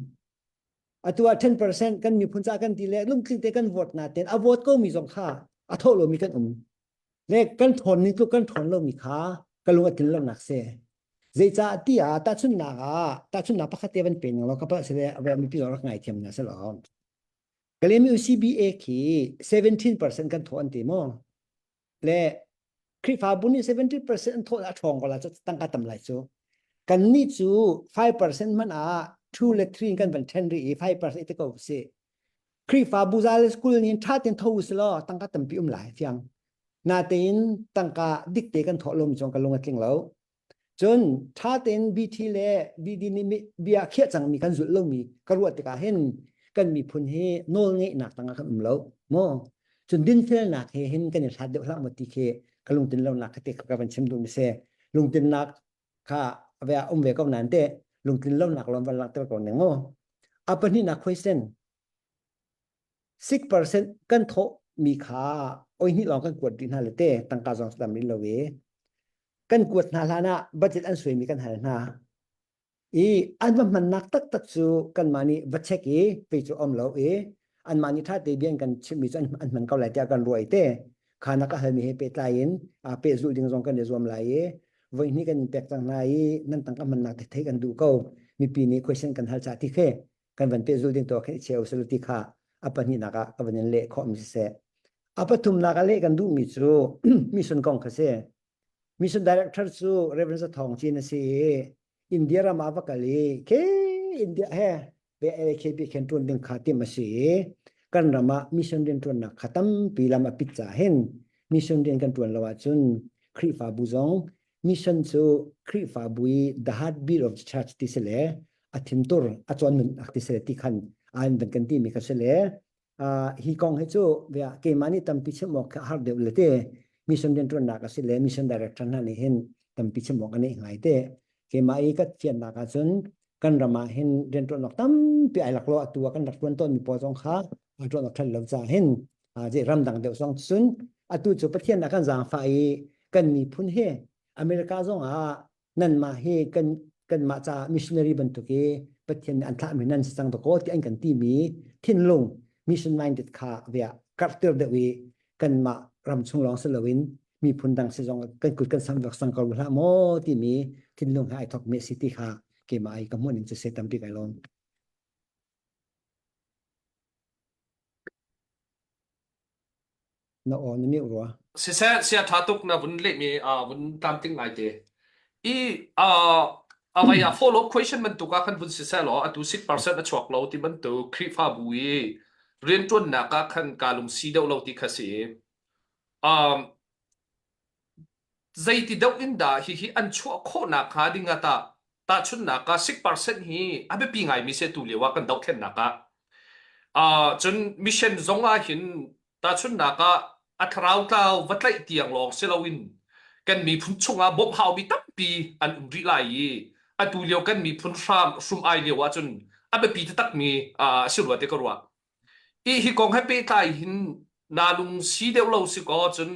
S3: Atu ah 10% kan miphun ca kan ti le lungtling te kan vote na ten a vote ko mi zong kha a thawh lomi kan um. Le kan ṭhawn ning tluk kan ṭhawn lomi kha ka lung a tlin lonak si. Zeicah ti ah tahchunhnak ah tahchunhnak pakhat te van pe ning law ka palh sile a mipi zong rak ngaithiam na si lo. Kalemi UCBA khi 17% kan thawh an ti maw? Le Khrihfabu nih 70% an thawh a ṭhawng ko la cu tangka tam lai cu. Kannih cu 5% hmanh ah 2 le 3 kan van ṭhen rih i 5% i te ko si. Khrihfabu za le school nih ṭha tein tho usih law tangka tampi um lai fiang. Natein tangka dik te kan thawh lomi cun ka lung a tling lo. Cun ṭha tein BT le BD nih bia khiah cangmi kan zulh lomi ka ruah tikah hin kan miphun hi nawl ngeihnak tangah kan um lo maw? Cun dinfelnak he hin kan i hlat deuh hlah maw ti khi ka lungtin lonak kha te ka van chim duhmi si. Lungtinnak kha ve um ve ko nain teh lungtlin lonak lawng van langhter ko ning mu. A pahnihnak question 6% kan thawh mi kha oi hnih lawng kan kuat rih hna le te tangka zong tam rih lo i kan kuat hna hlan ah budget an suai mi kan hal hna i an va hmannak taktak cu kanmah nih va check i pei cu um lo i anmah nih ṭha te bia an kan chimhmi cu an hman ko lai tiah kan ruah i te kha na ka halmi he pehtlai in pehzulh ding zong kan i zuam lai i voi hnih kan in pek cang hna i nan tangka hmannak te theih kan duh ko mipi nih question kan hal ca ti khe kan van pehzul ding to khin i cheu selu ti kha a pahnihnak ah ka van in leh khawh mi siseh a pathumnak ah leh kan duhmi cu mission kong kha si Mission director cu Reverend Za Thawng Cin a si i India ram ah va kal i ke India he BLKB khen ṭuan ding kha timh a si i kan ram ah mission rian ṭuannak kha tampi lam a pit ca hin mission rian kan ṭuan lo ahcun Khrihfabu zong mission cu Khrihfabu i the heartbeat of the church ti si le a thintur a cawn nunnak ti si le ti khan an van kan timi kha si le hi kong hi cu keimah nih tampi chim awk kha har deuh le te mission rianṭuannak a si le mission director hna nih hin tampi chim awk an i ngai te keimah i ka fiannak ahcun kan ram ah hin rianṭuannak tampi ai lak lo atu ah kan rak ṭuan tawnmi pawl zong kha ṭuan awk ṭhat lo caah hin ramdang deuh zong cun atu cu Pathian ah kan zaangfah i kan miphun hi America zong ah nanmah hi kan kanmah caah missionary bantuk i Pathian nih an thlahmi nan si cang dakaw ti an kan timi thinlung mission minded kha via karhter deuh i kanmah ram chung lawng si loin miphun dang si zong kan kut kan sam vek sang ko hlah maw timi thinlung he ai thok mi si ti kha keimah ai ka hmuh ning cu se tampi kai lawm. Na aw na mute rua.
S1: Siseh sia ṭha tuk na vun lehmi uh, vun tlamtling ngai te. I uh, avai a follow up question bantuk ah khan vun siseh law atu 6% a chuak lo ti bantuk Khrihfabu i rianṭuannak ah khan kaa lungsi deuh lo ti kha si. Um, zeiti deuh in dah hihi an chuah khawhnak hnga ding ah tah tahchunhnak ah 6% hi a biapi ngaimi si tu lio ah kan dohthlennak ah uh, cun mission zong ah hin tahchunhnak ah a thlarau tlau va tlaih tiang lawng si loin kan miphun chungah bawmh haumi tampi an um rih lai i atu lio kan miphun hram hrum ai lio ah cun a biapi taktakmi uh, a si rua te ka ruah I hi kong he pehtlai hin naa lungsi deuh lo si kaw cun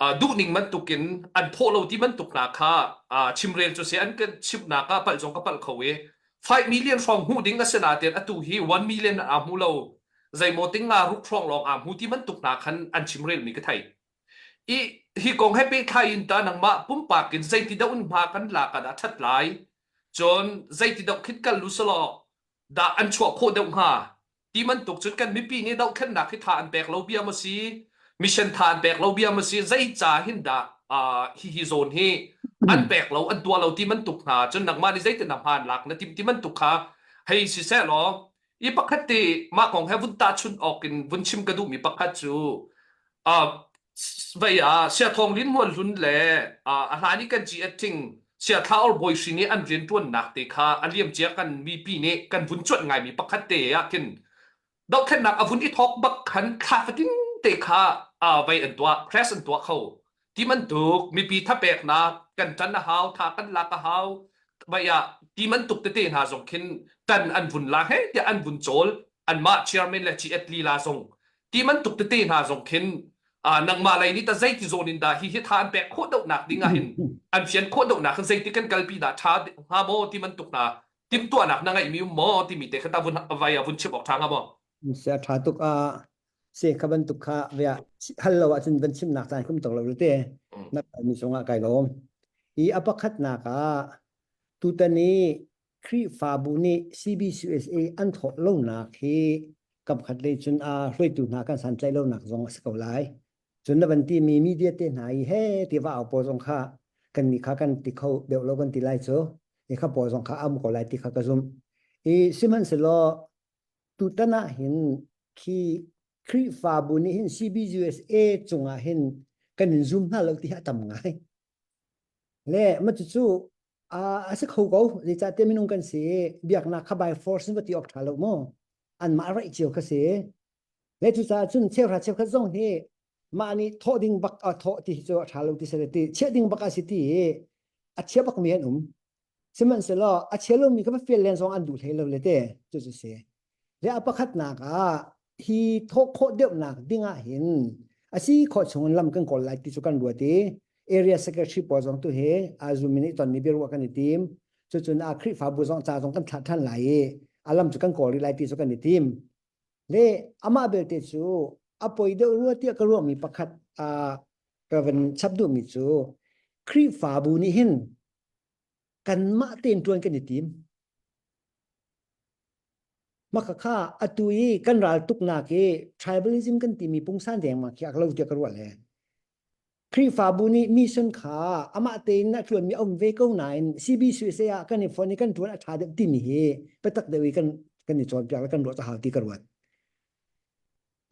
S1: uh, duhning bantukin an phawh lo ti bantuk hna kha uh, chimrel cu si an kan chimhnak ah palh zong ka palh kho i 5 million hrawng hmuh ding a si nain atu hi 1 million aa hmu lo zeimaw ting nga ruk hrawng lawng aa hmu ti bantuk hna khan an chimrel mi ka thei i hi kong he pehtlai in ta nangmah pumpak in zeiti deuh in hma kan lak ah dah ṭhat lai cun zeiti deuh khin kal lu selaw dah an chuah khawh deuh hnga ti bantuk cun kan mipi nih dohthlennak hi tha an pek lo bia maw si mission tha an pek lo bia maw si zei ca hin dah uh, hi hi zawn hi an pek lo an tuah lo ti bantuk hna cun nangmah nih zeitin dah hmaan lak na tim ti bantuk kha hei si seh law i pakhat te mah kong he vun tahchun awk in vun chim ka duhmi pakhat cu uh, vei ah Siathawng Lin Hmual Hlun le uh, a hlan i kan GS Ting. Siathla or bawihri nih an rianṭuannak te kha a liamcia kan mipi nih kan vun cuanh ngaimi pakhat te ah khin dohthlennak a vun i thawk bak khan thla fatin te kha vei an tuah press an tuah kho ti bantuk mipi thapeknak kan ṭan a hau tha kan lak a hau vai ah ti bantuk tete hna zong khin ṭan an vun la he tiah an vun cawl anmah chairman le GS lila zong ti bantuk tete hna zong khin nangmah lei nih ta zeiti zawn in dah hi hi tha an pek khawh deuhnak ding ah hin an fian khawh deuhnak hin zeiti kan kalpi dah ṭha hnga maw ti bantuk hna timhtuahnak na ngeihmi um maw timi te kha ta vun vai ah vun chim awk ṭha hnga maw?
S3: Se a ṭha tuk a se kha bantuk kha via hal lo ahcun van chimnak caan kum tok lo te na mi cungah kai lawm. I a pakhatnak ah tutan i Khrihfabu nih CBCUSA an thawh lonak hi kamkhat lei cun a hruaitu hna kan santlaih lonak zong a si ko lai. Cun na van timi media te hna i he ti va au pawl zong kha kan nih kha kan ti kho deuh lo kan ti lai cu. I kha pawl zong kha am ko lai ti kha ka zumh. I sihmanhsehlaw tutan ah hin khi Khrihfabu nih hin CBCUSA cungah hin kan in zum hna lo ti hi a tam ngai. Le ma cucu a si kho ko zeicahtiah minung kan si biaknak kha by force in va ti awk ṭha lo mu anmah raih cio kha si le cucaah cun cheuhra cheukhat zong hi mah nih thawh ding bak a thawh ti cu a ṭha lo ti si ti chiah ding bak a si ti i a chia bak mi an um sihmanhsehlaw a chia lomi kha va fial len zong an duh hlei lo le te cu cu si Le a pakhatnak ah hi thawh khawh deuhnak ding ah hin a si khawh chung in lam kan kawl lai ti cu kan ruat i area secretary pawl zong tu hi a zum in i tonmi biaruah kan i tim. Cucun a Khrihfabu zong ca zong kan thlah ṭhan lai i a lam cu kan kawl rih lai ti cu kan i tim. Le amah belte cu a poi deuh rua tiah ka ruahmi pakhat ah ka van chap duhmi cu Khrihfabu nih hin kanmah tein ṭuan kan i tim. Makhakha atu i kan ral tuknak i tribalism kan timi pungsan dengmang khi a lo tiah ka ruah le. Khrihfabu nih mission kha amah tein a ṭuanmi a um ve ko nain CBCUSA ah kan i fon i kan ṭuan a ṭha deuh timi hi biatak deuh i kan kan i cawnpiak le kan ruah hau ti ka ruat.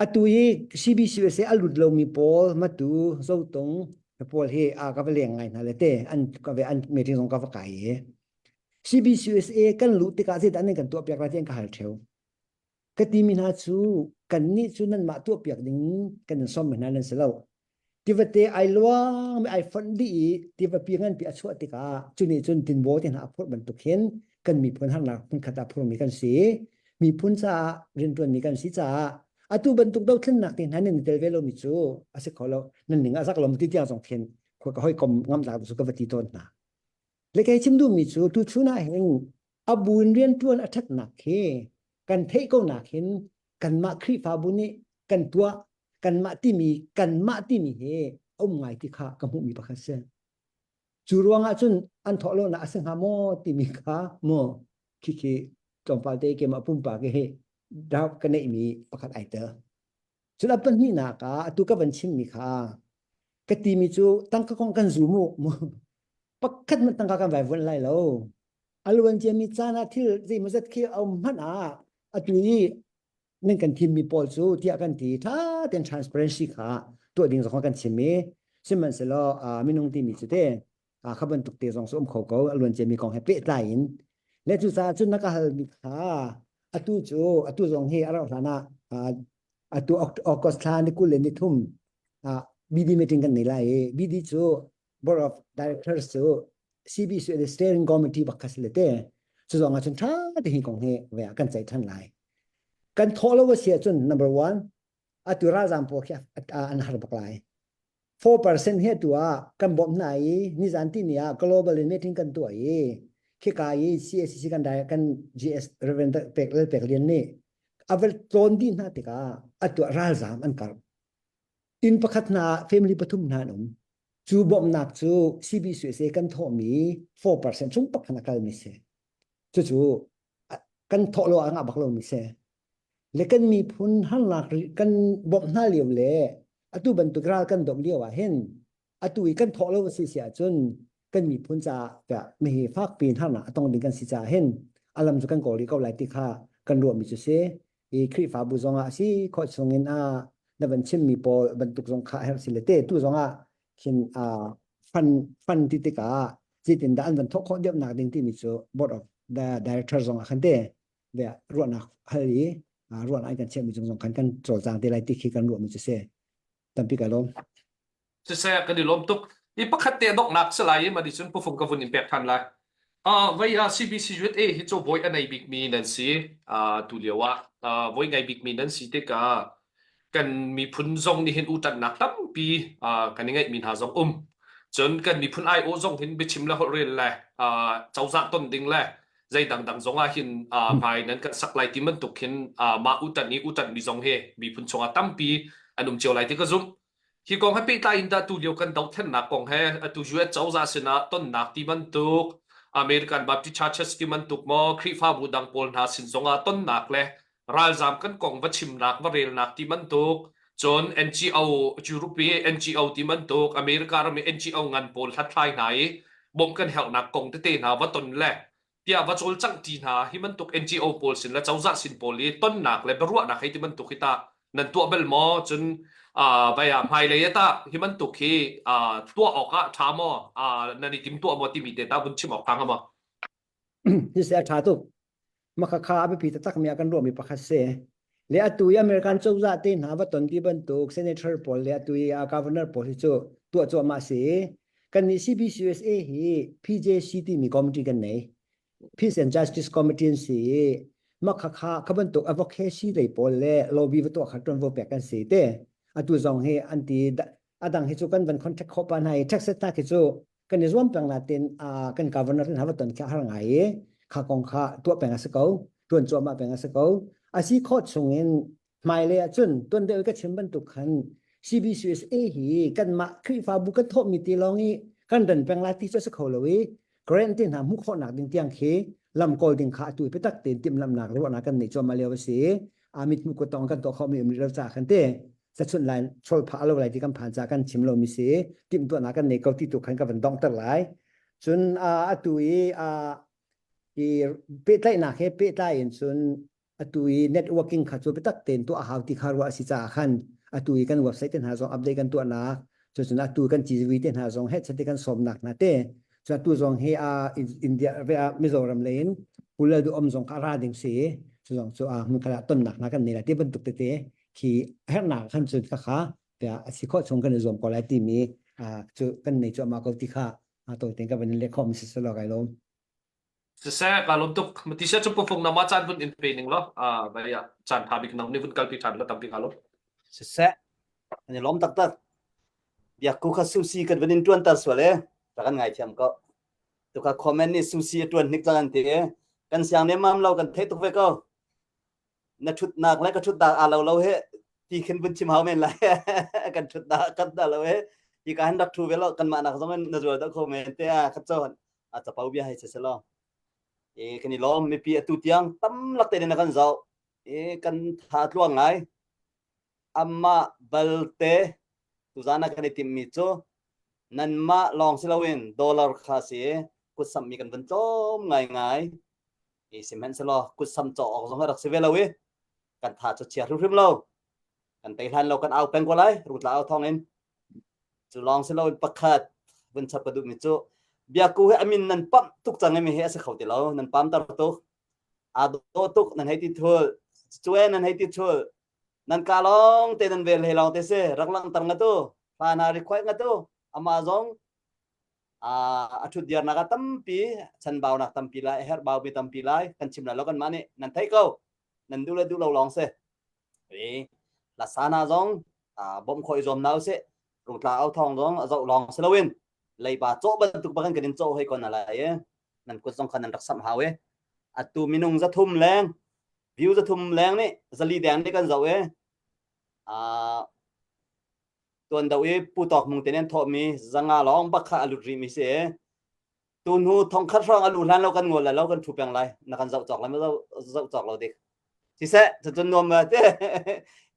S3: Atu i CBCUSA a lut lomi pawl Matu, Zotung pawl hi a ka va leng ngai hna le te an ka ve an meeting zong ka va kai i CBCUSA kan luh tikah zeidah nan kan tuahpiak lai ti an ka hal ṭheo. Ka timi hna cu kannih cu nanmah tuahpiak ding kan in sawm hna nan si lo. Tivate ai luang mi ai fonh dih i tivapi nganpi a chuah tikah cu nih cun tinbaw te hna a phurh bantuk hin kan miphun harnak hmunkhat ah phurmi kan si. Miphun caah rianṭuanmi kan si caah atu bantuk dothlennak te hna nan i tel ve lomi cu a si kho lo. Nan ning a zak lo ti tiang zong khin khua ka hawikom ngamtlak cu ka va ti tawn hna. Le kei chim duhmi cu tuchun ah hin a bu in rianṭuan a ṭhatnak hi kan theih ko nak hin kanmah Khrihfabu nih kan tuah kanmah timi kanmah timi hi a um ngai ti kha ka hmuhmi pakhat si. Cu ruangah cun an thawh lonak a si hnga maw timi kha maw khikhi tlawmpal te keimah pumpak hi doubt ka neihmi pakhat ai tel. Cun a pahnihnak ah atu ka van chimmi kha ka timi cu tangka kong kan zum u mu pakhat hmanh tangka kan vaivuanh lai lo. A luan ciami caan ah thil zeimawzat khi a um hmanh ah atu i nan kan thimmi pawl cu tiah kan ti ṭha tein transparency kha tuah ding zong kan chim i sihmanhsehlaw minung timi cu te kha bantuk te zong cu um kho ko a luan ciami kong he pehtlai in le cucaah cun na ka halmi kha atu cu atu zong hi a rauh hlan ah atu August thla ni 20 le ni thum BD meeting kan nei lai i BD cu Board of Directors cu CBC le Steering Committee bak kha si le te cu zong ah cun ṭha te hi kong hi ve ah kan ceih ṭhan lai kan thawh lo a si ahcun number one atu ralzaam pawl khi an har bak lai 4% hi atu ah kan bawmh hna i nizan ti ni ah global in meeting kan tuah i khika i CACC kan dai kan GS Reverend Pek Lal Pek Lian nih a va tlawn dih hna tikah atu ah ralzaam an karh inn pakhat hna ah family pathum hna an um cu bawmhnak cu CBCUSA kan thawhmi 4% chung pakhat a kalmi si cucu kan thawh lo ah ngah bak lomi si le kan miphun harnak kan bawmh hna lio le atu bantuk ral kan domh lio ah hin atu i kan thawh lo a si si ahcun kan miphun caah tiah mihi fak piin harnak a tong ding kan si caah hin alam cu kan kawl rih ko lai ti kha kan ruahmi cu si i Khrihfabu zongah a si khawh chungin a na van chimmi pawl bantuk zong kha a herh si le te tu zongah khin a fund fund ti tikah. Zeitin dah an van thawk khawh deuh nak ding timi cu board of the director zong ah khan te ve ruahnak hal i ruahnak an kan chiahmi cung zong khan kan cawlcang te lai ti khi kan ruahmi cu si. Tampi ka lawm.
S1: Siseh kan i lawm tuk. I pakhat te donghnak si lai i mah cun pufung ka vun in pek than lai. Uh, vai uh, CBC USA hi cu voi a nei bikmi nan si uh, tu lio ah uh, voi ngai bikmi nan si tikah kan miphun zong nih hin uṭannak tampi uh, kan i ngeihmi hna zong um. Cun kan miphun aiawh zong hin biachim le holhrel le uh, cozah ton ding le zei dangdang zong ah hin uh, hmai nan kan sak lai ti bantuk hin uh, mah uṭanh i uṭanhmi zong hi miphun chungah tampi an um cio lai ti ka zumh. Hi kong he pehtlai in dah tulio kan dohthlennak kong he atu US cozah sinah tonnak ti bantuk American Baptist Churches ti bantuk maw Khrihfabu dang pawl hna sin zongah tonnak le ralzaam kan kong va chimnak va relnak ti bantuk cun NGO Europe i NGO ti bantuk America ram i NGO ngan pawl hlathlai hna i bawmh kan herhnak kong tete hna va ton le tiah va cawlcangh ṭi hna hi bantuk NGO pawl sin le cozah sin pawl i tonnak le biaruahnak hei ti bantuk hi tah nan tuah bal maw cun vai ah hmailei ah tah hi bantuk hi tuah awk ah ṭha maw nan i tim tuah maw timi te tah vun chim awk ṭha hnga maw
S3: Hi se a ṭha tuk. Maka kha a biapi taktak mi ah kan ruahmi pakhat si. Le atu i American cozah te hna va ton ti bantuk senator pawl le atu i governor pawl hi cu tuah cuahmah si. Kan nih CBCUSA hi PJC timi committee kan nei. Peace and Justice Committee an si i maka kha kha bantuk advocacy lei pawl le lobby va tuah kha ṭuanvo pek kan si te. Atu zong hi an ti adang hi cu kan van contact khawh pa hna i Texas hna khi cu kan i zuam peng natin kan governor in hava ton khi a har ngai i kha kong kha tuah peng a si ko tuan cuahmah peng a si ko a si khawh chung in hmailei ahcun tuan deuh ka chim bantuk khan CBCUSA hi kanmah Khrihfabu kan thawhmi ti lawng i kan ran peng lai ti cu a si kho lo i grant te hna hmuh khawhnak ding tiang khi lam kawl ding kha atu biatak tein timhlamhnak ruahnak kan neih cuahmah lio a si a mit hmuh kutong kan tuah khawhmi um rih lo caah khan te sachun lai chol phah lo lai ti kan phan ca kan chim lo mi si timhtuahnak kan nei ko ti tu khan ka van donghter lai cun atu i i pehtlaihnak he pehtlai in cun atu i networking kha cu biatak tein tuah hau ti kha ruah a si caah khan atu i kan website te hna zong update kan tuahnak cucun atu kan GV te hna zong he chati kan sawmnak hna te cu atu zong hi a India ve a Mizoram lei in pulal du om zong kha ra ding si cu zong cu a hmun khala tonnak hna kan nei la ti bantuk tete khi hernak khan cun kha kha tiah a si khawh chung kan i zuam ko lai timi cu kan nei cuahmah ko ti kha tawi tein ka van in leh khawh mi si selaw kai lawm.
S1: Siseh ka lawm tuk. Mati sia cu pufung na ma caan vun in pe ning lo. Ah vai ah caan tha bik nang ni vun kalpi than la tampi ka lawm.
S2: Siseh an i lawm taktak. Biakku kha susi kan van in tuan tar sual e. Ta kan ngai thiam ko. Tu kha comment nih susi a tuan hnik cang an ti e. Kan siang ne mam lo kan thei tuk ve ko. Na ṭhutnak le ka ṭhutnak aa lo lo he ti khin vun chim hau men lai kan ṭhutnak kan dah lo he hi ka han rak ṭhu ve lo kanmah nak zong in na zual dah kho men te a khat cho a capo bia hei se lo e kan i lawm mipi atu tiang tam lak te na kan zau e kan tha tluang ngai amma balte tuzana kan i timmi cu nanmah lawng si loin dollar kha si kut sammi kan vun tlawm ngai ngai i sihmanhsehlaw kutsam cawk awk zong a rak si ve lo i kan tha cu chia hrimhrim lo kan tei hlan lo kan au peng ko lai rutla au thawng in cu lawng si lo in pakhat vun chap ka duhmi cu biaku hi amin nan pamh tuk cang mi hi a si kho ti lo nan pam tar tuk aa dawh tuk nan hei ti thul cue nan hei ti thul nan ka lawng te nan vel he lawng te si rak lang tar nga tu hla na ri khoi nga tu ama zong a ṭhutdirnak ah tampi chanbaunak tampi lai a herhbaumi tampi lai kan chim lai lo kanmah nih nan theih ko nan duh le duh lo lawng si i lasana zong bawmh khawh i zuam na usih rungtla au thawng zong a zoh lawng si loin leiba cawh bantuk bakan kan in cawh hoi kon ala i nan kut zong kha nan rak samh hau i atu minung 300 leng view 300 leng nih zali deng nih kan zoh i tuan do i Pu Tawk Mung te nen thawhmi 500 lawng bak kha a lut rihmi si i tu hnu 1000 hrawng a luh hlan lo kan ngol lai lo kan thu peng lai na kan zoh cawk lai ma zoh zoh cawk lo dik siseh cucun nuam ma te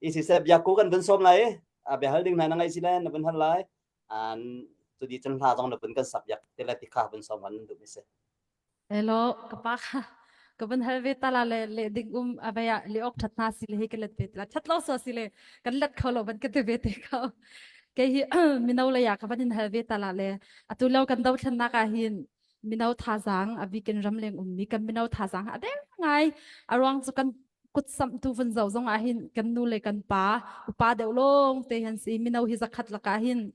S2: i siseh biakku kan vun sawm lai a bia hal ding hna na ngaih si le na vun hal lai an tudi cun hla zong na vun kan sak biak te le ti kha vun sawm kan duh mi si
S4: Hello, ka pa kha ka van hal ve ta la le le ding um a vai ah le ok that na si le hi ka let ve la that lo so si le kan let kho lo ban ka te ve te kho ke hi mino le ya ka van in hal ve ta la le atu lo kan do thlan nak ah hin. Mino thazaang a bikin ramleng ummi kan mino thazaang a deng ngai. A ruang cu kan kut samh tu vun zo zong ah hin kan nu le kan pa upa deuh lawng te han si mino hi zakhat lakah hin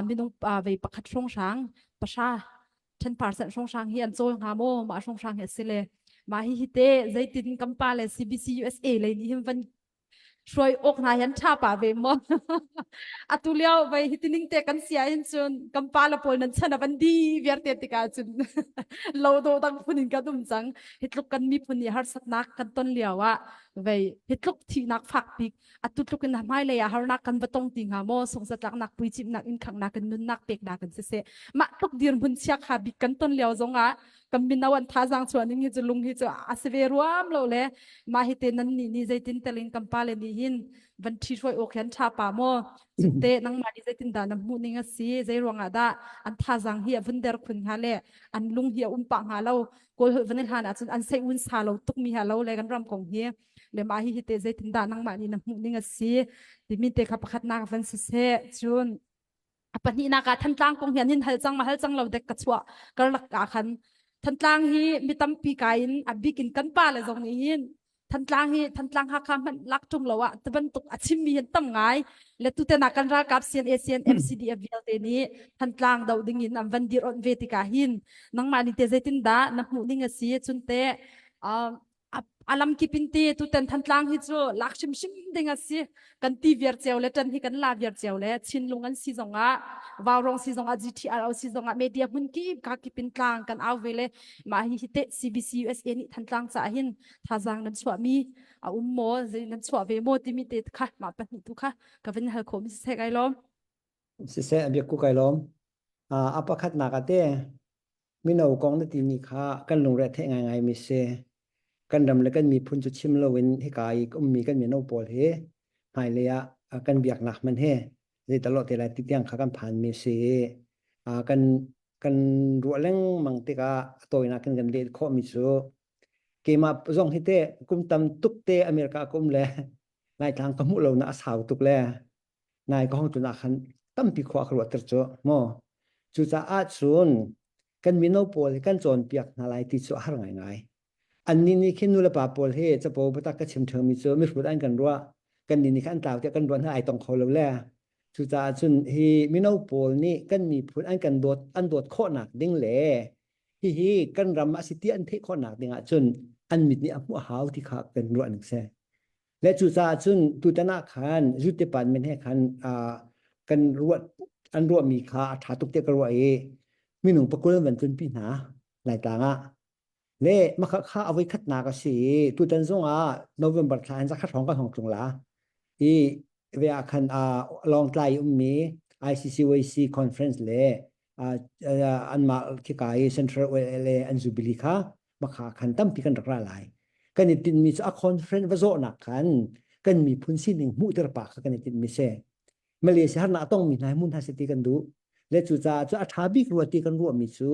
S4: minung vei pakhat hrawnghrang pahra 10% hrawnghrang hi an cawl hnga maw mah hrawnghrang hi a si le mah hi hi te zeitin kan pa le CBC USA lei nih hin van hruai awk hna hian ṭha pah ve maw? Atu lio vei hi tining te kan sia hin cun kan pa le pawl nan chan a van di viar te tikah cun lo do dang phun in kan um cang. Hi tluk kan miphun nih harsatnak kan ton lio ah vei hi tluk thihnak fak bik atu tluk in hmailei ah harnak kan va tong ti hnga maw sungzatlaknak puicimnak in khangnak in nunnak peknak in siseh mah tluk dirhmun chia kha bik kan ton lio zong ah kan mino an thazaang chuah ning hi cu lung hi cu a si ve ruam lo le mah hi te nan nih nih zeitin telin kan pa le nih hin van ṭhi hruai awk hian ṭha pa maw cute nangmah nih zeitin dah na hmuh ning a si zei ruangah dah an thazaang hi a vun der khun hnga le an lung hi a um pah hnga lo kawl holh van i hlan ahcun an sei un sa lo tuk mi ha lo le kan ram kong hi le mah hi hi te zeitin dah nangmah nih na hmuh ning a si timi te kha pakhatnak van si seh cun A pahnihnak ah Thantlang kong hi an hin hal cang ma hal cang lo dek ka chuah karlak ah khan Thantlang hi mi tampi kai in a bik in kan pa le zong nih hin Thantlang hi Thantlang Hakha hmanh lak ṭung lo ah ti bantuk a chimmi hin tam ngai le tuten ah kan ralkap CNA CNF CDF vialte nih Thantlang doh ding in an van dir on ve tikah hin nangmah nih te zeitin dah na hmuh ning a si cun te a lamkip in ti tutan Thantlang hi cu lak hrimhrim ding a si kan ti viar cio le ṭan hi kan la viar cio le Chinlung an si zongah Vaurong si zongah GTRO si zongah media hmun kip ka kip in tlang kan au ve le mah hi hi te CBC USA nih Thantlang caah hin thazaang nan chuahmi a um maw zei nan chuah ve maw timi te kha mah pahnih tu kha ka vin hal khawh mi siseh kai lawm
S3: Siseh a biak ku kai lawm. A pakhatnak ah te mino kong na timi kha kan lungre theih ngaingai mi si. Kan ram le kan miphun cu chim loin hika i ummi kan mino pawl hi hmailei ah kan biaknak hmanh hi zeitalo te lai ti tiang kha kan phan mi si. Kan kan ruah lengmang tikah a tawinak in kan leh khawh mi cu keimah zong hi te kum tam tuk te America ka um le Laitlang ka hmuh lo na a sau tuk le nai ka hong tlun ah khan tampi khua ka ruahter cu maw cucaah cun kan mino pawl hi kan cawnpiak hna lai ti cu a har ngaingai annih nih khin nulepa pawl hi capo biatak ka chim ṭheumi cu mihrut an kan ruah kan nih nih khan an tlau tiah kan ruah hna ai tong kho lo le cucaah cun hi mino pawl nih kan miphun an kan dawt an dawt khawhnak ding le hihi kan ram a si ti an theih khawhnak ding ah cun an mit nih a hmuh a hau ti kha kan ruah ning si Le cucaah cun tutan ah khan Youth Department he khan kan ruah an ruahmi kha a ṭha tuk tiah ka ruah i minung pakul an van tlunpi hna Laitlang ah. Le makha kha a voikhatnak a si i tutan zong ah November thla in zakhat hrawng kan hong tlung la. I ve ah khan Lawngtlai i ummi ICCYC conference le anmah khika i Central OLA an jubilee kha makha khan tampi kan rak ra lai. Kan i tinhmi cu a conference va zawhnak khan kan miphun sining hmuhter pah kha kan i tinhmi si. Malaysia harnak a tongmi hna hi hmun hna seh ti kan duh. Le cucaah cu a ṭha bik rua ti kan ruahmi cu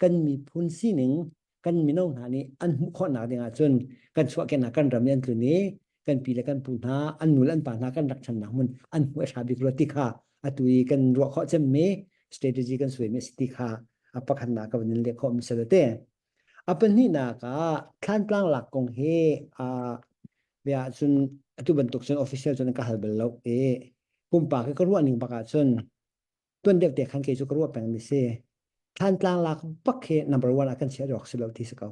S3: kan miphun sining kan mino hna nih an hmuh khawhnak ding ahcun kan chuahkehnak kan ram i an tlun i kan pi le kan pu hna an nu le an pa hna kan rak channak hmun an hmuh a ṭha bik rua ti kha atu i kan ruah khawh cemmi strategy kan suaimi a si ti kha a pakhatnak ka van in leh khawh mi si te. A pahnihnak ah Thlantlang lak kong hi bia ahcun atu bantuk cun official cun ka hal bal lo i pumpak i ka ruah ning bak ahcun tuan deuh te khan kei cu ka ruah peng mi si. Thlantlang lak bak hi number one ah kan chiah awk si lo ti si ko.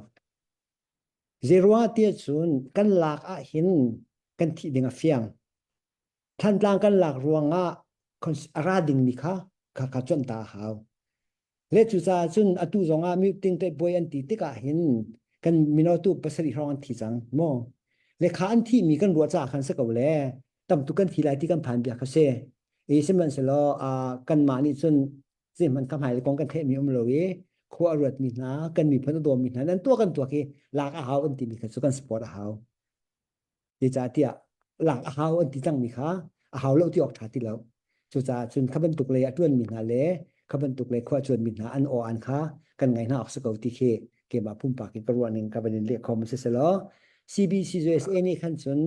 S3: Zeiruang ah tiah cun kan lak ah hin kan thih ding a fiang. Thantlang kan lak ruangah a ra dingmi kha kha kha cuanh ta a hau. Le cucaah cun atu zongah meeting puai an ti tikah hin kan mino tu pasarih hrawng an thi cang maw? Le kha an thihmi kan ruah caah khan si ko le tam tuk kan thi lai ti kan phan bia kha si. I sihmanhsehlaw kanmah nih cun zeihmanh ka hmailei kong kan theihmi um lo i khua a ruatmi hna kan miphun a dawmi hna nan tuah kan tuak i lak a hau an timi kha cu kan support a hau. Zeicahtiah lak a hau an ti cangmi kha a hau lo ti awk ṭha ti lo. Cucaah cun kha bantuk lei a ṭuanmi hna le kha bantuk lei khua a cuanmi hna an aw-an kha kan ngai hna awk si ko ti khi keimah pumpak in ka ruah ning ka van in leh kho ma si selaw CBCUSA nih khan cun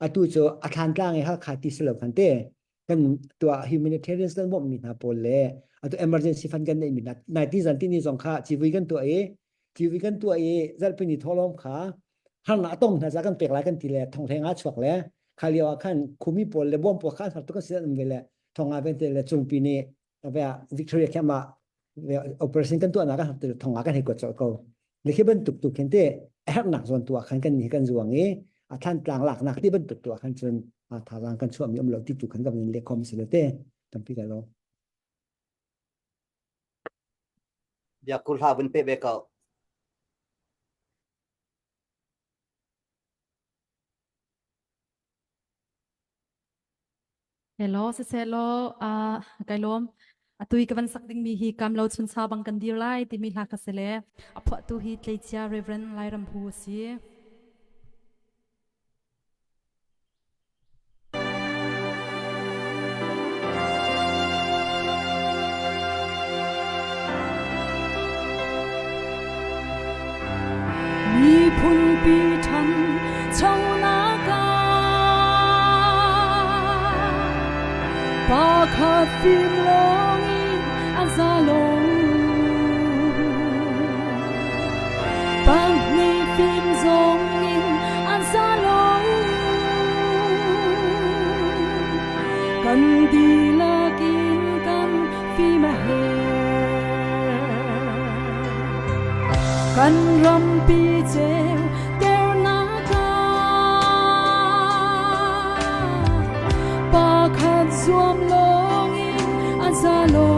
S3: atu cu a thlantlang i Halkha ti si lo khan te. Kan tuah humanitarians kan bawmhmi hna pawl le atu emergency fund kan neihmi hna nai ti zan ti ni zong kha civui kan tuah i civui kan tuah i zarhpini thawhlawm kha harnak a tong hna ca kan pek lai kan ti le thonghleng ah chuak le kha lio ah khan khumi pawl le bawm pawl kha an har tuk an si an ve le thong ah vente le cungpi nih Victoria camp ah operation kan tuahnak kan har thong ah kan hei kuat colh ko. Le khi bantuk tu khin te a herhnak zawn tu ah khan kan ni kan zuang i a thlan tlang laknak ti bantuk tu ah khan cun thazaang kan chuahmi um lo ti tu khan kan in leh khom si le te tampi ka lo.
S2: Biak hla vun pe ve ko.
S4: Hello, siseh law uh, kai lawm. Atu i ka van sak dingmi hi kam lo chuncha bang kan dir lai timi hla kha si le a phuahtu hi tleicia Reverend Lairam Hu a si. Miphunpi ṭhanchonak ah pakhat fim lawngin a za lo. Pahnih fim zongin a za lo. Kan dihlak in kan fim a herh. Kan rampi ceu ternak ah pakhat zuam lawngin a za lo.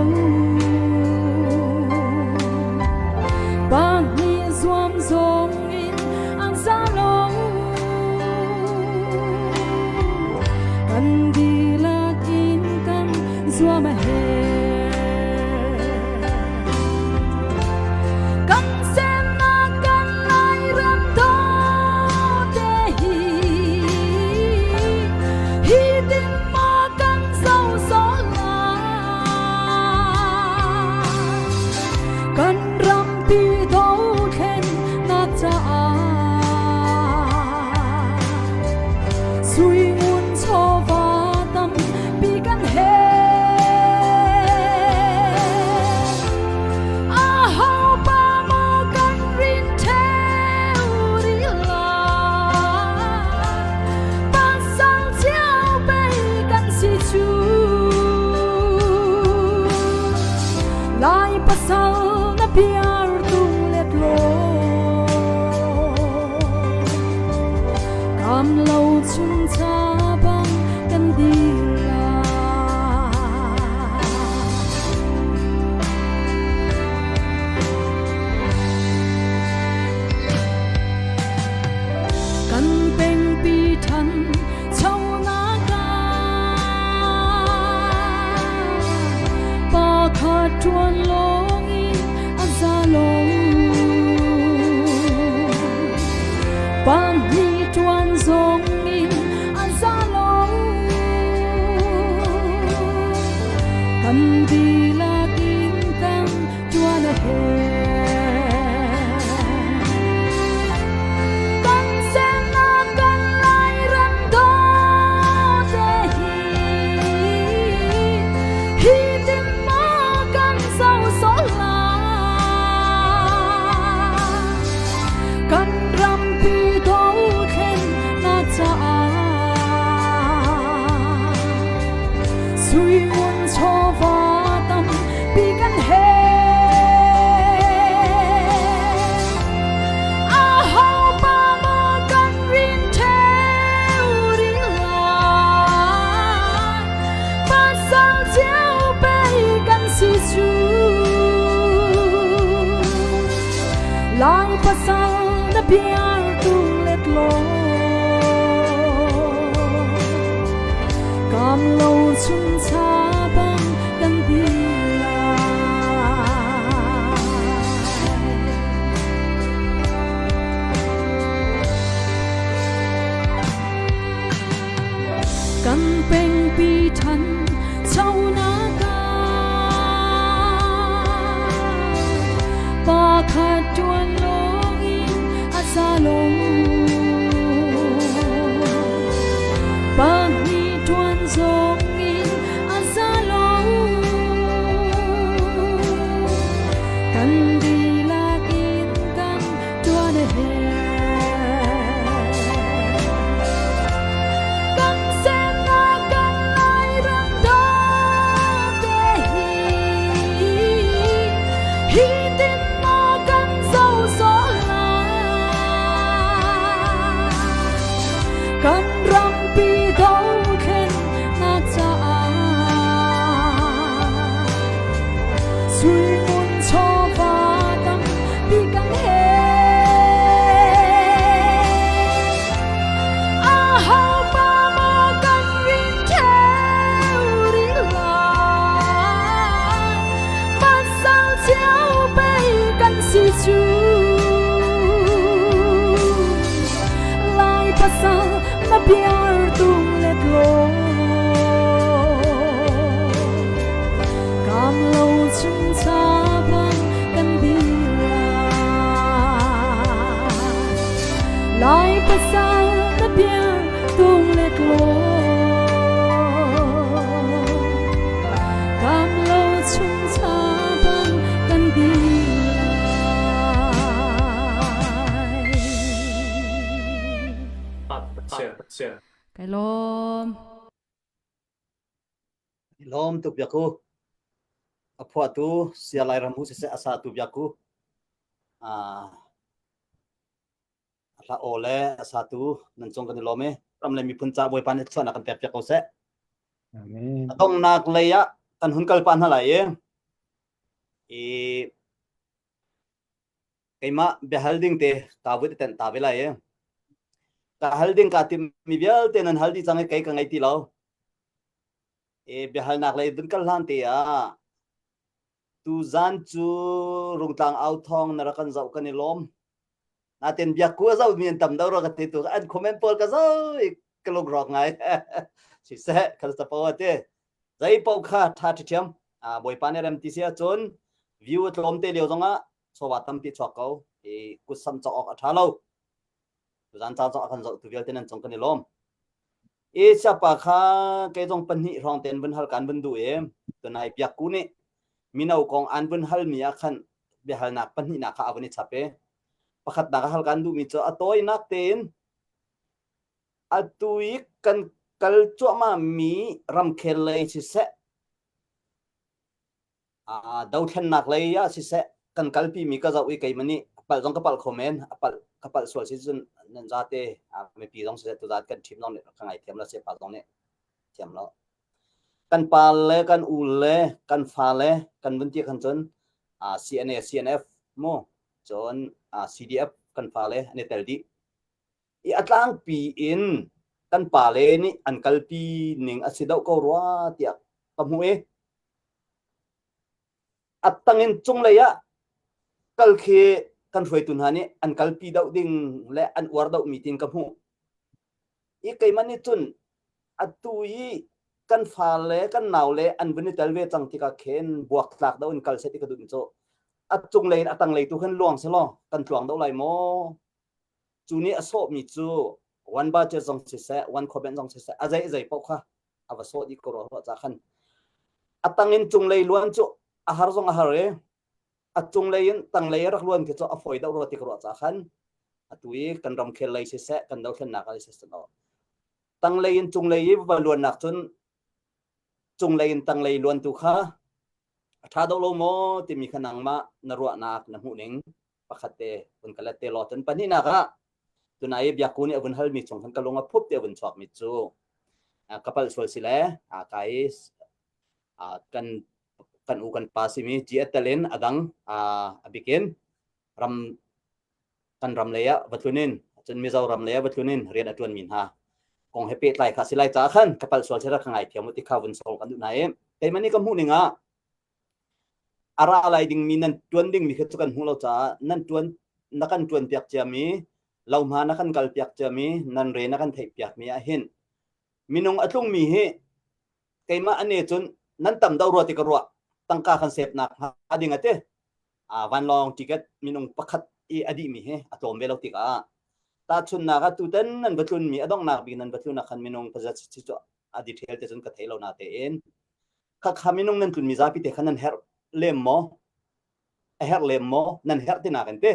S4: Pahnih zuam zongin an za lo. Kan dihlak in kan zuam a herh. Kan semnak kan Lairam dawte hi hi tin maw kan zo sawh lai. Kan rampi dothlennak caah sui ngun chawva tampi kan herh. Aho pa maw kan rin ṭheo rih lai? Pasal cio pei kan si cu. Lai pasal na biar tung let law Kam lo chung cha bang kan dir lai. Kan pengpi than chonak ah pakhat ṭuan lawngin a za lo. Pahnih ṭuan zongin a za lo. Kan dihlak in kan ṭuan a herh. Kan semnak kan Lairam dawte hi hi tin maw kan zo sawh lai? Kan rampi dothlennak caah sui ngun chawva tampi kan herh. Aho pa maw kan rin ṭheo rih lai? Pasal cio pei kan si cu. Lai pasal na biar tu let law Kam lo chung cha bang kan dir lai. Kan pengpi ṭhan chonak ah pakhat ṭuan lawngin a za lo. Pahnih ṭuan zongin.
S8: biar tung let law Kam lo chung cha bang kan dir lai Lai pasal na biar tung let law Kam lo chung cha bang kan dir lai
S4: Kai lawm.
S2: Lawm tuk biaku. A phuahtu Sia Lai Ram hu siseh a satu biaku. Ah a hla aw le a satu nan cung kan i lawm i ram le miphun ca Bawipa nih thluachuahnak kan pek piak ko seh.
S3: Amen.
S2: A donghnak lei ah kan hun kal pah hna lai i i keimah biahal ding te ka vut i tenh ta ve lai i ka hal ding kaa timmi vialte nan hal dih cang i kei ka ngei ti lo. I biahalnak lei vun kal hlan te ah tuzan cu Rungtlang au thawng na rak kan zoh kan i lawm. Natin biakku a zoh mi an tam deuh rua ka ti tu an comment pawl ka zoh i ka lungrawk ngai. Siseh kan capo a ti. Zei paoh kha ṭha ṭhiṭhiam. Bawipa nih rem ti si ahcun view a tlawm te lio zongah chawva tampi chuak ko. I kutsam cawk awk a ṭha lo. Tuzan caan zong a kan zohtu vialte nan cung kan i lawm. I siapa kha kei zong pahnih hrawng tein vun hal kan vun duh i tunai biakku nih mino kong an vun halmi ah khan biahalnak pahnihnak kha a vun i chap i pakhatnak a hal kan duhmi cu a tawinak tein atu i kan kal cuahmah mi ramkhel lei siseh dothlennak lei ah siseh kan kalpi mi ka zoh i keimah nih palh zong ka palh kho men a palh ka palh sual si cun nan zate mipi zong siseh tuzat kan ṭhim zong nih ka ngaithiam lo sepa zong nih thiam lo kan pa le kan u le kan fa le kan vun ti khan cun CNA CNF mu cun CDF kan fa le an i tel dih i a tlangpi in kan pa le nih an kalpi ning a si deuh ko rua tiah ka hmuh i a tangin cunglei ah kal khi kan hruaitu hna nih an kalpi deuh ding le an uar deuh mi tin ka hmuh i keimah nih cun atu i kan fa le kan nau le an vun i tel ve cang tikah khin buaktlak deuh in kal seh ti ka duh mi cu a cunglei in a tanglei tu khin luang selaw kan tluang deuh lai maw Cu nih a sawhmi cu one budget zong siseh, one comment zong siseh, a zei zei paoh kha a va sawh dih ko rua ca khan. A tang in cunglei luan cu a har zong a har i a cunglei in tanglei rak luan khi cu a fawi deuh rua ti ka ruah ca khan atu i kan ramkhel lei siseh, kan dothlennak lei siseh tanglei in cunglei i va luannak cun cunglei in tanglei luan tu kha a ṭha deuh lo maw timi kha nangmah na ruahnak na hmuhning pakhat te vun ka let te law cun pahnihnak ah tunai i biakku nih a vun halmi chung khan ka lung a phup te a vun chuakmi cu ka palh sual si le ka i kan kan u kan pa simi GS tel in a dang a bikin ram kan ram lei ah va tlun in cun Mizoram lei ah va tlun in rian a ṭuanmi hna kong he pehtlai kha si lai caah khan ka palh sual sila ka ngaithiam u ti kha vun sawm kan duh hna i keimah nih ka hmuh ning ah A ra lai dingmi nan ṭuan dingmi kha cu kan hmuh lo caah nan ṭuan na kan ṭuanpiak ciami, lohma na kan kalpiak ciami, nan re na kan theihpiakmi ah hin minung a tlungmi hi keimah ane cun nan tam deuh rua ti ka ruah. Tangka kan sepnak hnga ding a ti. Vanlawng ticket minung pakhat i a dihmi hi a tlawm ve lo tikah tahchunnak ah tutan nan va tlunmi a donghnak bik nan va tlun ah khan minung pazat cu a detail te cun ka thei lo na tein Khakha minung nan tlunmi zapi te kha nan herh lem maw? A herh lem maw? Nan herh tinak in te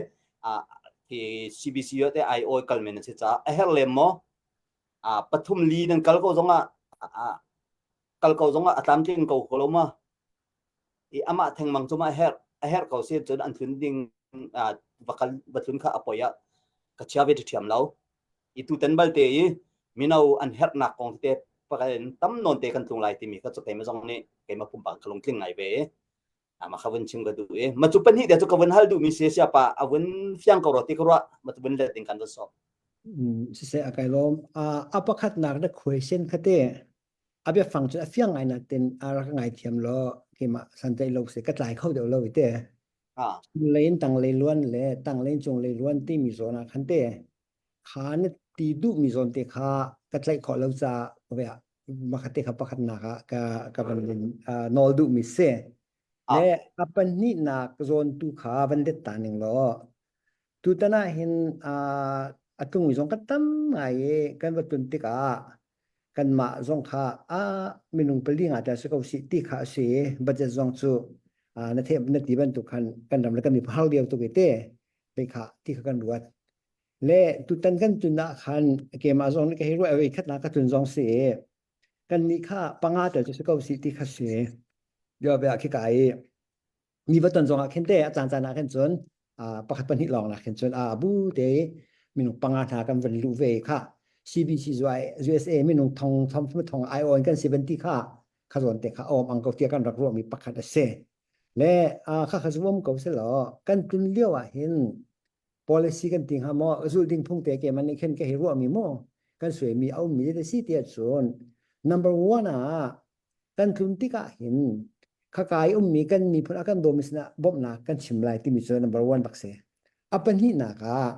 S2: hi CBC te ai oi kal men si caah a herh lem maw? A pathum li nan kal ko zongah kal ko zongah a tlamtling ko ko lo ma? I amah thengmang cu ma a herh a herh ko si cun an tlun ding va kal va tlun kha a poi ah ka chia ve ṭhiam lo. I tutan balte i mino an herhnak kong tete pakhat tam nawn te kan tlung lai timi kha cu keimah zong nih keimah pumpak ka lungtling ngai ve i ma kha vun chim ka duh i ma cu pahnih te cu ka vun hal duhmi si sia pa a vun fiang ko ro ti ka ruah ma cu vun let ding kan vun sawm.
S3: Siseh a kai lawm. A pakhatnak na question kha te a biafang cu a fiang ngai natin a rak ngai thiam lo keimah santai lo se ka tlai kho deuh lo i te. Lei in tang lei luan le tang lei cung lei luan timi zawn ah khan te kha na ti duhmi zawn te kha ka tlaih khawh lo caah makhat te kha pakhatnak ah ka ka van nawl duhmi si. Le a pahnihnak zawn tu kha van let ta ning law tutan ah hin a tlungmi zong kan tam ngai i kan va tlun tikah kanmah zong kha a minung pali nga tel si ko sih ti kha a si i budget zong cu na the na ti bantuk khan kan ram le kan miphun har lio tuk i te te kha ti kha kan ruat. Le tutan kan tun ah khan keimah zong nih ka hei ruah i khatnak ka tlun zong si i kan nih kha panga tel cu si ko si ti kha si. Lio ve ah khi ka i mi va ton zong ah khin te a caan caan ah khin cun pakhat pahnih lawng nak khin cun a bu te minung panga hna kan van luh ve kha CBC USA minung thong thong thong ai on kan si ban ti kha kha zawn te kha om ang ko tia kan rak ruah mi pakhat a si. Le kha kha zum ko se law kan tlun lio ah hin policy kan ti hnga maw zulh ding phung te ke man nih khin ka hi ruah mi maw kan suai mi a um mi te si ti ahcun number one ah kan tlun tikah hin khakai ummi kan miphun a kan dawmi sinah bawmhnak kan chim lai timi cu number one bak si. A pahnihnak ah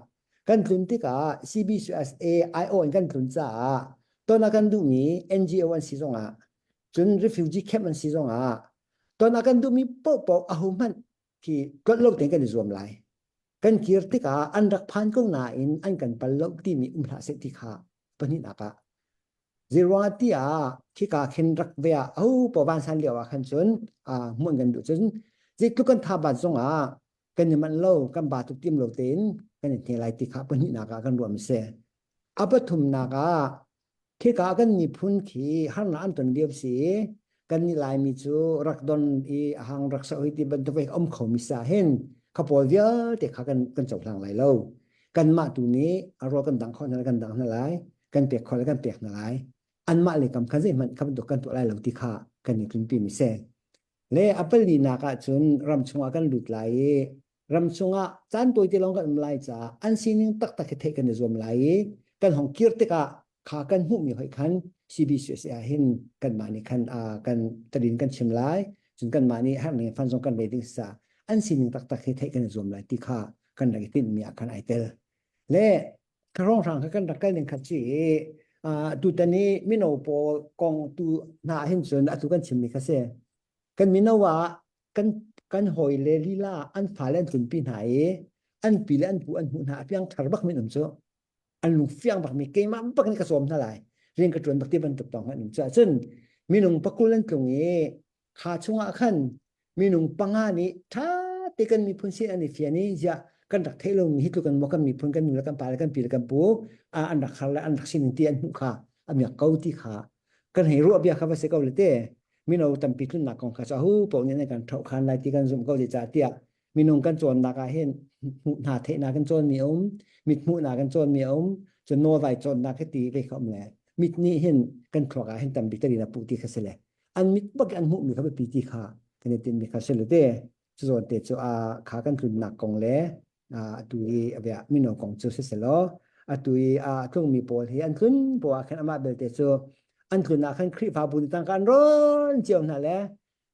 S3: kan tlun tikah CBCUSA IO in kan tlun caah ton a kan duhmi NGO an si zongah cun refugee camp an si zongah ton a kan duhmi paohpaoh ahohmanh khi tlolh lo tein kan i zuam lai. Kan kir tikah an rak phan ko nain an kan pal lo timi um hlah seh ti kha pahnihnak ah. Zeiruangah tiah khika khin rak ve ah aho paoh vansan lio ah khan cun hmuh kan duh cun zeitluk kan tha bat zongah kan i manh lo kan ba tuk tim lo tein kan i hne lai ti kha pahnihnak ah kan ruah mi si. A pathumnak ah khika kan miphun khi harnak an ton lio si kan nih Laimi cu rak don i a hang rak sa hoi ti bantuk i um khomi sa hin kha pawl vialte kha kan kan cohlang lai lo. Kanmah tu nih a rual kan dang khawh hna kan dang hna lai, kan pek khawh le kan pek hna lai. Anmah le kam kha zeihmanh kha bantuk kan tuah lai lo ti kha kan i tlunpi mi si. Le a palinak ah cun ram chungah kan lut lai i ram chungah caan tawite lawng kan um lai caah an sining taktak hi theih kan i zuam lai i kan hong kir tikah kha kan hmuhmi hoih khan CBCUSA ah hin kanmah nih khan kan tadin kan chim lai cun kanmah nih herhning fan zong kan rei ding sa an sining taktak hi theih kan i zuam lai ti kha kan rak i tinhmi ah khan ai tel le ka hrawnghrang kha kan rak kal ning khat ci i tutan i mino pawl kong tu hna hin cun atu kan chimmi kha si kan mino ah kan kan hawi le lila an fale an tlunpi hna i an pi le an pu an hmuh hna a piang thar bak min um cu an lung fiang bak mi keimah bak nih ka sawm hna lai rian ka ṭuan bak ti bantuk tong an um cu ahcun minung pakul an tlung i kha chungah khan minung panga nih ṭha te kan miphun sin an i fian i ziah kan rak theih lomi hi tluk an maw kan miphun kan nu le kan pa le kan pi le kan pu an rak har le an rak sining ti an hmuh kha a miak ko ti kha kan hei ruah bia kha va si ko le te mino tampi tlunnak kong kha cu ahu paoh nih kan ṭhoh khan lai ti kan zumh ko zeicah tiah minung kan cawnnak ah hin hmuh hna theihnak kan cawnmi a um mit hmuhnak kan cawnmi a um cun nawlvai cawnnak hi ti ve kha um le mit nih hin kan thluak ah hin tambik tarin a puh ti kha si le an mit bak an hmuhmi kha biapi ti kha kan i tinhmi kha si le te cu zawn te cu a kha kan tlunnak kong le atu i mino kong cu si selaw atu i a tlungmi pawl hi an tlun poah ah khan amah belte cu an tlun ah khan Khrihfabu nih tangka an rawn cio hna le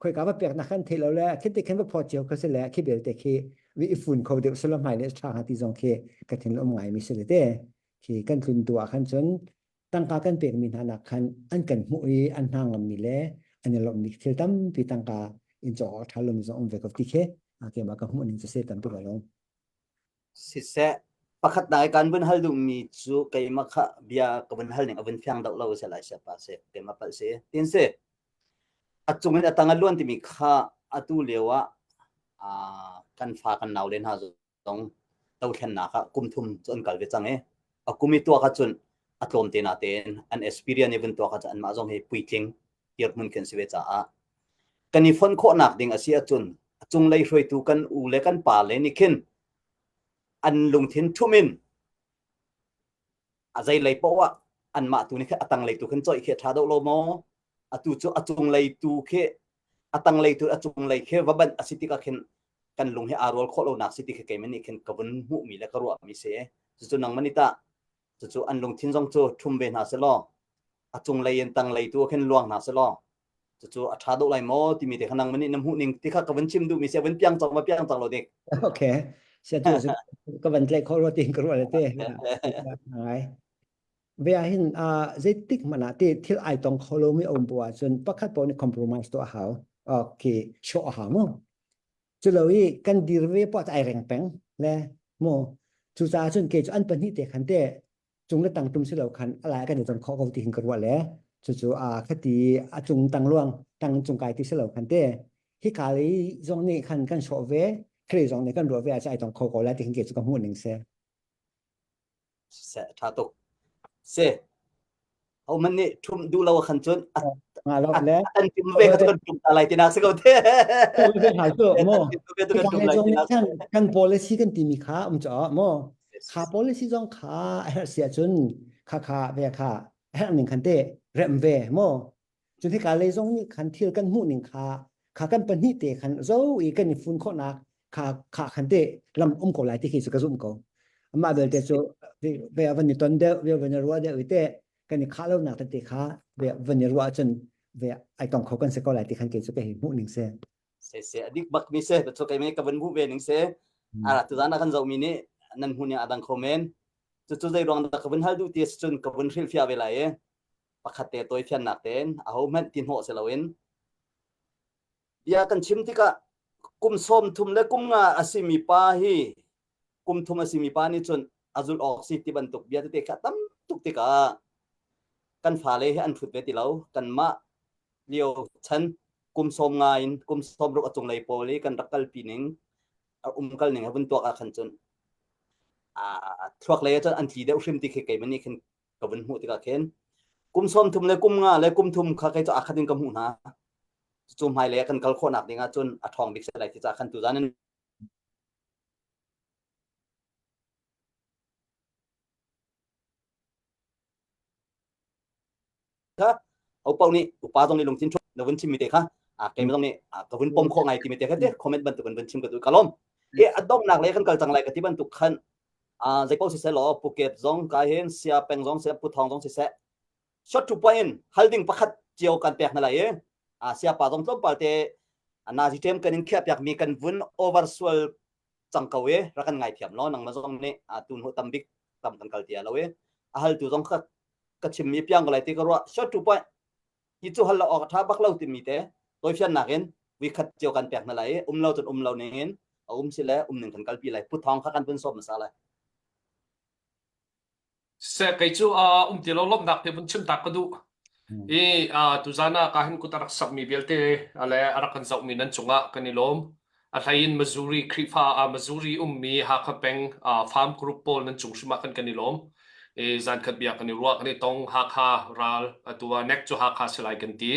S3: khoika va peknak khan theih lo le khi te khan va phawt cio kha si le khi belte khi vi i fun kho deuh selaw hmai le ṭha hnga ti zong khi ka thin um ngai mi si le te khi kan tlun tu ah khan cun tangka kan pekmi hna nak khan an kan hmuh i an hna ngammi le an i lawmhmi thil tampi tangka in cawk awk ṭha lomi zong um ve ko ti khi keimah ka hmuh ning cu se tampi ko lo.
S2: Siseh, pakhat dai kan vun hal duhmi cu keimah kha bia ka vun hal ning a vun fiang deuh lo se lai se pa se keimah palh si tin si a cung in a tang a luan timi kha atu lio ah kan fa kan nau le hna zong dothlennak ah kum thum cu an kal ve cang i a kum i tuak ahcun a tlawm te na tein an experience i vun tuak ahcun anmah zong hi puitling dirhmun khin si ve caah kan i fonh khawhnak ding a si ahcun a cunglei hruaitu kan u le kan pa le nih khin an lungthin ṭhum in a zeilei poah ah anmah tu nih khin a tanglei tu khin coih khi a ṭha deuh lo maw atu cu a cunglei tu khi a tanglei tu a cunglei khi va banh a si tikah khin kan lung hi aa rual khawh lonak si ti khi keimah nih khin ka vun hmuhmi le ka ruahmi si. Cucu nangmah nih tah cucu an lungthin zong cu ṭhum ve hna selaw a cunglei in tanglei tu khin luang hna selaw cucu a ṭha deuh lai maw timi te kha nangmah nih na hmuh ning ti kha ka vun chim duhmi si a vun piang cang va piang cang lo dik.
S3: Okay. Sia tu ka van tlaih khawh rua tiin ka ruah le te. Ngai. Ve ah hin zeitik hmanh ah ti thil ai tong kho lomi a um poah ahcun pakhat paoh nih compromise tuah a hau. Okay, show a hau mu. Culo i kan dir ve poah ai reng peng le mu. Cucaah cun kei cu an pahnih te khan te cung le tang tum si lo khan alai kan i ton khawh ko ti hin ka ruah le cucu a khati a cung tang luang tang cung kai ti si lo khan te hika lei zong nih khan kan sawh ve khrei zong nih kan ruah ve ah ai tong kho ko lai ti hin ke cu ka hmuh ning se
S2: Se tha tuk se ho man nih thum duh lo khan cun
S3: nga lo le
S2: an tim ve kha kan tum ta lai ti nak se ko te
S3: ve hal tu mo kan policy kan ti mi kha um cho mo kha policy zong kha a herh si ahcun kha kha ve kha a herh ning khan te rem ve mo cun hika lei zong nih khan thil kan hmuh ning kha kha kan pahnih te khan zo i kan i fun khawhnak kha kha khan te lam um ko lai ti khi cu ka zum ko amah belte cu ve van i ton deuh ve van i ruah deuh i te kan i khah lonak tete kha ve van i ruah ahcun ve ai tong kho kan si ko lai ti khan kei cu ka hi hmuh ning si
S2: se se adik bak mi se to kai me ka van hmuh ve ning se ara tu zan kan zoh mi nih nan hmu ning adang kho men cu cu zei ruang dah ka vun hal duh ti cun ka vun hrilh fia ve lai e pakhat te toi fiannak tein aho hmanh ti hnawh si loin bia kan chim tikah kum sawm thum le kum nga a simi pa hi kum thum a simi pa nih cun a zulh awk si ti bantuk bia tete kha tam tuk tikah kan fale hi an hrut ve ti lo kanmah lio chan kum sawm nga in kum sawm ruk a cunglei pawl i kan rak kalpi ning a um kal ning a vun tuak ah khan cun a thluak lei ah cun an tli deuh hrim ti khi keimah nih khin ka vun hmuh tikah khin kum sawm thum le kum nga le kum thum kha kei cu aa khat in ka hmuh hna cu hmailei ah kan kal khawhnak ding ah cun a ṭhawng bik si lai ti ca khan tuzan in kha opau nih upa zong nih lungthin ṭhu na vun chim mi te kha a keimah zong nih ka vun pom khawh ngai ti mi te kha te comment bantuk in vun chim ka duh ka lawm e a donghnak le kan kal cang lai ka ti bantuk khan a zei paoh siseh law Phuket zong ka hin sia peng zong siseh Puthong zong siseh short to point hal ding pakhat cio kan pek hna lai i a sia pa zong tlawmpal te nazi tem kan in khiah piak mi kan vun over sual cang ko i rak kan ngai thiam lo nangmah zong nih a tu hnu tam bik tam kan kal tia lo i a hal tu zong kha ka chimmi piang ko lai ti ka ruah short to point hi cu hal lo awk a ṭha bak lo timi te tawifiannak in vi khat cio kan pek hna lai i um lo cun um lo ning in a um si le um ning kan kalpi lai pu thawng kha kan vun sawm hmasa lai
S1: Se kei cu uh, um ti lo lawmhnak te vun chim tak ka duh. I uh, tuzan ah ka hin kut a rak sakmi vialte le a rak kan zohmi nan cungah kan i lawm. A hlei in Missouri Khrihfa ah Missouri ummi Hakha peng uh, farm group pawl nan cung hrim ah kan kan i lawm. I zankhat bia kan i ruah kan i tong Hakha ral atu ah nek cu Hakha si lai kan ti.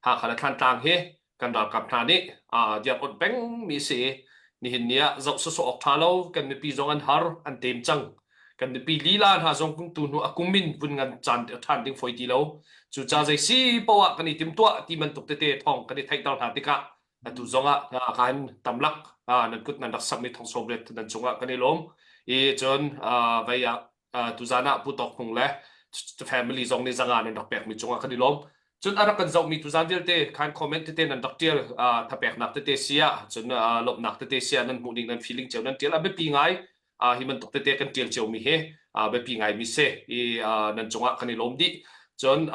S1: Hakha le Thlantlang hi kan ralkap hna nih uh, diar onh pengmi si i nihin ni ah zoh sawsawh awk ṭha lo kan mipi zong an har an tem cang kan mipi lila hna zong tu hnu a kum in vun ngan caan ṭhan ding foi ti lo cuca zei si poah kan i timtuah ti bantuk tete thawng kan i theihter hna tikah atu zongah kan tamlak nan kut nan rak sakmi thong sawm riat nan cungah kan i lawm i cun vei ah tuzan ah Pu Tawk Hmung le family zong nih zanga nan rak pekmi cungah kan i lawm cun a rak kan zohmi tuzan vialte khan comment tete nan rak tial thapeknak tete sia cun lawmhnak tete sia nan hmuh ning nan feeling cio nan tial a biapi ngai hi bantuk tete kan ṭial ciomi hi biapi ngaimi si i nan cungah kan i lawm dih. Cun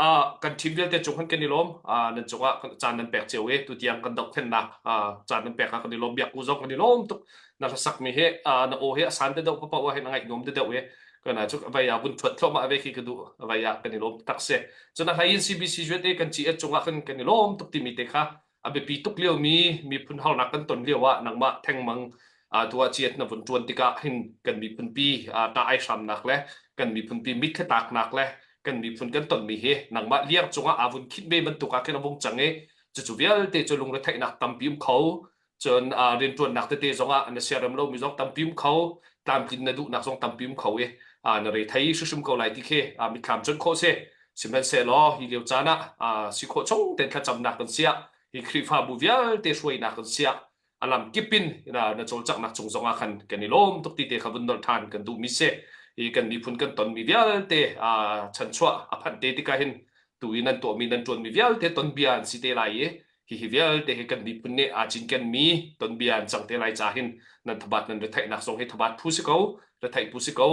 S1: kan team vialte cung khan kan i lawm. Nan cungah caan nan pek cio i tutiang kan dohthlennak caan nan pek ah kan i lawm. Biakku zong kan i lawm tuk. Na hlasakmi hi na aw hi a san te deuh paoh hin a ngaih nuam te deuh i kana cu vai ah vun thuat thluahmah ve khi ka duh vai ah kan i lawm tak si. Cun a hlei in CBC USA kan ci cungah khan kan i lawm tuk timi te kha a biapi tuk liomi miphun harnak kan ton lio ah nangmah thengmang tuah chiat na vun ṭuan tikah hin kan miphunpi ta ai hramnak le kan miphunpi mitthlitaknak le kan miphun kan tonmi hi nangmah liang cungah aa vun khinh ve bantuk ah khin a vung cang i cucu vialte cu lungretheihnak tampi um kho cun rianṭuannak tete zongah na siarem lomi zong tampi um kho tlamtlin na duhnak zong tampi um kho i na re thei hrimhrim ko lai ti khi mitthlam cuanh khawh si sihmanhsehlaw hi lio caan ah si khawh chung tein thlacamnak kan siah hi Khrihfabu vialte hruainak kan siah a lam kip in na na cawlcanghnak cung zongah khan kan i lawm tuk ti te kha vun nolh ṭhan kan duhmi si hi kan miphun kan tonmi vialte chanchuah a phanh te tikah hin tu i nan tuahmi nan ṭuanmi vialte tonbia an si te lai i hihi vialte hi kan miphun nih aa cinkenmi tonbia an cang te lai ca hin nan thabat nan retheihnak zong hi thabat phu si ko retheih phu si ko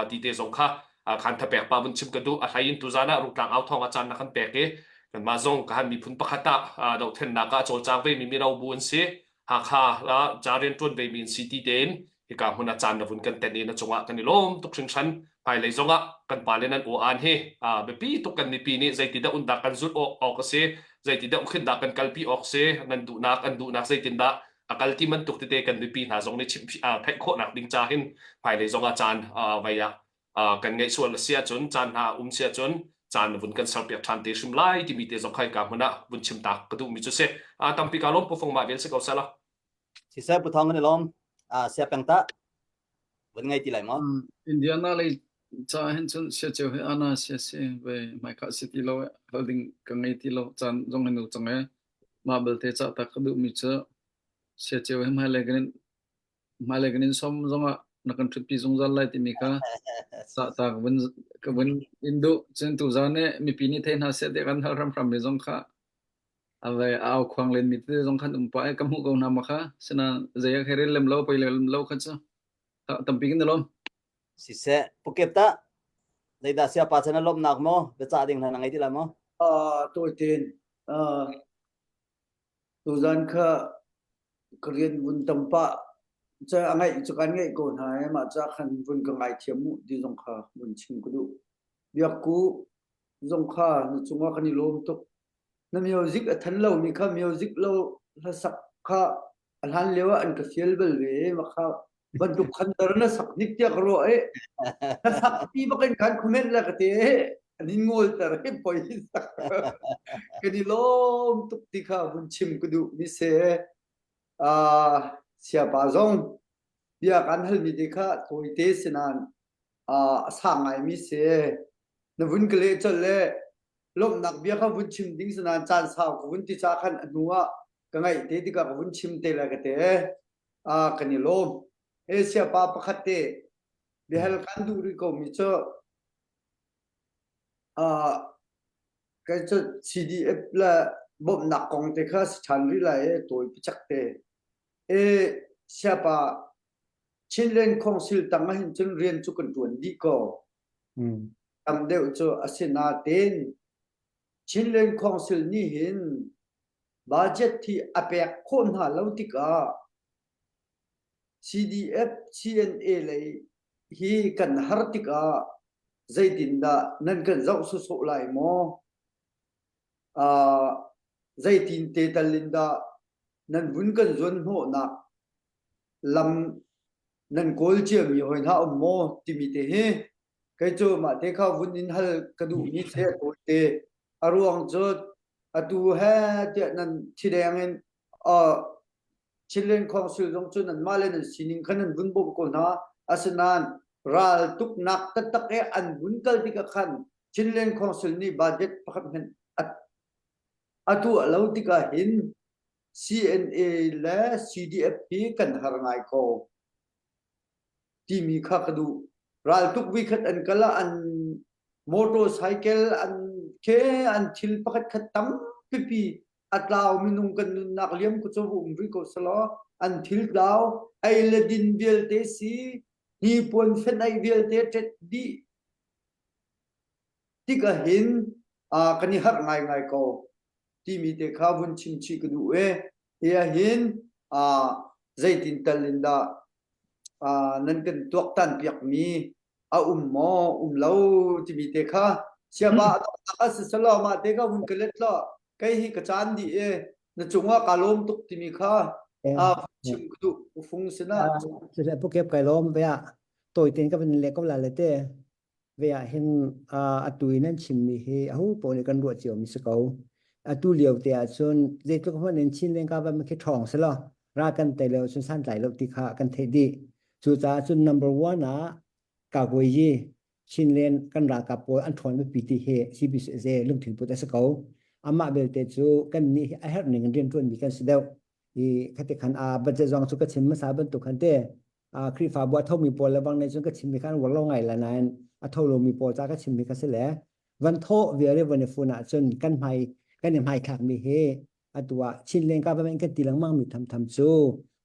S1: ti te zong kha. Khan thapek pa vun chim ka duh. A hlei in tuzan ah Rungtlang au thawng ah caan na kan pek i kanmah zong ka han miphun pakhat ah dohthlennak ah cawlcang ve mi mino bu an si. Hakha ah ca rian ṭuan ve mi an si ti tein hika hmun ah caan na vun kan tenh i na cungah kan i lawm tuk hringhran. Hmailei zongah kan pale nan aw aan hi biapi tuk kan mipi nih zeiti dah undah kan zulh awk awk a si, zeiti dah ukhin dah kan kalpi awk si, nan duhnak an duhnak zeitindah a kal ti bantuk tete kan mipi hna zong nih chimh theih khawhnak ding ca hin hmailei zongah caan vei ah kan ngeih sual a si ahcun caan hna um si ahcun caan vun kan serpiak ṭhan te hrim lai timi te zong khai ka hmun ah vun chim tak ka duhmi cu si. Tampi ka lawm pufung ma vel si ko sala.
S2: Siseh Pu Thawng kan i lawm. Sia peng ta vun ngei ti lai maw?
S6: Indiana lei ca hin cun sia ceu hi ana sia si ve mai kha si ti lo hal ding ka ngei ti lo caan zong hin cang e mah belte ca ta ka duh mi cu sia ceu hi hmailei kan in hmailei kan in som zongah na kan ṭhutpi zungzal lai timi kha ta ta ka vun ka vun in duh cun tuzaan nih mipi nih thei hna seh ti kan hal hramhram mi zong kha ave au khuang len mi te zong khan um pa ka hmuh ko hna ma kha sina zei a rel lem lo poi lem lo kha chu tampi kin lom
S2: siseh pukep ta zeidah sia pa chan lomnak maw biacah ding hna na ngei ti lai maw
S5: ah tawi ten tuzan kha ka rian vun tam pa cha a ngaih cu kan ngaih ko hna e mah ca khan vun ka ngai thiam mu ti zong kha vun chim ka duh biakku zong kha na cungah kan i lawm tuk Na music a than lomi kha music lo hlasak kha a hlan lio ah an ka fial bal ve ma kha bantuk khan dar na sak hnik tiah ka ruah i na sak ti bak in khan comment la ka te an in ngol ter hi poi sak kan i lawm tuk ti kha vun chim ka duh mi se uh, siapa zong bia kan hal mi te kha tawite sinan uh, a sang ngai mi se na vun ka leh colh le lawmhnak bia kha vun chim ding si nain caan sau ka vun ti ca khan a hnu ah ka ngaih te tikah ka vun chim te le ka te ah kan i lawm. Asia pa pakhat te biahal kan duh rih ko mi cu ah kai cu CDF le bawmhnak kong te kha si ṭhan rih lai e tawi picak te. E siapa Chinland Council tang ah hin cun rian cu kan ṭuan dih ko. Tam deuh cu a si nain Chinland Council nih hin budget hi a pek khawh hna lo tikah CDF, CNA lei hi kan har tikah zeitindah nan kan zoh sawsawh lai maw? Uh, zeitin te tal in dah nan vun kan zuan hnawhnak lam nan kawl ciami hoi hna um maw timi te hi kei cu mah te kha vun in hal ka duhmi che a tawi te a ruang cu atu he tiah nan thideng in uh, Chinland Council zong cu nanmah le nan sining kha nan vun bawm ko hna asinain ral tuknak taktak e an vun kal tikah khan Chinland Council nih budget pakhat hmanh a tuah lo tikah hin CNA le CDF hi kan har ngai ko timi kha ka duh. Raltuk vikhat an kal ah an motorcycle an ke an thil pakhat khat tam pipi a tlau minung kan nunnak liam ku cu um rih ko selaw an thil tlau ei le din vialte si hnipuan fen ei vialte ṭet dih tik ahhin kan i harh ngaingai ko timi te kha vun chim chih ka duh e hi ahhin zeitin tal in dah nan kan tuaktan piakmi a um maw um lo timi te kha siaba a donghnak ah siselaw mah te kha vun ka let law kei hi ka caan dih e na cungah ka lawm tuk timi kha a chim ka duh ufung sinah
S3: Pukep kai lawm ve ah tawi ten ka van le ko la le te Ve ah hin atu i nan chimmi hi aho paoh nih kan ruah ciomi si ko. Atu lio te ahcun zeitluk hmanh in Chin Lengkava khi ṭhawng selaw ra kan tei lo cun santlai lo ti kha kan theih dih. Cucaah cun number one ah Kakuayi Chinland kan ralkap pawl an ṭhawn biapi ti hi CBCZ lungthin put a si ko. Amah belte cu kan nih hi a herh ning in rianṭuanmi kan si deuh. I khati khan a budget zong cu ka chim hmasa bantuk khan te Khrihfabu a thomi pawl le bang nih cun ka chimmi kha an uar lo ngai la nain a tho lomi pawl ca ka chimmi kha si le van thawh vial i van i fun ahcun kan hmai kan i hmaithlakmi hi atu ah Chinland government kan ti lengmang mi thamtham cu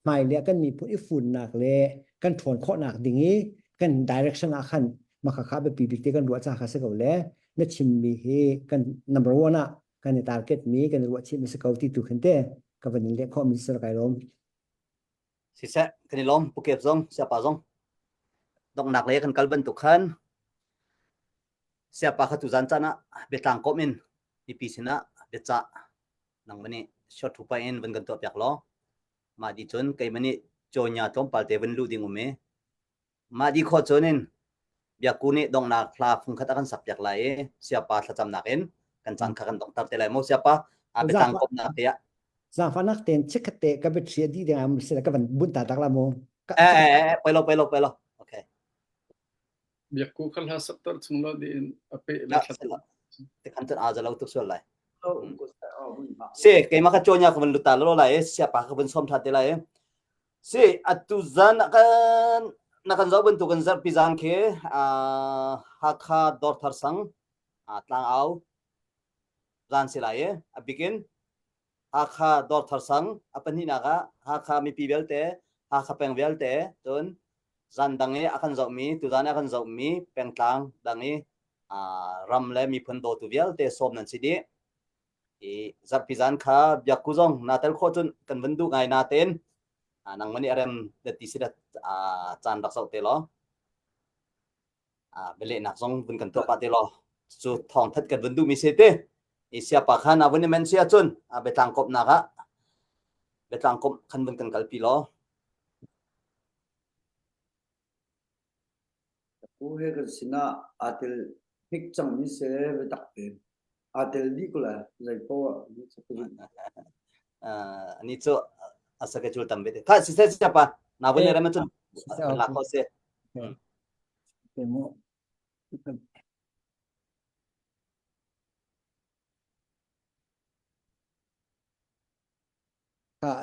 S3: hmailei ah kan miphun i funnak le kan ṭhawn khawhnak ding i kan direction ah khan Mah kha biapi bik te kan ruah ca kha si ko le na chimmi hi kan number one ah kan i target mi kan i ruah chih mi si ko ti tu khin te ka van in leh khawh mi sir kai lawm.
S2: Siseh, kan i lawm Pukep zong, Siapa zong. Donghnak lei kan kal bantuk khan Siapa kha tuzan caan ah biatlang komh in mipi sinah biacah nang mani short thu pa in van kan tuah piak law mah di cun keimah nih cawnya tlawmpal te van luh ding um i mah di khawh cun in biakku nih donghnak hla fungkhat a kan sak piak lai i siapa thlacamnak in kan caan kha kan donghter te lai mo siapa a biatlang komhnak te ah
S3: Zaangfahnak tein chikkhat te ka biathli a dih ding ah sila ka van bunh ta tak la mu.
S2: Eh eh eh poi lo poi lo poi lo. Okay.
S6: Biakku kha hla sakter chung lo ding a pe le thla.
S2: Te khan cun aa zalo tuk sual lai. Si keimah ka cawnya ka van luta lo lai siapa ka van som tha te lai. Si atu zan kan na kan zoh bantuk kan zarhpi zan khi Hakha Dawrthar sang tlangau zan si lai i a bikin Hakha Dawrthar sang a pahnihnak ah Hakha mipi vialte Hakha peng vialte cun zan dang i a kan zohmi tuzan i a kan zohmi pengtlang dang i ram le miphun dawtu vialte sawm nan si dih. I zarhpi zan kha biakku zong naa tel khawh cun kan van duh ngai natein nangmah nih a rem na ti si dat caan rak zoh te law bialehnak zong vun kan tuah pah te law cu thawng that kan vun duhmi si te. I siapa khan a vun i men si ahcun biatlang komhnak ah biatlang komh khan vun kan kalpi law
S5: Pu he kan sinah aa tel hnik cangmi si biatak tein aa tel dih ko lai zei poah ah ni cu ka zumh.
S2: Ani cu a schedule tam ve te. Kha siseh siapa na vun rem cun lak ko si.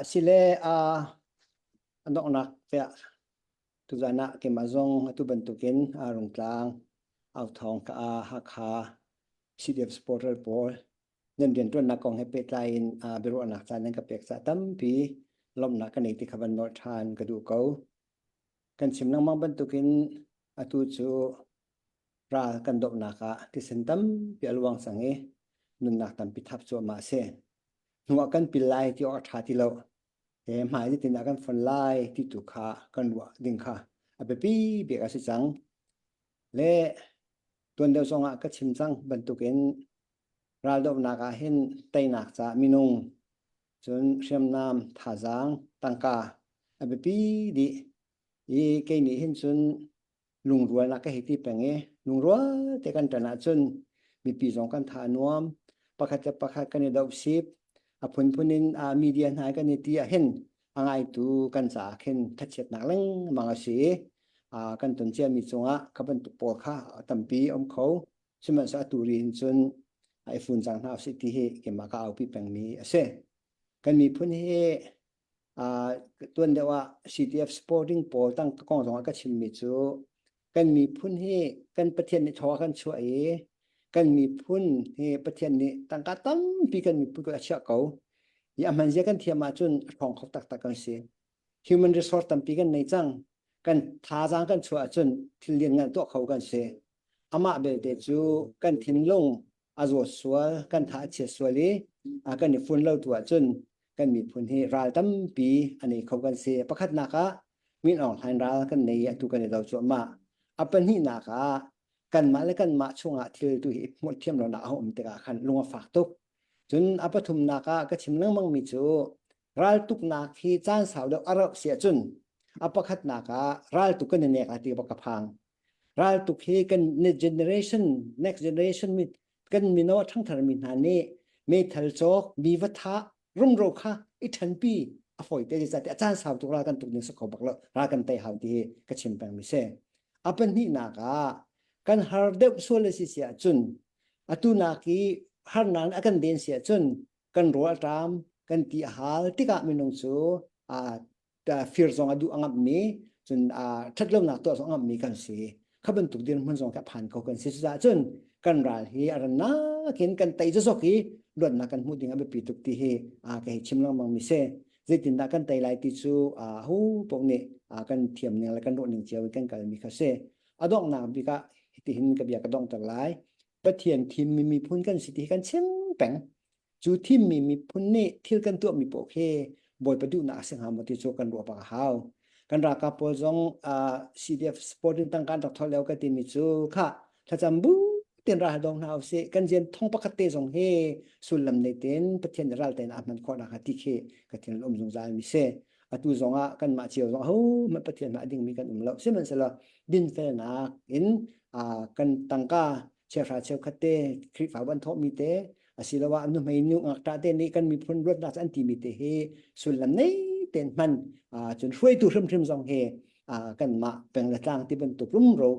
S3: Sile a donghnak tiah tuzan ah keimah zong atu bantukin Rungtlang, Authawng ka Hakha, CDF supporter pawl nan rianṭuannak kong he pehtlai in biaruahnak caan nan ka pek caah tampi lawmhnak ka nei ti kha van nolh ṭhan ka duh ko. Kan chim lengmang bantukin atu cu ral kan dohnak ah thisen tampi a luang cang i nunnak tampi thap cuahmah a si. Hnu ah kan pil lai ti awk a ṭha ti lo. He hmai zeitin ah kan fon lai ti tu kha kan ruah ding kha a biapi bik a si cang. Le tuan deuh zong ah ka chim cang bantukin raldohnak ah hin teinak caah minung cun hriamnam thazaang tangka a biapi dih i kei nih hin cun lungrualnak ka hei ti peng i lungrual te kan ṭan ahcun mipi zong kan tha a nuam pakhat le pakhat kan i doh sip a phunphun in media hna kan i ti ahhin a ngaitu kan caah khin thachiatnak lengmang a si i kan ton ciami cungah kha bantuk pawl kha tampi um kho sihmanhsehlaw atu ri hin cun i fun cang hna usih ti hi keimah ka aupi pengmi a si kan miphun hi tuan deuh ah CTF supporting pawl tang kong zong ah ka chimmi cu kan miphun hi kan Pathian nih thaw a kan chuah i kan miphun hi Pathian nih tangka tampi kan miphun a chiah ko i a hman zia kan thiam ahcun a ṭhawng kho taktak kan si human resource tampi kan nei cang kan thazaang kan chuah ahcun thil lian ngan tuah kho kan si amah belte cu kan thinlung a zawt sual kan tha a chiat sual i a kan i fun lo tu ahcun kan miphun hi ral tampi a nei kho kan si pakhatnak ah Min Aung Hlaing ral kan nei i atu kan i do cuahmah a pahnihnak ah kanmah le kanmah chungah thil tu hi hmuh thiam lonak a um tikah khan lung a fak tuk cun a pathumnak ah ka chim lengmang mi cu raltuknak hi caan sau deuh a rauh si ahcun a pakhatnak ah raltuk kan i nek a ti bak ka phang Raltuk hi kan generation, next generation mi kan mino a ṭhangthar mi hna nih meithal cawk, mi va thah, rumro kha i ṭhanpi a fawi te zeicahtiah a caan sau tuk ral kan tuk ding si kho bak lo ral kan tei hau ti hi ka chim pengmi si. A pahnihnak ah kan har deuh sual a si si ahcun atu nak i harnak a kan den si ahcun kan rawl a ṭam kan ti a hal tikah minung cu fir zong a duh a ngamhmi cun ṭhatlonak tuah zong a ngamhmi kan si kha bantuk dirhmun zong kha phan kho kan si cucaah cun kan ral hi a rannak in kan tei zawk i luatnak kan hmuh ding a biapi tuk ti hi ka hei chim lengmang mi si zeitindah kan tei lai ti cu hu paoh nih kan thiam ning le kan ruah ning cio in kan kalmi kha si a donghnak bik ah Hitihin ka bia ka donghter lai. Pathian thimmi miphun kan si ti hi kan chim peng. Cu thimmi miphun nih thil kan tuahmi paoh khi Bawipa duhnak a si hnga maw ti cu kan ruah bak a hau. Kan ralkap pawl zong uh, CDF support in tangka an rak thawh lio ka timi cu kha thlacam bu ten ral dong hna usih kan rian thong pakhat te zong hi sullam nei ten Pathian nih ral tein a hman khawh nak ti khi ka thinlung um zungzal mi si atu zong ah kanmah cio zong ho hmanh Pathian hmah dingmi kan um lo sihmanhsehlaw dinfelnak in kan tangka cheuhra cheukhat te Khrihfabu an thawhmi te asiloah nuhmei nu ngakṭah te nih kan miphun ruatnak an timi te hi sullam nei ten hman cun hruaitu hrimhrim zong hi kanmah peng le tlang ti bantuk rumro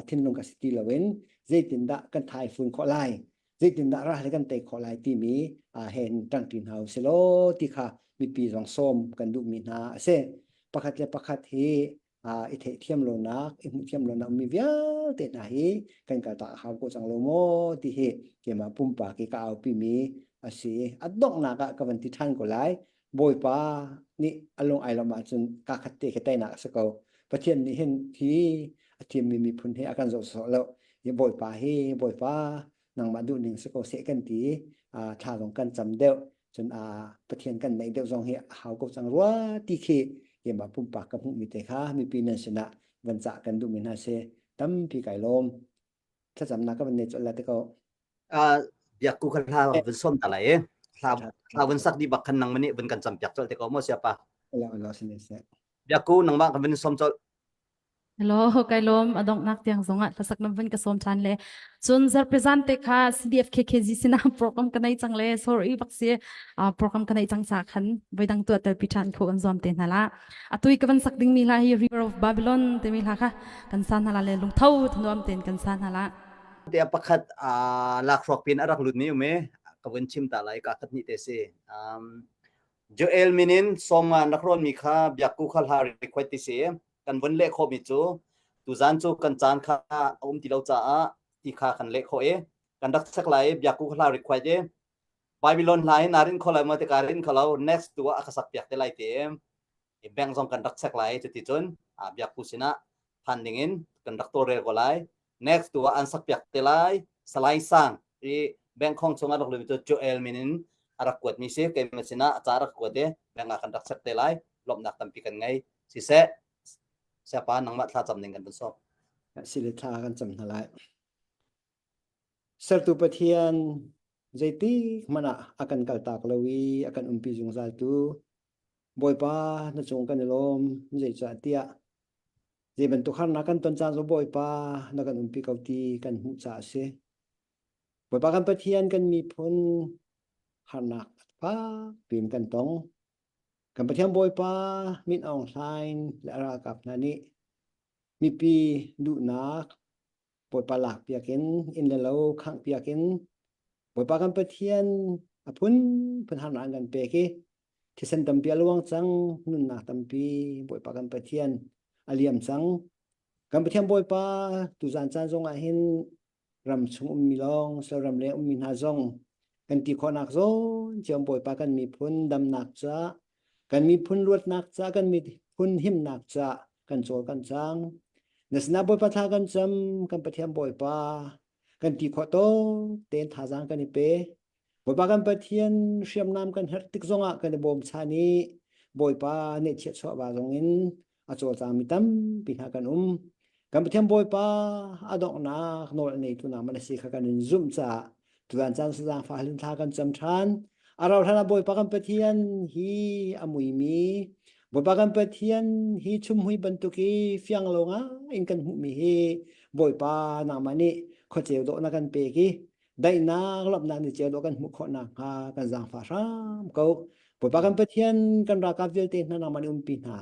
S3: thinlung ka si ti loin zeitindah kan thaifun khawh lai zeitindah ral kan tei khawh lai timi hen ṭangṭi hna usih law ti kha mipi zong sawm kan duhmi hna a si. Pakhat le pakhat hi i theihthiam lonak, i hmuhthiam lonak mi vialte hna hi kan kaltak a hau ko cang lo maw ti hi keimah pumpak i ka aupi mi a si. A donghnak ah ka van ti ṭhan ko lai. Bawipa nih a lung ai lawmh ahcun kaa khat te khi teinak a si ko. Pathian nih hin hi a thimmi miphun hi a kan zoh sawh lo. Hi Bawipa hi Bawipa nangmah duhning si ko seh kan ti thla zong kan cam deuh. Cun Pathian kan neih deuh zong hi a hau ko cang rua ti khi keimah pumpak ka hmuhmi te kha mipi nan sinah van cah kan duhmi hna si. Tampi kai lawm. Thlacamnak ka van nei colh la te ko.
S2: Biakku kha hla vun som ta lai e hla hla vun sak di bak khan nang mani vun kan cam piak chol te ko mo sia pa Biakku nangmah kan vun som chol
S4: Hello, kai lom adong nak tiang zongah hlasak nam vun ka som than le cun zarpezan te kha CDF KKG sinah program ka nei cang le sorry bak si program ka nei cang sa khan voidang tu tel pi than kho kan zuam te hna la atui ka van sak ding mi hla hi River of Babylon te mi hla kha kan sa hna la le lungtho thanuam ten kan sa hna la
S2: Te pakhat lakhruak pin a rak lut mi um e ka vun chim ta lai ka khat ni te si um Joel minin sawmnga an rak rawn mi kha biakku kha hla request ti si kan vun leh khawh mi cu tuzan cu kan caan kha a um ti lo caah ti kha kan leh khawh i kan rak check lai biakku kha hla request i Babylon hla hi na rin kho lai maw ti ka rin kho lo next tu ah a ka sak piak te lai ti bank zong kan rak check lai cuti cun biakku sinah phan ding in kan rak tawlrel ko lai next tu ah an sak piak te lai Salai Sang i bank khong chung a rak lumi cu Joel min in a rak kuat mi si keimah sinah a ca rak kuat i bank ah kan rak check te lai lawmhnak tampi kan ngei siseh siapa nangmah thla cam ning kan vun sawm
S3: sile thla kan cam hna lai Sertu Pathian zeitik hmanh ah a kan kaltak lo i a kan umpi zungzal tu Bawipa na cung kan i lawm zeicahtiah zei bantuk harnak kan ton caan zong Bawipa na kan umpi ko ti kan hmuh caah a si. Bawipa kan Pathian kan miphun harnak fak piin kan tong. Kan Pathian Bawipa Min Aung Hlaing le a ralkap hna nih mipi duhnak Bawipa lakpiak in inn le lo khanghpiak in Bawipa kan Pathian a phunphun harnak an kan pek i thisen tampi a luang cang nunnak tampi Bawipa kan Pathian a liam cang kan Pathian Bawipa tuzan caan zong ah hin ram chung ummi lawng sal ram leng ummi hna zong kan ti khawhnak zawn cio Bawipa kan miphun damnak ca kan miphun luatnak ca kan miphun himnak ca kan cawl kan cang na sinah Bawipa thla kan cam kan Pathian Bawipa kan ti khawh tawk tein thazaang kan i pe Bawipa kan Pathian hriamnam kan herh tik zongah kan i bawmchan i Bawipa nehchiah chuah va zong in a cawlcangmi tampi hna kan um kan Pathian Bawipa a donghnak nawl a neitu nangmah na si kha kan in zumh caah tutan caan zaangfah halin thla kan cam ṭhan a rauh hlan ah Bawipa kan Pathian hi a muimi Bawipa kan Pathian hi chumhmui bantuk i fiang lo ngai in kan hmuhmi hi Bawipa nangmah nih khuaceu dawh na kan pek i daihnak lawmhnak ni ceu dawh kan hmuh khawh nakhnga kan zaangfah hram ko Bawipa kan Pathian kan ralkap vialte hna nangmah nih umpi hna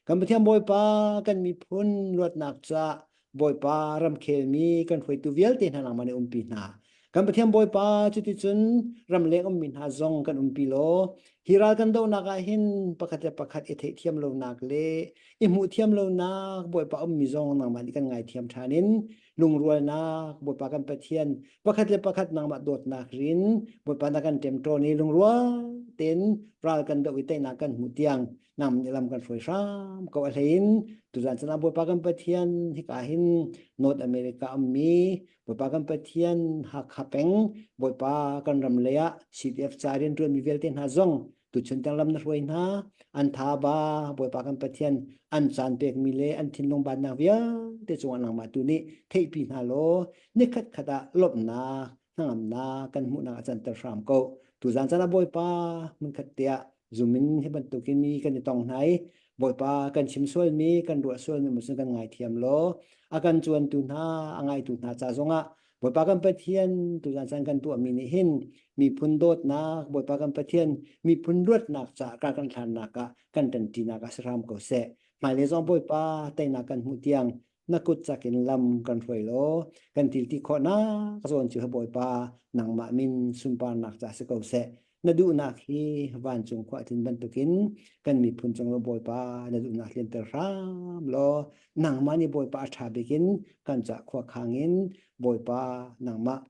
S3: kan Pathian Bawipa kan miphun luatnak ca Bawipa ramkhelmi kan hruaitu vialte hna nangmah nih umpi hna kan Pathian Bawipa cuticun ramleng ummi hna zong kan umpi law. Hi ral kan dohnak ah hin pakhat le pakhat i theihthiam lonak le i hmuh thiam lonak Bawipa ummi zong nangmah nih kan ngaithiam ṭhan in lungrualnak Bawipa kan Pathian pakhat le pakhat nangmah dawtnak rin Bawipa na kan ṭemṭawn i lungrual tein ral kan doh i teinak kan hmuh tiang nangmah nih lam kan hruai hram ko a hlei in tuzan caan ah Bawipa kan Pathian hika hin North America ummi Bawipa kan Pathian Hakha peng Bawipa kan ram lei ah CDF ca rianṭuanmi vialte hna zong tuchun tiang lam na hruai hna an tha ba Bawipa kan Pathian an caan pekmi le an thinlung bannak vialte cungah nangmah tu nih theihpi hna law nikhat khat ah lawmhnak hnangamnak kan hmuhnak a canter hram ko tuzan caan ah Bawipa hmunkhat te ah zumin hi bantukin mi kan i tong hna i Bawipa kan chim sualmi kan ruah sualmi musun kan ngaithiam law a kan cuantu hna a ngaitu hna ca zongah Bawipa kan Pathian tuzan caan kan tuahmi nih hin miphun dawtnak Bawipa kan Pathian miphun luatnak ca kar kan hlannak ah kan ṭanṭinak ah si hram ko seh hmailei zong Bawipa teinak kan hmuh tiang na kut cak in lam kan hruai law kan tilti khawhnak zawn cu Bawipa nangmah min sunparnak ca si ko seh na duhnak hi vancung khua tlin bantukin kan miphun cung lo Bawipa na duhnak tlinter hram law nangmah nih Bawipa a ṭha bik in kan ca khua khang in Bawipa nangmah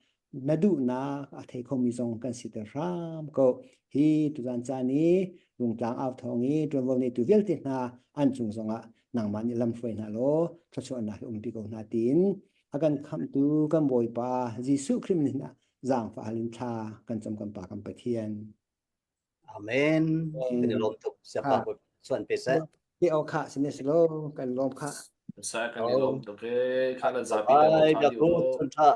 S3: na duhnak a thei khomi zong kan siter hram ko hi tuzan caan i rungtlang au thawng i ṭuanvo neitu vialte hna an cung zongah nangmah nih lam hruai hna law thluachuahnak hi umpi ko hna tiin a kan khamhtu kan Bawipa Jesuh Khrih min ah zaangfah hal in thla kan cam kan Pa kan Pathian.
S2: Amen. Kan i lawm tuk. Siapa suan pe seh.
S3: Ti au kha sine silo kan lawm kha.
S1: Sa kan i lawm tuk e. Kha nan zapi te
S2: Bye. Biak chun tha.